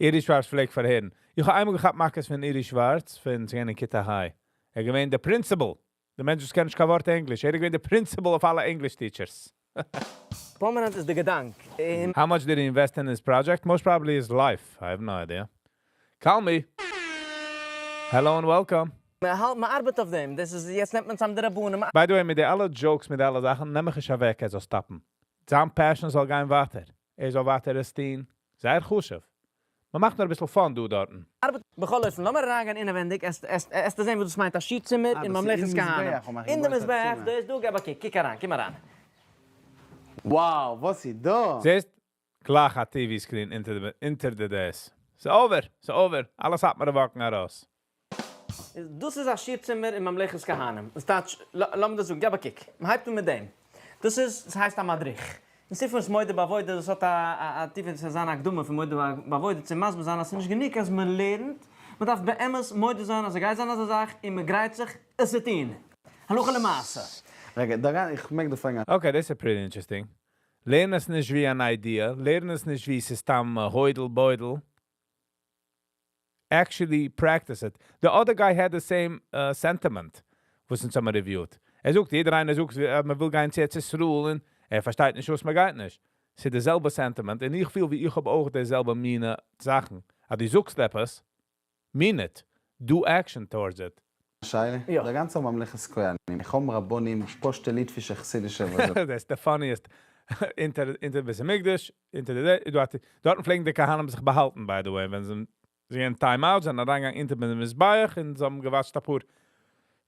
S1: Iri Schwartz פלעגט פארהערן. איך האב איינמאל געכאפט מכות פון Iri Schwartz, פון צו גיין אין כיתה ה'. ער געווען דער principal. דער מענטש וואס קען נישט קיין ווארט ענגליש. ער געווען דער principal of אלע English teachers.
S4: פאמעראנץ איז דער געדאנק.
S1: How much did he invest in his project? Most probably his life. I have no idea. Call me. Hello and welcome.
S4: מען האלט, מען ארבעט אויף דעם. דאס איז, יעצט נעמט מען צוזאם די רבנים.
S1: By the way, מיט די אלע jokes, מיט די אלע זאכן, נעם איך נישט אוועק, ער זאל stop ן. זיין passion זאל גיין ווייטער. ער זאל ווייטער עס טון. זייער חשוב. מען מאכט נאר א ביסל fun, דא דארטן.
S4: ארבעט, בכל אופן, לאמיר אריינגיין אינעווייניג, עס, עס, עס צו זען, וואס דאס מיינט, א שיר־צימער
S5: אה,
S4: אין
S5: דאס איז
S4: ממלכת
S5: אין
S4: כהנים.
S5: מזבח, מאך איך
S4: אין דעם
S5: גרויסע
S4: מזבח,
S5: צימער.
S4: דא איז דא, געב א קוק, קוק אריין, קום אריין.
S5: Wow, וואס איז דא?
S1: זעסט? גלייך א TV screen אונטער די desk. It's over, it's over. אלעס האט מען walk ן ארויס.
S4: דאס איז א שיר־צימער אין ממלכת כהנים. דאס טייטש, לאמיר דאס זאגן, געב א קוק. מען הייבט אן מיט דעם. דאס איז, דאס הייסט א מדריך. אין ספר מודה בעבודה, דאס האט א טיפע, דאס איז אן הקדמה פון מודה בעבודה צו מסביר זיין, אז ס'איז נישט גענוג אז מען לערנט, מען דארף באמת מודה זיין, אז ער גייט זיין אזא זאך, און מען גרייט זיך עס צו טון. הלכה למעשה.
S5: רגע, דא, איך מעג דא פרעגן.
S1: Okay, דאס איז pretty interesting. לערן עס נישט ווי אן idea, לערן עס נישט ווי סתם הוידל בוידל. Actually practice it. The other guy had the same sentiment, וואס אונז האבן reviewed. ער זאגט, יעדער איינער זאגט, מען וויל גיין צו ארץ ישראל און ער פארשטייט נישט, וואס מען גייט נישט. ס'איז די זעלבע sentiment און איך פיל, ווי איך האב אויך די זעלבע מינע זאכן. אז דו זאגסט עפעס, mean it. Do action towards it.
S5: שאלה,
S4: יא.
S5: דער גאנצער ממלכת כהנים, איך האב רבנים, פשוטע ליטווישע חסידישע וואס
S1: That's the funniest. אונטער בית המקדש, אונטער די, דארט, דארט פלעגן די כהנים זיך באהאלטן, by the way, ווען זיי אין time-out זענען אריינגעגאנגען אונטער דעם מזבח און זיי האבן גע watch ט א פאר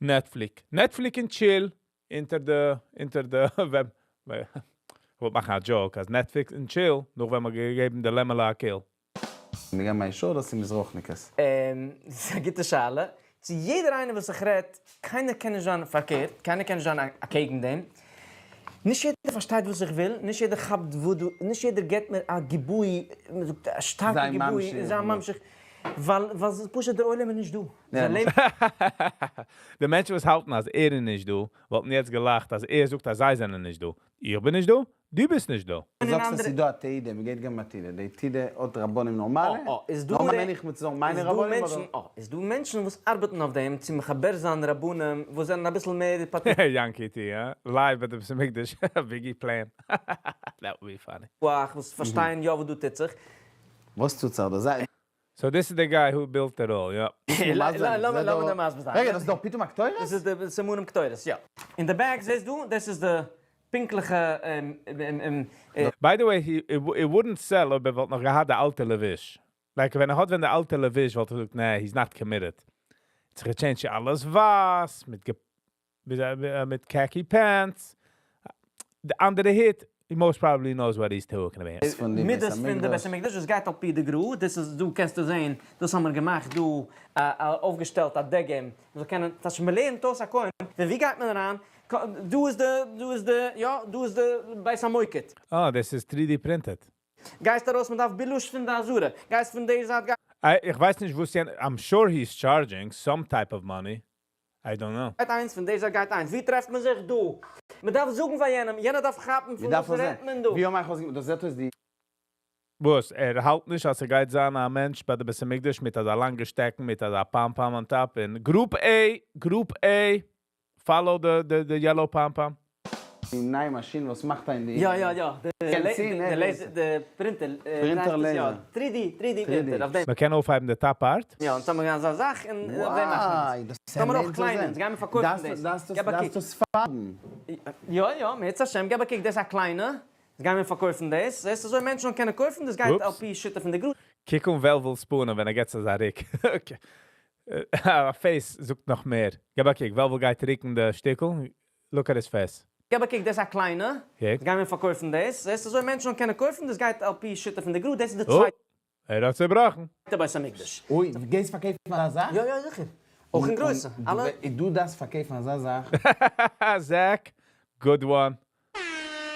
S1: Netflix. Netflix and chill אונטער די וועב. איך וואלט מאכן א joke, אז Netflix and chill, נאך ווען מען געגעבן די לעמעלע א kill.
S5: מיר געבן א אישור, דאס איז מזרחניקעס.
S4: ס'איז א גוטע שאלה. צו יעדער איינער וואס איך רעד, קיינער קען נישט זיין פארקערט, קיינער קען נישט זיין אקעגן דעם, נישט יעדער פארשטייט וואס איך וויל, נישט יעדער כאפט וואס דא, נישט יעדער געבט מיר א גיבוי, מען זאגט א שטארקע גיבוי, און זיי ממשיך, ווייל ווייל ס'איז פשוט דער עולם איז נישט דא, זיי לעבן.
S1: די מענטשן וואס האלטן אז ער איז נישט דא, וואלטן יעצט געלאכט אז ער זאגט אז זיי זענען נישט דא. איך בין נישט דא? דו ביסט נישט דא.
S5: דו זאגסט אז ס'איז דא א תעודה, מ'גייט געבן א תעודה, די תעודה האט רבנים נארמאלע? נארמאל מיין איך מיט צו זאגן מיינע רבנים אדער?
S4: איז דא מענטשן וואס ארבעטן אויף דעם צו מחבר זיין רבנים וואס זענען אביסל מער פתוח.
S1: יענקי טי, הא? Live ביי די בית המקדש, Biggie plan. That would be funny.
S4: וואס פארשטייען יא וואס דא טוט זיך.
S5: וואס טוט זיך דא? זיי.
S1: So this is the guy who built it all, יא.
S4: לאמיר דיר מסביר זיין.
S5: רגע, דאס איז דאך פיתום הקטורת?
S4: דאס איז די סימנים קטורת, יא. אין די back זעסט דא, דאס איז די פונקטליכע.
S1: By the way, it wouldn't sell אויב ער וואלט נאך געהאט די אלטע לבוש. Like ווען ער האט ווען די אלטע לבוש וואלט איך געזאגט נע, he's not committed. האט זיך גע change ט צו אלעס ווייס, מיט khaki pants. די אנדערע היט, he most probably knows what he's talking about.
S4: מידות פון די בית המקדש וואס גייט על פי די גרא, דאס איז דא קענסטו זען, דאס האבן מיר געמאכט דא, אויפגעשטעלט א דגם, מען זאל קענען, טאטש מען לערנט אויס א כהן, פון ווי גייט מען אריין, דא איז די, דא איז די, יא, דא איז די בית המוקד.
S1: אה, דאס איז 3D printed.
S4: גייסט ארויס, מען דארף בילוש פון די עזרה, גייסט פון די זייט,
S1: איך ווייס נישט וואס יענער, I'm sure he's charging some type of money. I don't know.
S4: גייט איינס, פון די זייט גייט איינס, ווי טרעפט מען זיך דא? מען דארף זאגן פאר יענעם, יענער דארף כאפן פון וואס רעדט מען דא.
S5: ווי האבן אייך אויסגעקומען? דאס זעט אויס די.
S1: וואס? ער האלט נישט אז ס'גייט זיין א מענטש ביי די בית המקדש מיט אזא לאנגע שטעקן מיט אזא פאם פאם on top און group A, group A, follow the yellow pom pom.
S5: די נייע מאשין וואס מאכט איין די.
S4: יא יא יא, די laser, די printer,
S5: printer laser.
S4: 3D, 3D printer, אויף דעם.
S1: מ'קען אויפהייבן די top part?
S4: יא, אונז האבן אזא זאך און אויף דעם מאכט מען עס.
S5: וואי, דאס איז
S4: אויך קליינע, אונז גיימער פארקויפן דאס.
S5: דאס דארפסט דאס פארבן.
S4: יא יא, מירצע השם, געב א קוק, דאס איז א קליינע, אונז גיימער פארקויפן דאס, זעסט אזוי מענטשן קענען קויפן, דאס גייט על פי שיטה פון די גרא.
S1: קוק אן וועלוול'ס פנים ווען ער געט אזא ריק. א face זאגט נאך מער. געב א קוק, וועלוול גייט ריקן די שטיקל, look at his face.
S4: געב א קוק, דאס איז א קליינע, אונז גיימער פארקויפן דאס, זעסט אזוי מענטשן קענען קויפן, דאס גייט על פי שיטה פון די גרא, דאס איז די צווייטע.
S1: ער האט צעבראכן.
S4: בית המקדש.
S5: אוי, דו גייסט פארקויפן אזא זאך?
S4: יא יא זיכער. אויך אין גרויסע. אלע.
S5: דו דארפסט פארקויפן אזא זאך?
S1: Zach, good one.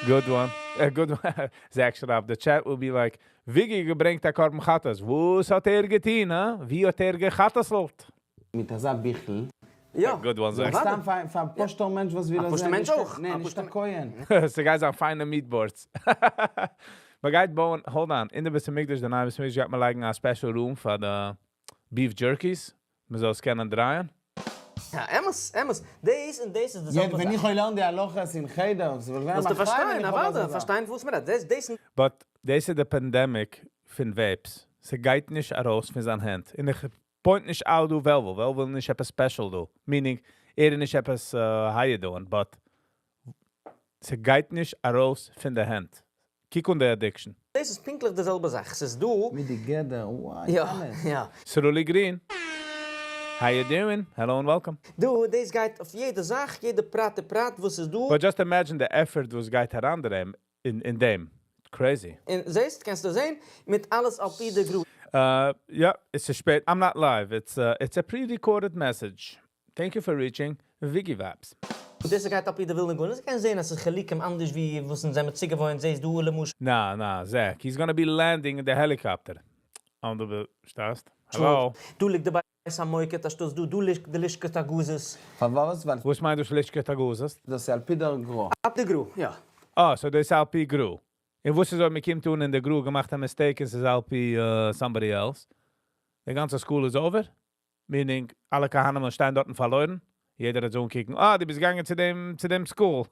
S1: Good one. Good one. Zach שרייבט, the chat will be like, וויגי געברענגט א קרבן חטאת. וואס האט ער געטון, הא? ווי האט ער גע'חטאת'לט?
S5: מיט אזא ביכל.
S4: יא.
S1: Good one, Zach.
S5: סתם פאר פשוט'ער מענטש וואס וויל
S4: א פשוט'ער מענטש אויך.
S5: ניין, נישט א כהן.
S1: ס'גייט זיין פיינע meat boards. מ'גייט בויען, hold on, אין די בית המקדש, די נייע בית המקדש גייט מען לייגן א special room פאר די beef jerkies. מ'זאל עס קענען דרייען.
S4: יא, אמת, אמת. דאס און דאס איז די זעלבע זאך.
S5: ווען איך האב געלערנט די הלכות אין חדר, ס'וואלט געווען א
S4: זאלסטו
S5: מחיה ווען
S4: פארשטיין,
S5: איך האב אזא
S4: אוודאי,
S5: זאך.
S4: פארשטיין וואס מ'רעדט. דאס, דאס און.
S1: But דאס איז די pandemic פון vapes. ס'גייט נישט ארויס פון זיין הענט. און איך point נישט out דא וועלוול. וועלוול איז נישט עפעס special דא. Meaning, ער איז נישט עפעס high דא, but ס'גייט נישט ארויס פון די הענט. קוק אן די addiction.
S4: דאס איז פונקטליך די זעלבע זאך. ס'איז דא.
S5: מיט די גדר, וואי,
S4: יא,
S5: אלעס.
S4: יא.
S1: סרולי גרין. How you doing? Hello and welcome.
S4: דא, דאס גייט אויף יעדע זאך, יעדע פרט ופרט וואס איז דא.
S1: But just imagine the effort וואס גייט אריין דעם אין דעם. Crazy.
S4: און זעסט, קענסטו זען, מיט אלעס על פי די גרא.
S1: Yeah, it's a שפעט. I'm not live. It's a pre-recorded message. Thank you for reaching Wiggy Vibes.
S4: דאס גייט על פי די ווילנע גאון. דאס קענסט זען אז ס'איז חילוקים אנדערש ווי וואס אונז זעמיר צוגעוואוינט. זעסט דא למשל.
S1: נא, נא, Zach, he's gonna be landing in the helicopter. On the שטאסט? Hello?
S4: דא ליגט די בית המוקד, אשטאס דא, דא ליגט די לשכת הגזית.
S5: פארוואס? ווייל
S1: וואס מיינט דאס לשכת הגזית?
S5: דאס איז על פי דער גרא.
S4: על פי גרא, יא.
S1: אה, so דאס איז על פי גרא. און וואס איז אויב מ'קומט אן אין די גרא געמאכט א mistake און ס'איז על פי somebody else? די גאנצע school איז over? Meaning, אלע כהנים שטיין דארטן פארלוירן? יעדער האט זיי אנקוקן, אה, דו ביסט געגאנגען צו דעם school.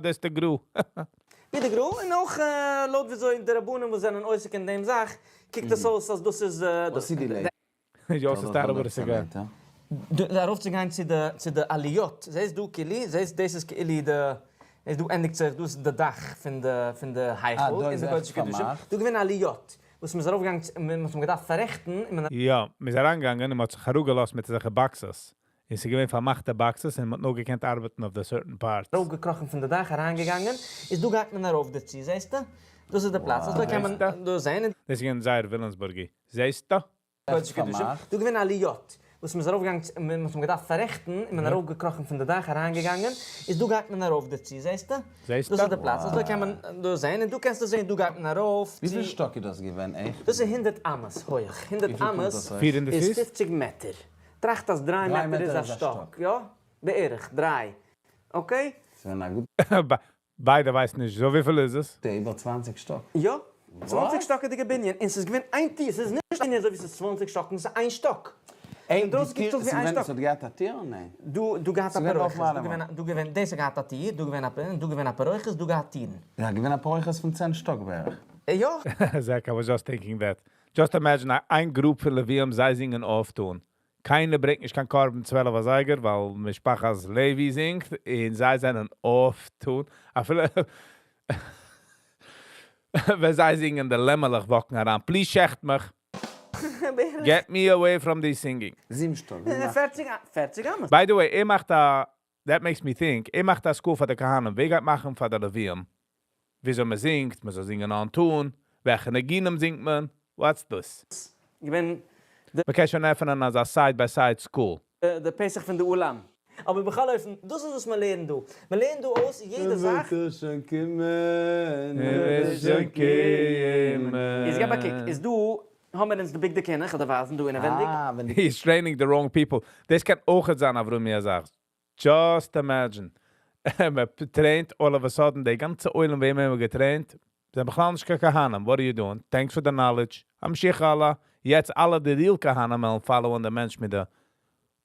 S1: דאס איז די גרא.
S4: ווי די גרא, און אויך לויט וויאזוי די רבנים וואס זענען עוסק אין דעם זאך, קוקט עס אויס אז דאס איז
S5: וואס איז די לייט?
S1: יוסף סטארא וואס איז געווען?
S4: ארויפצוגיין צו די עליות, זעסט דא כאילו, זעסט דאס איז כאילו די, זעסט דא ענדיגט זיך, דא איז די דאך פון די היכל, אין די קודש הקדשים, דא געווען עליות, וואס מ'איז ארויפגעגאנגען, מ'האט אים געדארפט פאררעכטן, און מען.
S1: יא, מ'איז אריינגעגאנגען און מ'האט זיך אראפגעלאזט מיט אזעלכע boxes, און ס'איז געווען פארמאכטע boxes און מ'האט נאר געקענט ארבעטן אויף די certain parts.
S4: ארויפגעקראכן פון די דאך אריינגעגאנגען, איז דא גייט מען ארויף דערצו, זעסטו? דאס איז די פלאץ, אזוי קען מען דא זען.
S1: דאס איז געווען זייער וויליאמסבורגי, זעסטו?
S4: קודש קדשים, דא געווען עליות, וואס מ'איז ארויפגעגאנגען צו, מען האט אים געדארפט פאררעכטן, און מען ארויפגעקראכן פון די דאך אריינגעגאנגען, איז דא גייט מען ארויף דערצו, זעסטו?
S1: זעסטו?
S4: דאס איז די פלאץ, אזוי קען מען דא זען, און דא קענסטו זען, דא גייט מען ארויף צו.
S5: וויפיל שטאק איז דאס געווען עכט?
S4: דאס איז 100 אמות הויך, 100 אמות
S1: 400
S4: איז
S1: פיס?
S4: 50 מעטער, טראכט אז 3 מעטער איז א שטאק, יא? בערך 3, okay?
S5: ס'איז געווען א גוטע.
S1: ביידע ווייסן נישט, so וויפיל איז עס?
S5: איבער 20 שטאק.
S4: יא, 20 שטאקעדיגע בנין, און ס'איז געווען איין טיר, ס'איז נישט איינער אזוי ווי ס'איז 20 שטאקן, ס'איז איין שטאק.
S5: איין
S4: דאס קוקט אויס ווי איין שטאק.
S5: ס'האט געהאט א טיר? ניין.
S4: דא דא געהאט א פרוכת, דא געווען דא געווען, דאס האט געהאט א טיר, דא געווען א דא געווען א פרוכת, דא געהאט טירן.
S5: יא, געווען א פרוכת פון 10 שטאק בערך.
S4: יא.
S1: Zach, I was just thinking that. Just imagine, איין group פון לווים, זיי זינגען off tune. קיינער ברענגט נישט קיין קרבן 12 אזייגער, ווייל משפחת לוי זינגט, און זיי זענען off tune. אפילו, ווען זיי זינגען, די לעמעלעך walk ן אריין. Please שעכט מיך. Get me away from this singing.
S5: 7 שטאק.
S4: 40 אמות.
S1: By the way, ער מאכט א, that makes me think, ער מאכט א school פאר די כהנים. ווער גייט מאכן פאר די לווים? וויאזוי מען זינגט, מען זאל זינגען on tune, וועלכע ניגונים זינגט מען? What's this?
S4: געווען
S1: מען קען שוין עפענען אזא side-by-side school.
S4: די פסח פון די אולם. אבער בכל אופן, דאס איז וואס מען לערנט דא. מען לערנט דא אויס יעדע זאך.
S5: וועט שוין קומען,
S1: וועט שוין קומען.
S4: איז געב א קוק, איז דא, האבן מיר אונז די בגדי כהונה, איך וועל דיר ווייזן דא אינעווענדיג.
S5: אה, ווען די
S1: He's training the wrong people. דאס קען אויך זיין, אברומי, א זאך. Just imagine. מען train ט all of a sudden, די גאנצע עולם וועם מיר גע train ט, זיי בכלל נישט קיין כהנים. What are you doing? Thanks for the knowledge. המשיך הלאה. יעצט אלע די real כהנים וועלן follow ן די מענטש מיט די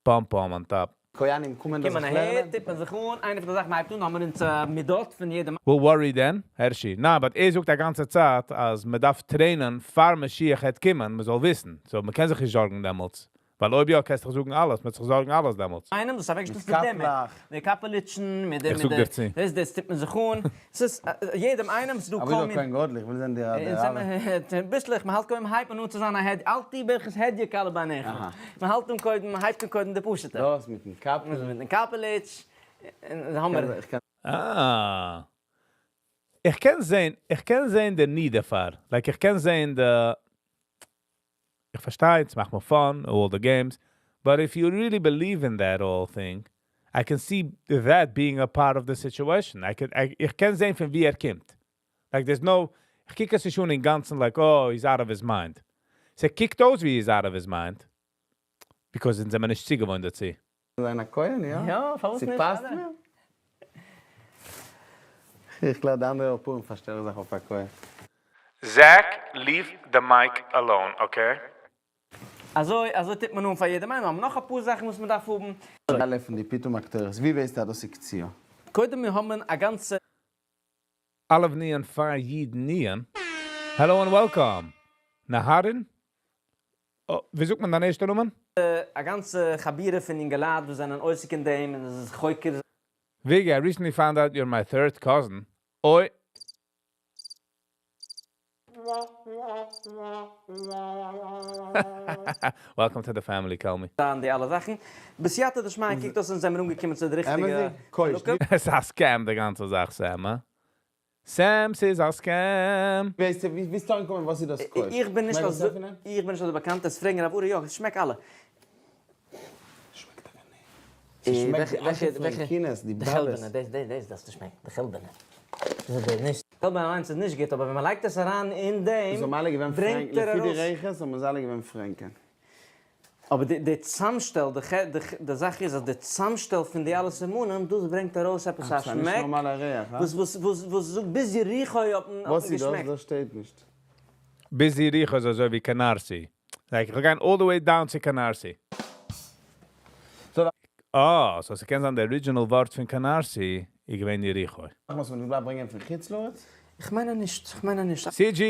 S1: pom-pom on top.
S5: כהנים קומען דאס
S4: קומען
S5: זיך
S4: אהער,
S5: לערנען.
S4: טוט מען זיך אן, איינע פון די זאכן, מען הייבט אן, האבן מיר אונז מידות פון יעדעם.
S1: We'll worry then, Hershey. נא, but ער זאגט די גאנצע צייט, אז מען דארף train ען, פאר משיח העט קומען, מען זאל וויסן. So, מען קען זיך נישט זארגן דעמאלטס. ווייל אויב יא, קענסט דיך זאגן אלעס, מען וועט זיך זארגן אלעס דעמאלטס.
S4: איינעם, דאס אוועקשטעלסט
S5: מיט
S4: די דעמער.
S5: קאפלעך.
S4: די קאפעליטשן, מיט די,
S1: איך
S4: מיט
S1: זאג
S4: די,
S1: דיר צו.
S4: דאס, דאס טוט מען זיך אן. עס איז, יעדעם איינעם, ס'איז דא
S5: אבער
S4: כל
S5: איך
S4: מיני
S5: בין גאדליך, איך וויל זען די, די אלע.
S4: ביסלעך, מען האלט קודם הייבט מען אן צו זיין א head, אלטי ברכת הדיא קלה בעיניך. מען האלט אן קודם, מען הייבט אן קודם די פשוטע.
S5: דאס מיטן קאפל.
S4: מיטן קאפעליטש. און האבן מיר.
S5: איך קען
S1: אה. איך קען זען, איך קען זען די need דערפאר. Like, איך קען זען די, איך פארשטיי, עס מאכט מיר fun, all the games. But if you really believe in that whole thing, I can see that being a part of the situation. I can, I, איך קען זען פון ווי ער קומט. Like, there's no, איך קוק עס שוין אין גאנצן like, oh, he's out of his mind. ס'קוקט אויס ווי he's out of his mind. Because אונז זעמיר נישט צוגעוואוינט דערצו.
S5: זיין א כהן, יא?
S4: יא, פארוואס נישט?
S5: ס'פאסט מיר? איך גלייב די אנדערע פורים פארשטעל איך זיך אויף א כהן.
S1: Zach, leave the mic alone, okay?
S4: אזוי, אזוי טוט מען אן פאר יעדעם איינעם. נאך א פאר זאכן וואס מען דארף האבן.
S5: אלע פון די פיתום הקטורת. ווי ווייסטו אז דאס איז קציעה?
S4: קודם מיר האבן א גאנצע
S1: אלף ניען פאר ייד ניען. Hello and welcome. Naharin? Oh, ווי זאגט מען דיין ערשטע נאמען?
S4: א גאנצע חבורה פון אינגעלייט, וואס זענען עוסק אין דעם, און עס איז חוקר.
S1: Vigi, I recently found out you're my third cousin. Oi. Welcome to the family, Kelmy.
S4: דאן די אלע זאכן. בסייעתא דשמיא קוקט אויס, זענען מיר אנגעקומען צו דער ריכטיגע
S5: אמת'דיג? קויש.
S4: לוקה.
S1: עס איז א scam, די גאנצע זאך, Sam, הא? Sam, ס'איז א scam.
S5: ווייסטו, ווי ביסטו אנגעקומען, וואס איז דאס קויש?
S4: איך בין נישט
S5: שמעקט דאס
S4: אזוי,
S5: פון אים?
S4: איך בין נישט אזוי באקאנט, עס פרעגן רב אורי, יא, עס שמעקט אלע.
S5: שמעקט אבער נישט. עס שמעקט די אלטע פרענקינעס, די
S4: די
S5: באבעס.
S4: חלבנה, דאס, דאס, דאס דארפסטו שמעקן, די חלבנה. דאס איז דער נישט. חלבנה אליינס איז נישט גוט, אבער ווען מען לייגט עס אריין אין דעם,
S5: זאל מען אלע געווען
S4: ברענגט
S5: פרענק,
S4: ער
S5: לפי די
S4: ארויס.
S5: ריחות, זאל מען זיי אלע געווען פרענקען.
S4: אבער די צאמשטעל, די זאך איז, אז די צאמשטעל פון די אלע סימנים, דאס ברענגט ארויס עפעס א
S5: עפעס א נישט
S4: שמעק,
S5: נארמאלער ריח, הא?
S4: וואס זאגט ביז יריחו האט
S5: וואס איז דאס?
S4: געשמעקט.
S5: דאס שטייט נישט.
S1: ביז יריחו איז אזוי ווי קאנארסי. Like, איך גיי all the way down צו קאנארסי.
S5: So,
S1: Oh, so ס'קען זיין די original ווארט פון קאנארסי, איז געווען יריחו.
S5: מוז מען נישט ברענגען פון חוץ לארץ?
S4: איך מיין נישט, איך מיין נישט.
S1: CG!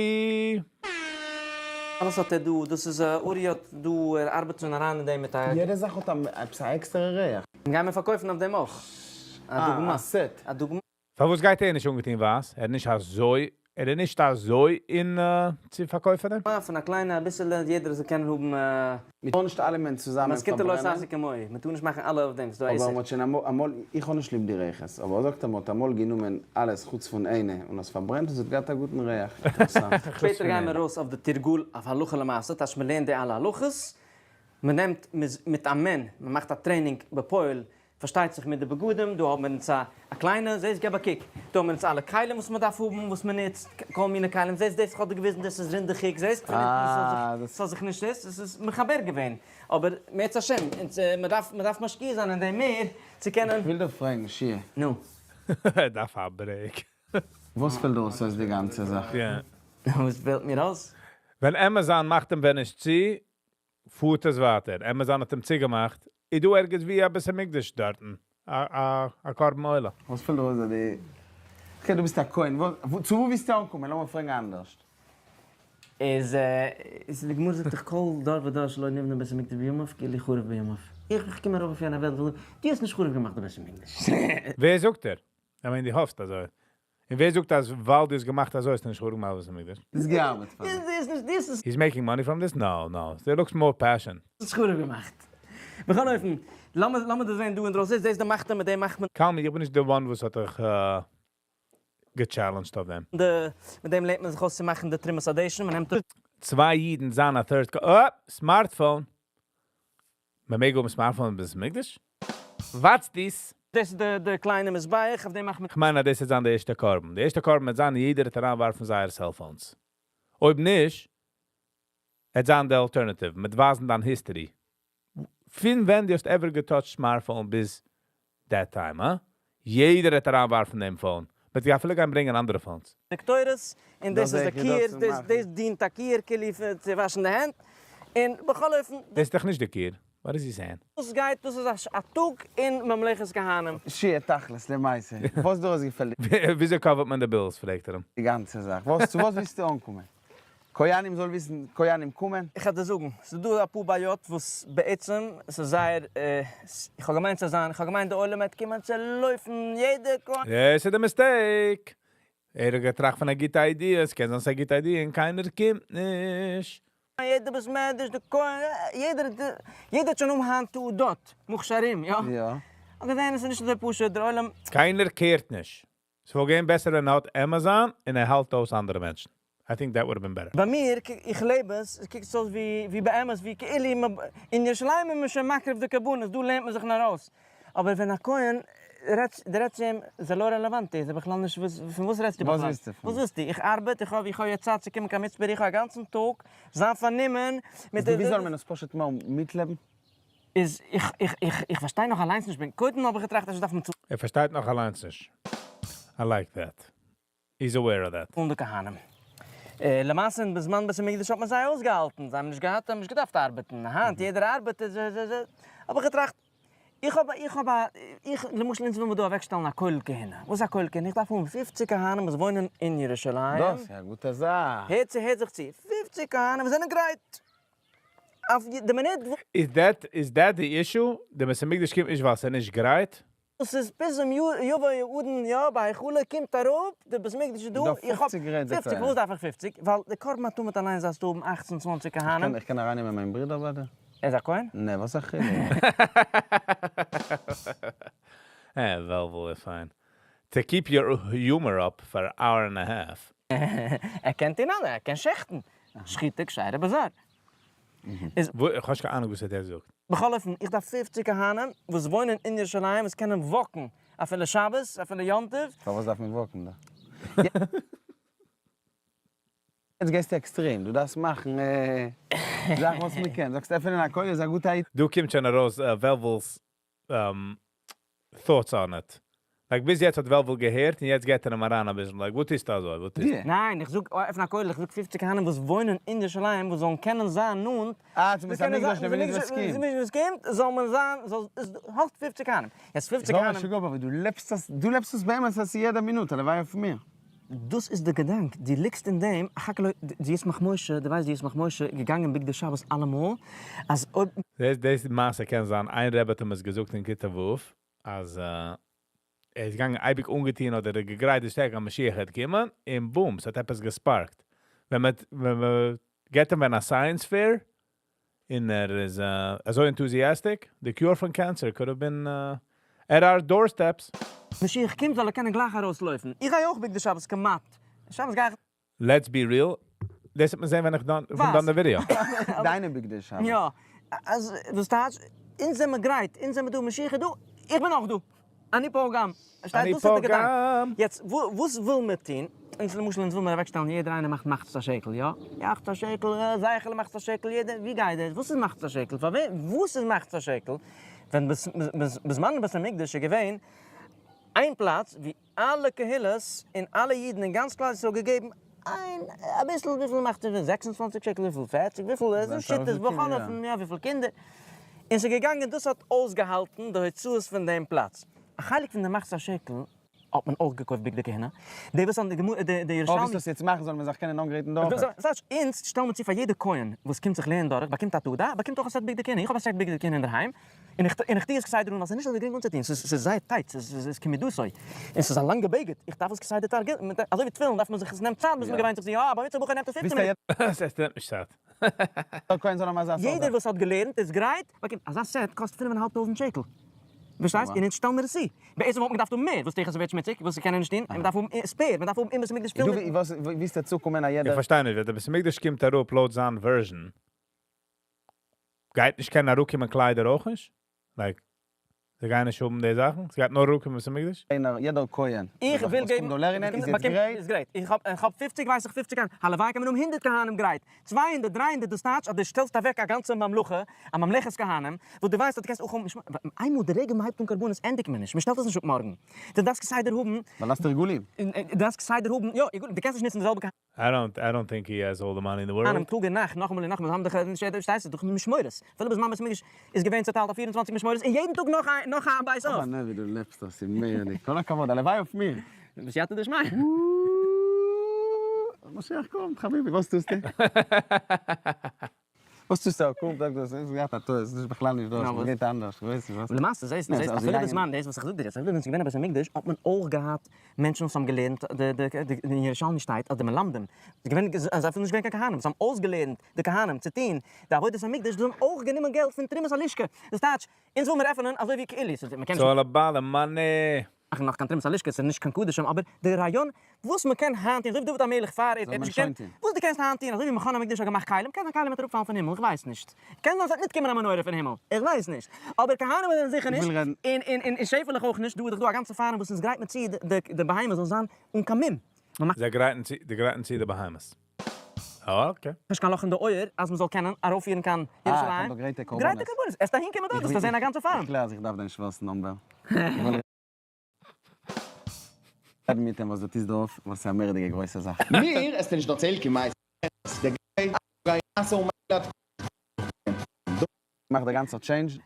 S4: אלעס האט ער דא, דאס איז, אורי האט דא, ער ארבעט שוין אריין אין דעם מיט א
S5: יעדע זאך האט עפעס א עקסטערע ריח.
S4: גיי מיר פארקויפן אויף דעם אויך. א
S5: אה,
S4: דוגמא.
S5: א set.
S4: א דוגמא.
S1: פארוואס גייט ער נישט אנגעטון וואס? ער איז נישט אזוי, ער איז נישט אזוי אין צו פארקויפן דעם?
S4: פון א קליינע ביסעלע, יעדער זאל קענען האבן,
S5: מיר טון נישט אלע מענטשן צוזאמען
S4: מען ס'קומט
S5: פארברענען.
S4: אלעס אויס כמוהו. מיר טון נישט מאכן אלע אויף דעם, ס'איז דא
S5: אבער
S4: עסק.
S5: מ'האט שוין אמאל, איך האב נישט ליב די ריחות, אבער זאגט ער, מ'האט אמאל גענומען אלעס חוץ פון איינע און עס פארברענט און עס האט געהאט א גוטן ריח. אינטערעסאנט.
S4: שפעטער גייען מיר ארויס אויף די תרגול אויף הלכה למעשה, טייטש מיר לערנען די אלע הלכות. מען נעמט מיט א מען, מען מאכט א training בפועל, פארשטייט זיך מיט די בגדים, דא האבן מיר אונז א קליינע, זעסט געב א קוק, דא האבן מיר אונז אלע כלים וואס מען דארף האבן, וואס מען נוצט, כל מיני כלים, זעסט דאס איך האב דיר געוויזן דאס איז רינדעכיג, זעסט פון אונטן ס'זאל זיך נישט דאס, עס איז מחבר געווען, אבער מערץ השם, אונז מען דארף מען דארף משקיע זיין אין דעם מער צו קענען.
S3: איך וויל דיר פרעגן שיע.
S4: נו.
S1: ער דארף א break.
S3: וואס פעלט דיר אויס אויס די גאנצע זאך?
S4: וואס פעלט מיר אויס?
S1: ווען Amazon מאכט אים ווען נישט צו, פארט עס ווייטער. Amazon האט אים צוגעמאכט. איז דא ערגעץ ווי א בית המקדש דארטן? א קרבן עולה?
S3: וואס פעלט דיר אויס אז די. Okay דו ביסט א כהן, צו וואו ווילסטו אנקומען? לאמיר פרעגן אנדערשט.
S4: איז איז די גמרא זאגט דאך כל דור ודור שלא נבנה בית המקדש בימיו כאילו חרב בימיו. איך קום ארויף אויף יענע וועלט און זאג, דו האסט נישט חרוב געמאכט די בית המקדש.
S1: ווער זאגט ער? I mean דו האפסט אזוי. און ווער זאגט אז ווייל דו האסט געמאכט אזוי האסטו נישט חרוב געמאכט בית המקדש?
S3: דאס געארבעט פאר
S4: דיר.
S1: He's making money from this? No, no. There looks more passion.
S4: נישט חרוב געמאכט. בכל אופן, לאמיר דאס זען דא אינדרויסן. דאס איז די מחתה מיט דעם מאכט מען.
S1: קאלמי, איך בין נישט די one וואס האט דיך גע challenged אויף דעם.
S4: די, מיט דעם לערנט מען זיך אויס צו מאכן די תרומת הדשן, מען נעמט.
S1: צוויי אידן זיין א third ק אה! Smartphone! מען מעג האבן smartphone אין בית המקדש? What's this?
S4: דאס איז די די קליינע מזבח, אויף דעם מאכט מען.
S1: כ'מיין אז דאס וועט זיין די ערשטע קרבן. די ערשטע קרבן וועט זיין יעדער וועט אריינווארפן זייער cellphones. אויב נישט, וועט זיין די alternative, מיט ווייזן דיין history. פון ווען דו האסט ever גע touched smartphone ביז that time, הא? יעדער וועט אריינווארפן דעם phone. מ'וועט זיך אפילו גיין ברענגען אנדערע phones.
S4: די קטורת, און דאס איז די כיור, דאס דינט א כיור כאילו צו וואשן די הענט, און בכל אופן.
S1: דאס איז דאך נישט די כיור, what is he saying?
S4: דאס גייט, דאס איז א טאג אין ממלכת כהנים.
S3: שיע תכלית למעשה, וואס דא אויסגעפעלט
S1: וויאזוי cover ט מען די bills פרעגט ער אים.
S3: די גאנצע זאך, וואס צו וואס ווילסטו אנקומען? כהנים זאל וויסן כהנים קומען?
S4: איך וועל דיר זאגן, ס'איז דא אפאר בעיות וואס בעצם ס'איז זייער, איך האב געמיינט ס'זאל זיין, איך האב געמיינט די עולם וועט קומען צו לויפן, יעדער כהן.
S1: דאס איז די mistake! ער האט געטראכט פון א גוטע idea, ס'קען זיין ס'איז א גוטע idea און קיינער קומט נישט.
S4: יעדער בית מדרש, די כהן, יעדער, יעדער האט שוין אן היינט תעודות, מוכשרים, יא?
S3: יא.
S4: אבער געזען עס איז נישט אזוי פשוט, דער עולם.
S1: קיינער care ט נישט. ס'וואלט געווען בעסער ווען ער האט Amazon און ער האלט אויס אנדערע מענטשן. I think that would have been better.
S4: ביי מיר, איך לעב עס, עס קוקט אויס ווי באמת, ווי כאילו אין ירושלים איז מען שוין מקריב די קרבנות, דא לערנט מען זיך נאר אויס. אבער ווען א כהן רעדט, דו רעדסט צו אים, זה לא רלוונטי, זה בכלל נישט וואס, פון וואס רעדסטו בכלל?
S3: וואס ווילסטו פון
S4: וואס ווילסטו? איך ארבעט, איך האב איך האב יעצט צייט צו קומען קיין מצפה יריחו א גאנצן טאג, זיין פארנומען מיט
S3: ווי זאל מען עס פשוט מער מיטלעבן?
S4: איז איך איך איך איך פארשטיי נאך אליינס נישט בין קודם האב איך געטראכט אפשר דארף מען צאלן.
S1: ער פארשטייט נאך אליינס נישט. I like that. He's aware of that.
S4: די כהנים. למעשה אין בזמן בית המקדש האט מען זיי אויסגעהאלטן, זיי האבן נישט געהאט, האבן נישט געדארפט ארבעטן, היינט יעדער ארבעט איז האב איך געטראכט, איך האב איך האב א איך למשל אונז וויל מיר דא אוועקשטעלן א כולל כהונה, וואס איז א כולל כהונה? איך דארף האבן 50 כהנים וואס וואוינען אין ירושלים.
S3: דאס איז א גוטע זאך.
S4: הערט צו הערט זיך צו, 50 כהנים וואס זענען גרייט אויף די מינוט וואס.
S1: איז that איז that די issue? די בית המקדש קומט נישט ווייל ס'איז נישט גרייט?
S4: דאס איז ביז יבוא אדון יא בהיכלו קומט אראפ די בית מקדש איז דא איך האב 50 פארוואס דארף איך 50 ווייל די קרבן התמיד אליינס דארפסטו האבן אכצן צוואנציג כהנים.
S3: איך קען ארייננעמען מיין ברודער ביי דיר?
S4: ער איז א כהן?
S3: נע וואס א חילוק.
S1: אה וועלוול איז פיין. To keep your humor up for hour and a half.
S4: ער קען טון אלע, ער קען שעכטן, שחיטה כשרה בזר. איז.
S1: איך האב נישט קיין אהנונג וואס ער זאגט.
S4: בכל אופן, איך דארף 50 כהנים וואס וואוינען אין ירושלים וואס קענען walk ן אפילו שבת, אפילו יום טוב.
S3: פארוואס דארף מען walk ן דא? יעצט גייסטו עקסטרעם, דו דארפסט מאכן זאכן וואס מען קען, זאגסט עפענען א כולל איז א גוטע idea.
S1: דא קומט שוין ארויס וועלוול'ס thoughts on it. Like ביז יעצט האט וועלוול געהערט און יעצט געט ער אים אריין אביסל like וואס טוסטו אזוי וואס טוסטו.
S4: ניין איך זאג עפן א כולל איך זאג 50 כהנים וואס וואוינען אין ירושלים וואס זאלן קענען זיין נאנט.
S3: אה צום בית המקדש די מינוט וואס קומט.
S4: די מינוט וואס קומט זאל מען זיין זאל האסט 50 כהנים יעצט 50 כהנים.
S3: זאג אבער דו לעבסט עס דו לעבסט עס באמת אז יעדע מינוט הלוואי אויף מיר.
S4: דאס איז די געדאנק, דו ליגסט אין דעם, אחכה לו, די ישמח משה, דו ווייסט די ישמח משה איז געגאנגען בגדי שבת אלעמאל, אז אויב.
S1: דאס דאס מעשה קען זיין, איין רבי האט אים עס געזאגט אין כיתה ו', אז ער איז געגאנגען אייביג אנגעטון אדער ער האט געגרייט די שטעקן אז משיח וועט קומען, און boom, ס'האט עפעס גע spark ט. ווען מען ווען מען געבט אים ווען א science fair, און ער איז אזוי enthusiastic, די cure פון cancer could have been at our doorsteps.
S4: משיח קומט זאל ער קענען גלייך ארויסלויפן. איך גיי אויך בגדי שבת כמעט. שבת גיי איך.
S1: Let's be real, דאס וועט מען זען ווען איך done, פון done די ווידעא.
S3: דיינע בגדי שבת.
S4: יא. אז וואס טייטש, אונז זעמער גרייט, אונז זעמער דא, משיח איז דא, איך בין אויך דא. אני פה גם. פארשטייט?
S1: אני
S4: דאס איז
S1: פה
S4: די געדאנק.
S1: גם.
S4: יעצט, וואס וויל מען טון? אונז למשל, אונז וויל מיר אוועקשטעלן יעדער איינער מאכט מחצית השקל, יא? מחצית השקל, זכר למחצית השקל, יעדער, ווי גייט דאס? וואס איז מחצית השקל? פאר וועם? וואס איז מחצית השקל? ווען בזמן בית המקדש איז געווען איין פלאץ ווי אלע קהילות און אלע אידן אין גאנץ כלל ישראל געגעבן איין אביסל וויפיל מאכט עס 26 שקל וויפיל 40 וויפיל איז דאס שיטות בכל אופן יא וויפיל קינדער און ס'איז געגאנגען דאס האט אויסגעהאלטן די הוצאות פון דעם פלאץ. א חלק פון די מחצית השקל האט מען אויך געקויפט בגדי כהונה, די וואס האבן די גמרא די ירושלמי.
S5: אויב ווילסטו עס יעצט מאכן זאל מען זיך קענען אנגרייטן דורך.
S4: ס'טייטש אונז שטעלן מיר צו פאר יעדע כהן וואס קומט זיך לערנען דורך באקומט א תעודה באקומט אויך א סעט בגדי כהונה איך האב א סעט בגדי כהונה אינדערהיים און איך און איך טו עס כסדר אן ווייל ס'איז נישט אזוי גרינג אנצוטון, ס'איז ס'איז זייער tight, ס'איז ס'איז כמידתו, און ס'איז א לאנגע בגד, איך דארף עס כסדר תרגל, אזוי ווי תפילין דארף מען זיך, עס נעמט צייט ביז מ'געוויינט זיך צו, יא, ביי מצוה בחור נעמט עס פופצן מינוט.
S1: עס נעמט נישט צייט.
S4: יעדער וואס האט געלערנט איז גרייט, באקומט, אזא סעט קאסט פינף און א האלב טויזנט שקל, פארשטייסט? און אונז שטעלן מיר עס צו, בעצם וואלט מען געדארפט האבן מער, וואס תיכף ס'ווערט שמוציג, וואס ס'קען ער נישט טון, און מ'דארף האבן spare, מ'דארף האבן אין בית המקדש פיל מיט.
S5: ווי איז דער צוקומען א יעדער.
S1: איך פארשטיי נישט, ווען דער בית המקדש קומט אראפ לויט זיין version, גייט נישט קענען אראפקומען קליידער אויך נישט? Like, זיי גייען נישט האבן די זאכן? ס'גייט נאר אראפקומען בית המקדש?
S5: איינער, יעדער כהן,
S4: איך וויל
S5: וואס קומט
S4: געבן,
S5: דא לערנען איז יעצט גרייט?
S4: איז גרייט, איך האב, איך האב פופציג ווייס איך פופציג כהנים, הלוואי קען מען האבן הונדערט כהנים גרייט, 200, 300, דאס טייטש אז דו שטעלסט אוועק א גאנצע ממלכה, א ממלכת כהנים, וואס דו ווייסט אז דו קענסט אויך האבן, איינמאל די רגע מען הייבט אן קרבנות ענדיגט מען נישט, מען שטעלט עס נישט אפ מארגן, דו דארפסט כסדר האבן,
S5: ווייל האסט הרגלים.
S4: דו דארפסט כסדר האבן, יא, דו קענסט נישט נוצן די זעלבע כהנים.
S1: I don't, I don't think he has all the money in the world.
S4: איינעם טאג און נאכט, נאכאמאל און נאכאמאל, זיי האבן דאך נישט יעדער, שטייסט דאך משמורות, אפילו בזמן בית המקדש איז געווען צעטיילט אויף 24 משמורות און יעדן טאג נאך א נאך א בית אב.
S5: אבער נע ווי דו לעבסט דאס איז מורא'דיג, כל הכבוד, הלוואי אויף מיר.
S4: בסייעתא דשמיא.
S5: משיח קומט חביבי, וואס טוסטו? וואס טוסטו ער קומט זאגט דאס איז געהאט א טעות, ס'איז בכלל נישט דאס, מ'גייט אנדערש, כ'ווייס נישט וואס.
S4: למעשה זעהסט זעהסט אפילו בזמן דאס וואס איך זאג דיר יעצט, אפילו ווען ס'איז געווען א בית המקדש האט מען אויך געהאט מענטשן וואס האבן געלערנט די די די אין ירושלמי שטייט אז די מלמדים איז געווען אז אפילו נישט געווען קיין כהנים וואס האבן אויסגעלערנט די כהנים צו טון די עבודת המקדש די האבן אויך גענומען געלט פון תרומת הלשכה, דאס טייטש אונז וויל מיר עפענען אזוי ווי כאילו ס'איז מ'קען נישט
S1: It's all about the money.
S4: מאכן נאך קיין תרומת הלשכה, ס'איז נישט קיין קדשים, אבער די רעיון וואס מ'קען היינט טון, אזוי ווי דוד המלך פאר ער
S5: זאל
S4: האט
S5: מען
S4: נישט
S5: שוין
S4: געקענט,
S5: טון.
S4: וואס דו קענסט היינט טון, אזוי ווי מכון המקדש האט געמאכט כלים, קען זיין כלים וועט אראפפאלן פון הימל, איך ווייס נישט, קען זיין ס'וועט ניט קומען א מנורה פון הימל, איך ווייס נישט, אבער כהנים זענען זיכער
S5: איך
S4: נישט,
S5: וויל רעדן.
S4: און און און און שעפעלעך אויך נישט, דא איז דאך דא א גאנצע farm וואס אונז גרייט מען צו די די בהמה זאל זיין אן קיין מום, מ'מאכט.
S1: זיי גרייטן צו, די גרייטן צו די בהמות. Okay.
S4: נישט קיין לאך אין די אויער אז מ'זאל קענען ארויפפירן קיין
S5: אה, איך
S4: ירושלים.
S5: האב דא גרייטע קרבנות.
S4: גרייטע קרבנות, עסט אהין קומען דארט וועסטו זען א גאנצע farm.
S5: איך קלער אז איך דארף דיין שווער'ס number. איך וויל רעדן מיט אים וואס דו טוסט דא אויף, וואס איז א מורא'דיגע גרויסע זאך.
S3: מיר עסטו נישט דערציילט קיין מעשה, דער גוי גייט נאסע און מיילעט דא.
S5: מאכט דער גאנצער change,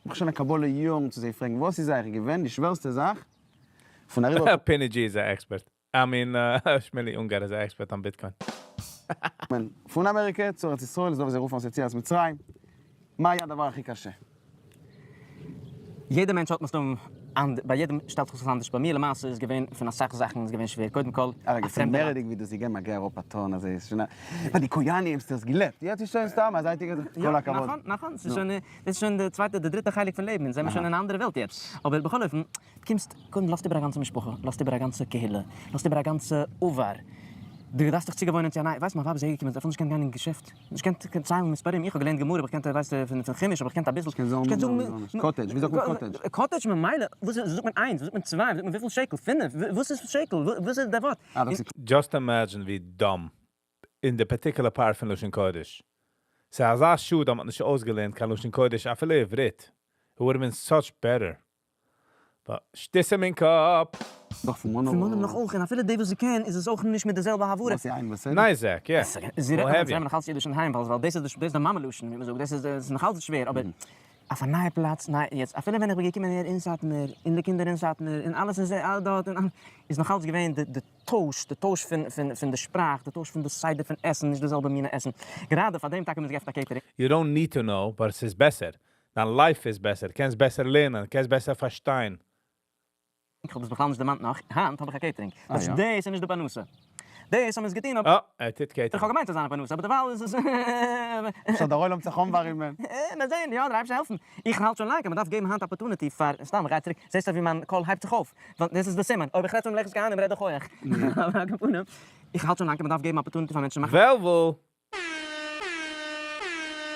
S5: איך שוין א קבלה יארן צו זיי פרעגן וואס איז אייך געווען די שווערסטע זאך פון אריבער.
S1: פיני ג'י איז א expert. I mean, שמילי אונגאר איז א expert on Bitcoin.
S5: פון אמעריקע צו ארץ ישראל איז דא וואס זיי רופן אויס יציאת מצרים, מה היה הדבר הכי קשה?
S4: יעדער מענטש האט מסתם אנד ביי יעדעם שטעלט זיך עס אנדערש, ביי מיר למעשה איז געווען פון אסאך זאכן איז געווען שווער, קודם כל
S5: א רגע,
S4: א
S5: ס'איז
S4: פרעמדע לאנד.
S5: מורא'דיג ווי דו האסט געגעבן א גיי אראפ א tone אזוי איז שוין א ביי די כהנים האסטו עס געלעבט, יעצט איז שוין סתם א זייטיגע זאך, כל הכבוד.
S4: נכון נכון, ס'איז שוין דאס איז שוין די צווייטע די דריטע חלק פון לעבן, אונז זעמיר שוין אין א אנדערע וועלט יעצט, אבער בכל אופן, דו קומסט, קודם לאזט איבער א גאנצע משפחה, לאזט איבער א גאנצע קהילה, לאזט איבער א גאנצע עבר, דו דארפסט דיך צוגעוואוינען צו א נייע, ווייסט מיין ווייב איז אהערגעקומען, זי האט אפילו נישט געקענט גיין אין געשעפט, נישט געקענט ציילן מספרים, איך האב געלערנט גמרא, האב איך געקענט ווייסט פון חומש האב איך געקענט אביסל,
S5: נישט קענט זאגן cottage, ווי זאגט מען cottage?
S4: Cottage ממילא, וואס איז, זאגט מען איינס, וואס זאגט מען צוויי, וואס זאגט מען וויפיל שקל, פינף, וואס איז שקל, וואס איז דער ווארט?
S1: Just imagine ווי dumb אין די particular part פון לשון קודש. ס'איז אזא שאד אז מ'האט נישט אויסגעלערנט קיין לשון קודש אפילו עברית. It would have been such better. But שטותים אין קאפ.
S5: דאך פון מאנרא.
S4: פון מאנרא נאך אויך, און אפילו די וואס זי קען איז עס אויך נישט מיט די זעלבע הברה.
S5: וואס איז איין בסדר?
S1: Nice זעק, יא.
S4: זי רעדט נאך אלץ נאך אלץ אידיש אינדערהיים ווייל דאס איז דאס די מאמע לשון ווי מ'זאגט, דאס איז נאך אלץ שווער, אבער אויף א נייע פלאץ, ניי, יעצט אפילו ווען איך בין געקומען אהער אין סאטמאר, און די קינדער אין סאטמאר, און אלעס איז דארט, און איז נאך אלץ געווען די טויש, די טויש פון פון פון די שפראך, די טויש פון די סדר פון עסן, נישט די זעלבע מינע עסן. גראדע פאר דעם טאקע האבן מיר געעפנט א catering.
S1: You don't need to know, but ס'איז בעסער. דיין life איז בעסער, קענסט בעסער לערנען, קענסט בעסער פארשטיין.
S4: איך האב עס בכלל נישט דערמאנט נאך, היינט האב איך א catering.
S5: אה יא?
S4: דאס איז נישט די פרנסה. דאס האבן אונז געטון אבער.
S1: אה, ער טוט catering.
S4: איך האב געמיינט ס'זאל זיין א פרנסה אבער דערווייל איז עס.
S5: אפשר דער עולם זיך אנווארימען.
S4: מיר זעהן, יא דער אייבערשטער העלפן. איך האלט שוין לאנג אז מ'דארף געבן היינט opportunity פאר, סתם איך גיי צוריק, זעסט אויף ווי מיין קול הייבט זיך אויף, ווייל דאס איז די סימן, אויב איך רעד פון מלאכת כהנים רעד איך הויעך. אבער על כל פנים, איך האלט שוין לאנג אז מ'דארף געבן opportunity פאר מענטשן מאכן.
S1: וועלוול!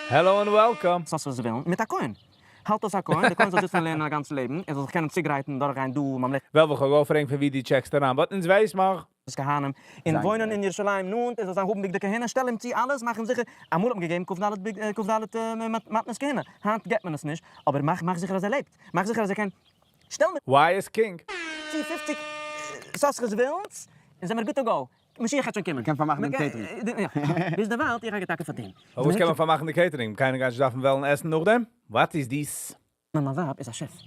S1: Hello and welcome.
S4: סאס וואס זיי ווילן, מיט א כהן. האלט אויס א כהן, דער כהן זאל זיצן און לערנען א גאנץ לעבן, ער זאל זיך קענען צוגרייטן און דורכגיין דא ממלכת.
S1: וועלוול כ'האב געוואלט פרעגן פון ווי דו טשעקסט אריין, but אונז ווייס מיר.
S4: כהנים, און וואוינען אין ירושלים נאנט, ער זאל זיין האבן בגדי כהונה, שטעל אים צו אלעס, מאך אים זיכער, אמאל האט מען געגעבן כ"ד כ"ד מתנות כהונה, היינט געבט מען עס נישט, אבער מאך מאך זיכער אז ער לעבט, מאך זיכער אז ער קען, שטעל מיר.
S1: Why is king?
S4: צו 50 יששכר'ס ווילנס, און זעמיר good to go, משיח העט שוין קומען.
S5: מ'קען פארמאכן דעם catering.
S4: ביז דערווייל איך גיי טאקע פאר דעם.
S1: פארוואס קען מען פארמאכן די catering? קיינער גייט נישט דארפן וועלן עסן נאכדעם? What is this?
S4: מיין ווייב איז א שעף.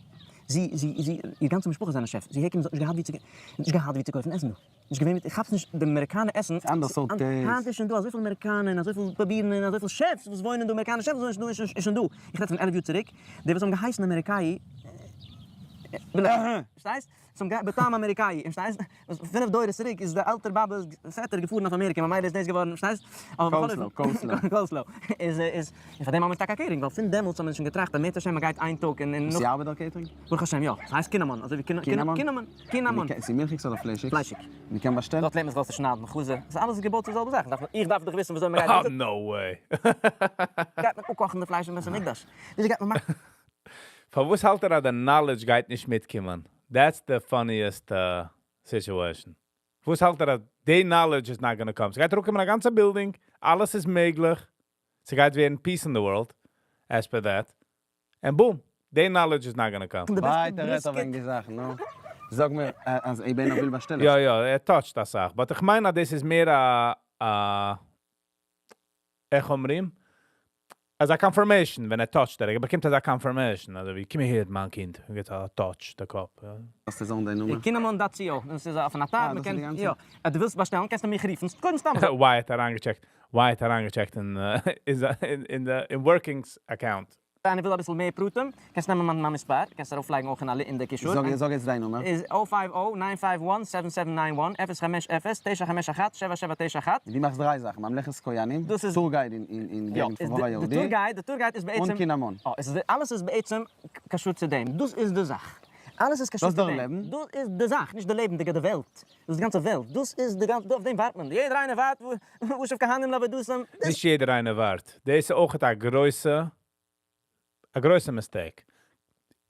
S4: זי, זי, זי, איר גאנצע משפחה זענען chefs. זי העקן, זי האט נישט געהאט ווי צו, נישט געהאט ווי צו קויפן עסן דא. נישט געווען מיט, איך כאפ נישט, די אמעריקאנע עסן,
S5: ס'איז אנדערע סארט taste.
S4: היינט איז שוין דא אזויפיל אמעריקאנע און אזויפיל פרובירן און אזויפיל chefs וואס וואוינען דא, אמעריקאנע chefs וואס וואוינען שוין דא, איז שוין דא. איך רעד פון 11 יאר צוריק, די וואס האבן געהייסן אמעריקאי, פארשטייסט? צום גיין בטעם אמעריקאי, פארשטייסט? פינף דורות צוריק איז די אלטער באבע פעטער געפארן אויף אמעריקע ממילא איז דאס געווארן, פארשטייסט? אבער בכל אופן, coleslaw, איז איז, און פאר דעם האבן מיר טאקע א catering, ווייל פון דעמאלטס האבן מיר שוין געטראכט אז אם ירצה השם מען גייט איין טאג און נאך.
S5: ס'ארבעט דער catering?
S4: ברוך השם יא, ס'הייסט קינאמאן, אזוי ווי קינאמאן, קינאמאן.
S5: ס'איז מילכיגס אדער פליישיגס?
S4: פליישיג.
S5: מ'קען באשטעלן?
S4: דארט לערנט מען זיך אויס צו שניידן חזה, ס'איז אלעס געבויט צו די זעלבע זאך, איך דארף דאך וויסן וויאזוי מ'גייט.
S1: No way.
S4: גייט מען אפקאכן די פלייש אין בית המקדש? וויאזוי גייט מען מאכן?
S1: פארוואס האלט ער אז די knowledge גייט נישט מיטקומען? That's the funniest situation. וואס האלט ער אז די knowledge is not gonna come? ס'גייט אראפקומען א גאנצע בילדינג, אלעס איז מעגליך, ס'גייט ווערן peace in the world, as per that, and boom, די knowledge is not gonna come.
S5: ווייטער רעדט ער וועגן די זאכן, נו. זאג מיר אז אויב איינער וויל באשטעלן.
S1: יא יא, ער touch ט אסאך, but איך מיין אז דאס איז מער א איך אומרים? אזא confirmation ווען ער touch ט ער, ער באקומט אזא confirmation, אזוי ווי קום אהער מיין קינד, און גיבט א touch די קאפ.
S5: האסט עס אן דיין נאמען?
S4: קינאמאן dot co, דאס איז אויפן אתר, מען קען, יא, אז דו ווילסט באשטעלן קענסטו מיך רופן, קודם סתם אזוי.
S1: וויי האט אריינגעטשעקט, וויי האט אריינגעטשעקט אין אין די אין workings account.
S4: איינער וויל אביסל מער פרטים, קענסט נעמען מיין מספר, קענסט ארויפלייגן אויך אין די קישור.
S5: זאג יעצט דיין נומער.
S4: איז 050 951 7791, 050 951 7791.
S5: דו מאכסט דריי זאכן, ממלכת כהנים, tour guide אין געגנט פון רובע היהודי,
S4: די tour guide איז בעצם,
S5: און קינמון.
S4: אלעס איז בעצם קשור צו דעם, דאס איז די זאך. אלעס איז קשור צו דעם.
S5: דאס איז דער לעבן?
S4: דאס איז די זאך, נישט די לעבנדיגע, די וועלט. דאס איז די גאנצע וועלט. דאס איז די גאנצע, אויף דעם ווארט מען. יעדער איינער ווארט, והשיב כהנים לעבודתם.
S1: נישט יעדער איינער ווארט. דאס איז אויך א גרויסע, א גרויסע mistake.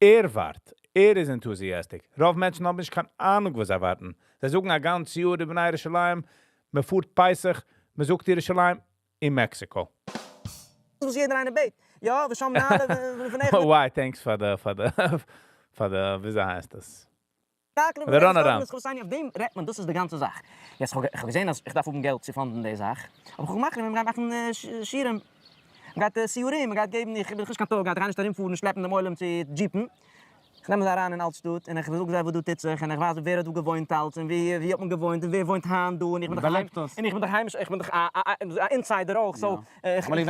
S1: ער ווארט. ער איז enthusiastic. רוב מענטשן האבן נישט קיין אהנונג וואס זיי ווארטן. זיי זאגן א גאנץ יאר איבער ירושלים, מען פארט פסח, מען זאגט ירושלים אין מעקסיקא.
S4: וואס יעדער איינער בעט. יא, ושם נעלה לפניך.
S1: Why, thanks פאר די, פאר די, פאר די, וויאזוי הייסט עס?
S4: די runaround. אויף דעם רעדט מען, דאס איז די גאנצע זאך. יעצט איך האב געזען אז איך דארף האבן געלט צו fund ן די זאך, אבער איך האב געמאכט מען גייט מאכן שיעורים, מען גייט סיורים, מען גייט געבן, איך בין נישט קיין tour guide, איך גיי נישט ארומפארן און שלעפן דעם עולם צו jeep ן, איך נעם זיי אריין אין אלט שטאט און איך זאג זיי וואס דא טוט זיך און איך ווייז ווער האט דא געוואוינט אלץ און ווי ווי האט מען געוואוינט און ווער וואוינט היינט דא און איך בין דאך און איך בין דאך היימיש, איך בין דאך א insider אויך, so איך
S5: קען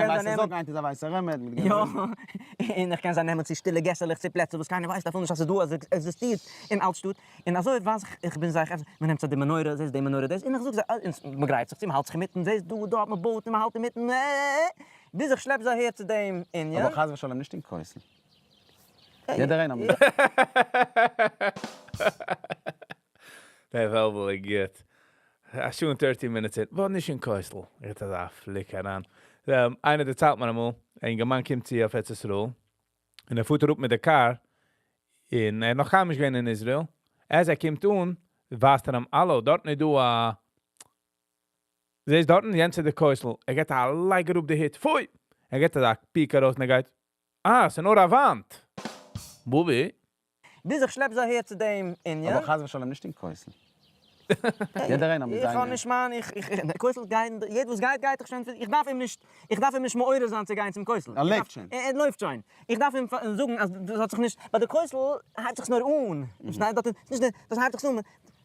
S5: זיי נעמען.
S4: יא, און איך קען זיי נעמען צו שטילע געסעלעך צו פלעצער וואס קיינער ווייסט אפילו נישט אז ס'איז דא אז עס עקזיסטירט אין אלט שטאט, און אזוי ווייז איך, איך בין זיי, מען נעמט זיי די מנורה, זעסט די מנורה דאס, און איך זאג זיי, און מען גרייט זיך צו, מען האלט זיך אינמיטן, זעסט דא, דא האט מען בויט און מען האלט אינמיטן, ביז איך שלעפ זיי אהער צו דעם ענין.
S5: אבער חס ושלום נישט אין כותל. יעדער איינער מיט.
S1: דער וועלוול איז גוט. א שעה און 30 minutes אין, וואו נישט אין כותל. ער האט אזא פליק אריין. איינער דערציילט מיר אמאל, א אינגערמאן קומט צו אויף ארץ ישראל, און ער פארט אראפ מיט די קאר, און ער איז נאך קיינמאל נישט געווען אין ישראל. אז ער קומט אן, ווייזט ער אים, אלא, דארטן איז דא א... זעסט דארטן? יענץ איז די כותל. ער געט א לייג אראפ די הוט, פוי! ער געט אזא peek ארויס און ער גייט, אה, ס'איז נאר א וואנט! בובי!
S4: ביז איך שלעפ זיי אהער צו דעם ענין.
S5: אבער חס ושלום נישט אין כותל. יעדער איינער מיט זיינע.
S4: איך האב נישט מיין, איך, איך, כותל גיין, יעדער וואס גייט גייט דאך שוין, איך דארף אים נישט, איך דארף אים נישט מעורר זיין צו גיין צום כותל.
S5: ער לעבט שוין.
S4: ער לויפט שוין. איך דארף אים זאגן אז דאס האט זיך נישט, ביי די כותל הייבט זיך עס נאר אן. דארט איז נישט, דאס הייבט זיך אן.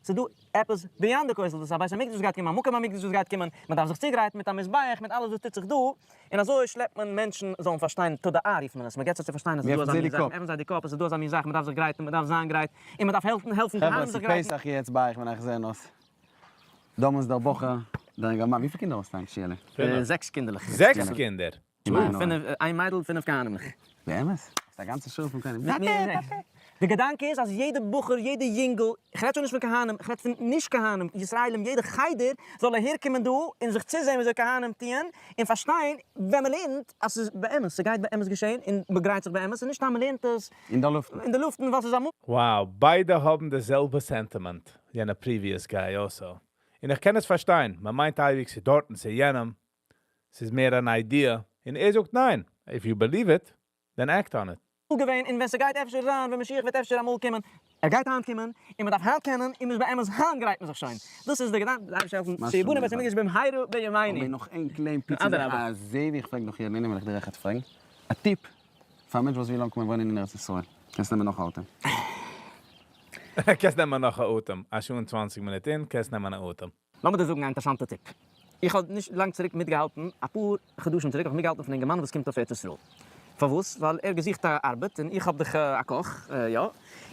S4: ס'איז דא עפעס beyond די כותל, דאס איז א בית המקדש וואס גייט קומען, א מקום המקדש וואס גייט קומען, מען דארף זיך צוגרייטן מיט א מזבח, מיט אלעס וואס טוט זיך דא, און אזוי שלעפט מען מענטשן זאלן פארשטיין, תודעה רופט מען עס, מען געבט זיי צו פארשטיין אז ס'איז דא אזא מין זאך, עפנט זיי די קאפ, עס איז דא אזא מין זאך, מען דארף זיך גרייטן, מען דארף זיין גרייט, און מען דארף העלפן, העלפן
S5: חברה, ס'איז פסח יעצט ביי איך ווען איך זעה נאס, דאמאלס דער בחור, דער אינגערמאן, וויפיל קינדער האסטו היינט שיעלע?
S1: פינף.
S4: זעקס קינדערלעך.
S1: זעקס קינדער?
S4: פינף, איין מיידל, פינף כהנים'לעך.
S5: באמת? האסט א גאנצע שורה פון כהנים?
S4: די געדאנק איז אז יעדע בחור, יעדע יונגל, איך רעד שוין נישט פון כהנים, איך רעד פון נישט כהנים, ישראלים, יעדע חדר זאל אהערקומען דא און זיך צוזען וויאזוי כהנים טוען, און פארשטיין ווען מ'לערנט אז ס'איז באמת, ס'גייט באמת געשען, און מ'גרייט זיך באמת, און נישט סתם מ'לערנט עס
S5: אין די לופטן.
S4: אין די לופטן ווייל ס'איז א.
S1: Wow, ביידע האבן די זעלבע sentiment, יענע previous guy also. און איך קען עס פארשטיין, מען מיינט אייביג ס'איז דארטן, ס'איז יענעם, ס'איז מער אן idea, און ער זאגט ניין, if you believe it, then act on it.
S4: געווען, און ווען ס'גייט אפשר זיין, ווען משיח וועט אפשר אמאל קומען, ער גייט היינט קומען, און מ'דארף היינט קענען, און מ'איז באמת היינט גרייט מען זיך שוין. דאס איז די געדאנק, די אייבערשטער העלפן, שיבנה בית המקדש במהרה בימינו.
S5: אבער נאך איין קליין פיצי זאך, אזוי ווי איך פרעג נאך יעדן איינעם וועל איך דיר אויכעט פרעגן, א tip פאר א מענטש וואס וויל אנקומען וואוינען אין ארץ ישראל, קענסט נעמען נאך א אטעם.
S1: קענסט נעמען נאך א אטעם, א שעה און 20 מינוט אין, קענסט נעמען א אטעם.
S4: לאמיר דיר זאגן א אינטערסאנטע tip. איך האב נישט לאנג צוריק מיטגעהאלטן, אפאר חדשים צוריק האב איך מיטגעהאלטן פון א אינגערמאן וואס קומט אויף ארץ ישראל. פארוואס? ווייל ער האט געזוכט א ארבעט און איך האב דאך א קאך, יא. און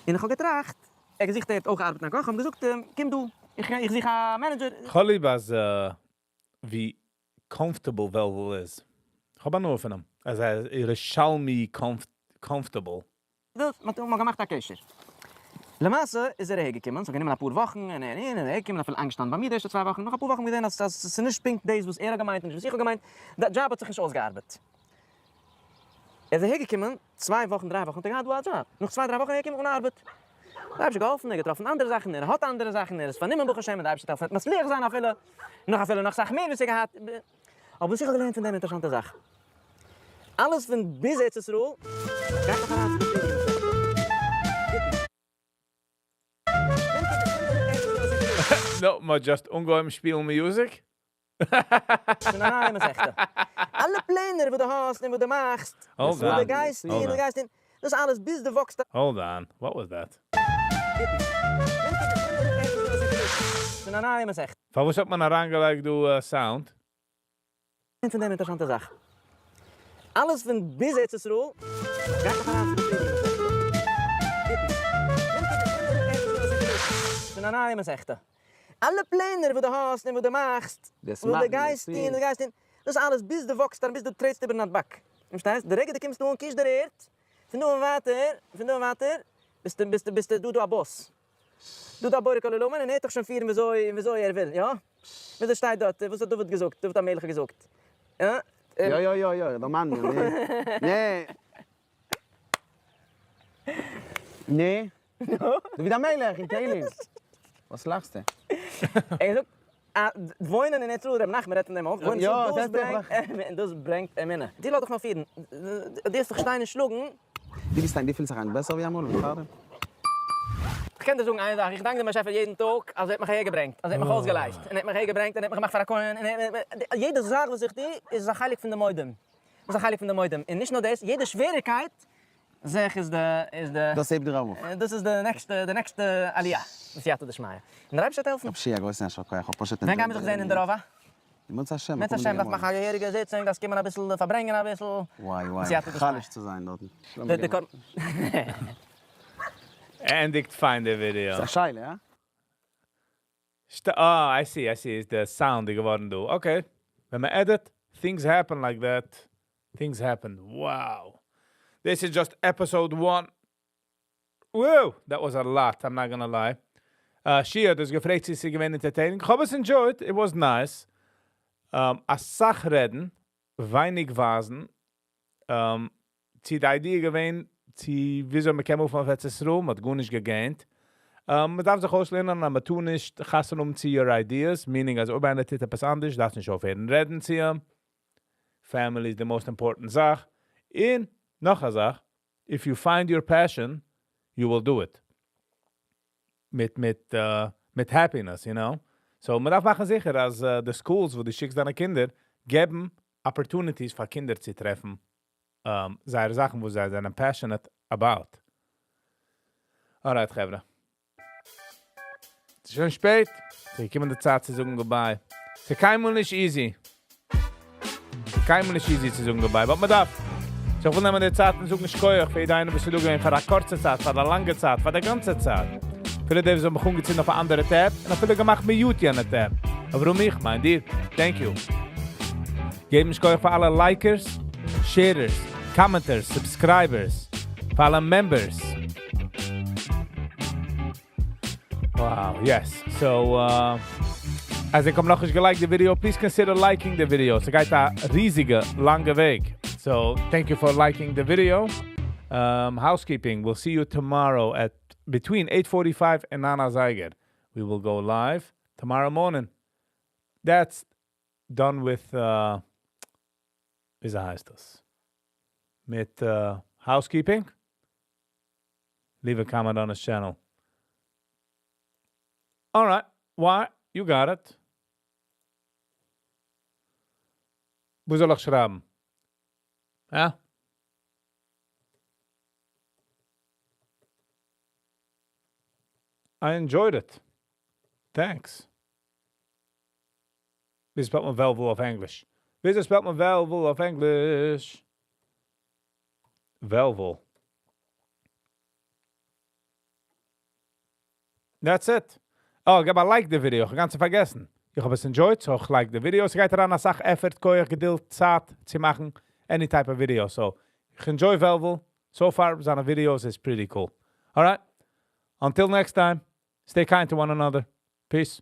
S4: איך האב געטראכט, ער האט געזוכט ער האט אויך ארבעט אין א קאך, איך האב געזאגט אים, קום דא, איך איך זוך א manager.
S1: כ'האב ליב אז ווי comfortable וועלוול איז. כ'האב הנאה פון אים. אז ער איז ירושלמי comfortable.
S4: דאס, מען האט געמאכט א קשר. למעשה איז ער אהער געקומען, ס'האט גענומען אפאר וואכן, און אהין און אהער געקומען, אפילו איינגעשטאנען ביי מיר די ערשטע צוויי וואכן, נאך אפאר וואכן געזען אז ס'איז נישט פונקט דאס וואס ער האט געמיינט און נישט וואס איך האב געמיינט, די דזשאב האט זיך נישט אויסגעארבעט. ער איז אהער געקומען, צוויי וואכן דריי וואכן האט ער געהאט דא א דזשאב, נאך צוויי דריי וואכן אהער געקומען אן ארבעט. דער אייבערשטער האט געהאלפן, ער האט געטראפן אנדערע זאכן, ער האט אנדערע זאכן, ער איז פארנומען ברוך השם, און דער אייבערשטער וועט העלפן ער וועט מצליח זיין אפילו, נאך אפילו נאך סאך מער וואס ער האט געהאט. אבער וואס איך האב געלערנט פון דעם אינטערעסאנטע זאך, אלעס פון ביז ארץ ישראל גייט נאך אריין צו די פריערדיגע מסכתא.
S1: נא, מ'האט just אנגעהויבן שפילן music.
S4: פון א נייע מסכתא. אלע פלענער וואס דו האסט און וואס דו מאכסט, וואס דו גייסט טון, וואס דו גייסט טון, דאס אלעס ביז דו וואקסט.
S1: Hold on, what was that?
S4: פון א נייע מסכתא.
S1: פארוואס האט מען אריינגעלייגט דא sound?
S4: פון דעם אינטערעסאנטע זאך. אלעס פון ביז ארץ ישראל גייט נאך אריין צו די פריערדיגע מסכתא. פון א נייע מסכתא. אלע פלענער וואס דו האסט און וואס דו מאכסט, וואס דו גייסט טון און דו גייסט טון, דאס אלעס ביז דו וואקסט אריין, ביז דו טרעטסט איבער נתבג. פארשטייסט? די רגע דו קומסט אן, קיש דער ערד, פון דא און ווייטער, פון דא און ווייטער, ביסטו, ביסטו, ביסטו דא דא א boss. דא דא בורא כל עולמים און ער וועט דיך שוין פירן וויאזוי און וויאזוי ער וויל, יא? וויאזוי שטייט דארט? וואס האט דוד געזאגט? דוד המלך האט געזאגט, יא?
S5: יא יא יא יא, דערמאן מיר, נע. נע. נע. דוד המלך אין תהלים. וואס לאכסטו?
S4: ער זאגט אז וואוינען אין ארץ ישראל, רבי נחמן רעדט פון דעם אויך, וואוינען אין ארץ ישראל, דאס ברענגט אמונה, דאס ברענגט אמונה. דו לאז דיך נאר פירן, דו וועסט דיך שטיין און שלאגן.
S5: דו ביסט היינט, דו פילסט זיך היינט בעסער ווי אמאל ווי פארדעם?
S4: כ'קען דיר זאגן איין זאך, איך דאנק דעם באשעפער יעדן טאג אז ער האט מיך אהער געברענגט, אז ער האט מיך אויסגעלייזט, און ער האט מיך אהער געברענגט און ער האט מיך געמאכט פאר א כהן, און ער, יעדע זאך וואס איך טו איז א חלק פון די מודים, איז א חלק פון די מודים, און נישט נאר דאס, יעדע שוועריקייט זע איך איז די, איז די.
S5: דאס הייבט דיר אויף.
S4: דאס איז די next ע, די next ע עליה, בסייעתא דשמיא. און דער אייבערשטער וועט העלפן.
S5: רב שי' א גרויסן יישר כח, כ'האב פשוט
S4: ווען גיימיר זיך זען אין די רובע?
S5: אם ירצה השם,
S4: אם ירצה השם דארף מאכן א געהעריגע זיצונג, דארפסט קומען אביסל פארברענגען אביסל.
S5: וואי וואי, חלש צו זיין דארטן.
S4: די קאר.
S1: ענדיגט פיין די ווידעא.
S5: ס'איז א שאלה, הא?
S1: אה, I see, I see, איז די sound איז געווארן דא, okay. ווען מען edit, things happen like that, things happen, wow. This is just episode one. Wow, that was a lot, I'm not gonna lie. שיע האט דאס געפרעגט צו ס'איז געווען entertaining, כ'האב עס enjoyed, it was nice. אסאך רעדן, ווייניג ווייזן. צו די idea געווען צו וויאזוי מ'קען move ן אויף ארץ ישראל, מ'האט גארנישט גע gain ט. מ'דארף זיך אויסלערנען אז מ'טאר נישט חתונה האבן צו your ideas, meaning אז אויב איינער טוט עפעס אנדערש דארפסט נישט אויפהערן רעדן צו אים. Family איז די most important זאך. און נאך א זאך, if you find your passion, you will do it. מיט מיט מיט happiness, you know. So מ'דארף מאכן זיכער אז די schools וואו דו שיקסט דיינע קינדער געבן opportunities פאר קינדער צו טרעפן זייערע זאכן וואס זיי זענען passionate about. Alright חברה. ס'איז שוין שפעט, ס'איז געקומען די צייט צו זאגן goodbye. ס'איז קיינמאל נישט easy. ס'איז קיינמאל נישט easy צו זאגן goodbye, but מ'דארף. So איך וויל נעמען די צייט און זאגן שכוח פאר יעדע איינער וואס איז דא געווען פאר א קורצע צייט, פאר א לאנגע צייט, פאר די גאנצע צייט. אפילו די וואס האבן מיך אנגעצינדן אויף א אנדערע tab, און אפילו געמאכט mute יענע tab. אברומי, איך מיין דיר. Thank you. געבן שכוח פאר אלע likers, sharers, commenters, subscribers, פאר אלע members. Yes. So, uh, אז איר האט נאכנישט געליקט די video, please consider liking the video. ס'גייט א ריזיגע, לאנגע וועג. So, thank you for liking the video. Housekeeping, we'll see you tomorrow at between 8.45 and 9 אזייגער. We will go live tomorrow morning. That's done with, uh, וויאזוי הייסט דאס? מיט uh, housekeeping. Leave a comment on this channel. All right. Why? You got it. וואו זאל איך שרייבן? יא? I enjoyed it. Thanks. ווי spell ט מען וועלוול אויף ענגליש? ווי spell ט מען וועלוול אויף ענגליש? וועלוול. That's it. Oh, גיב א like די video. איך האב גאנץ פארגעסן. איך האב עס enjoyed, so איך like די video. ס'גייט אריין א סאך effort, כח, געדולד, צייט צו מאכן any type of video. So, איך enjoy וועלוול. So far, זיינע videos is pretty cool. Alright? Until next time, stay kind to one another. Peace.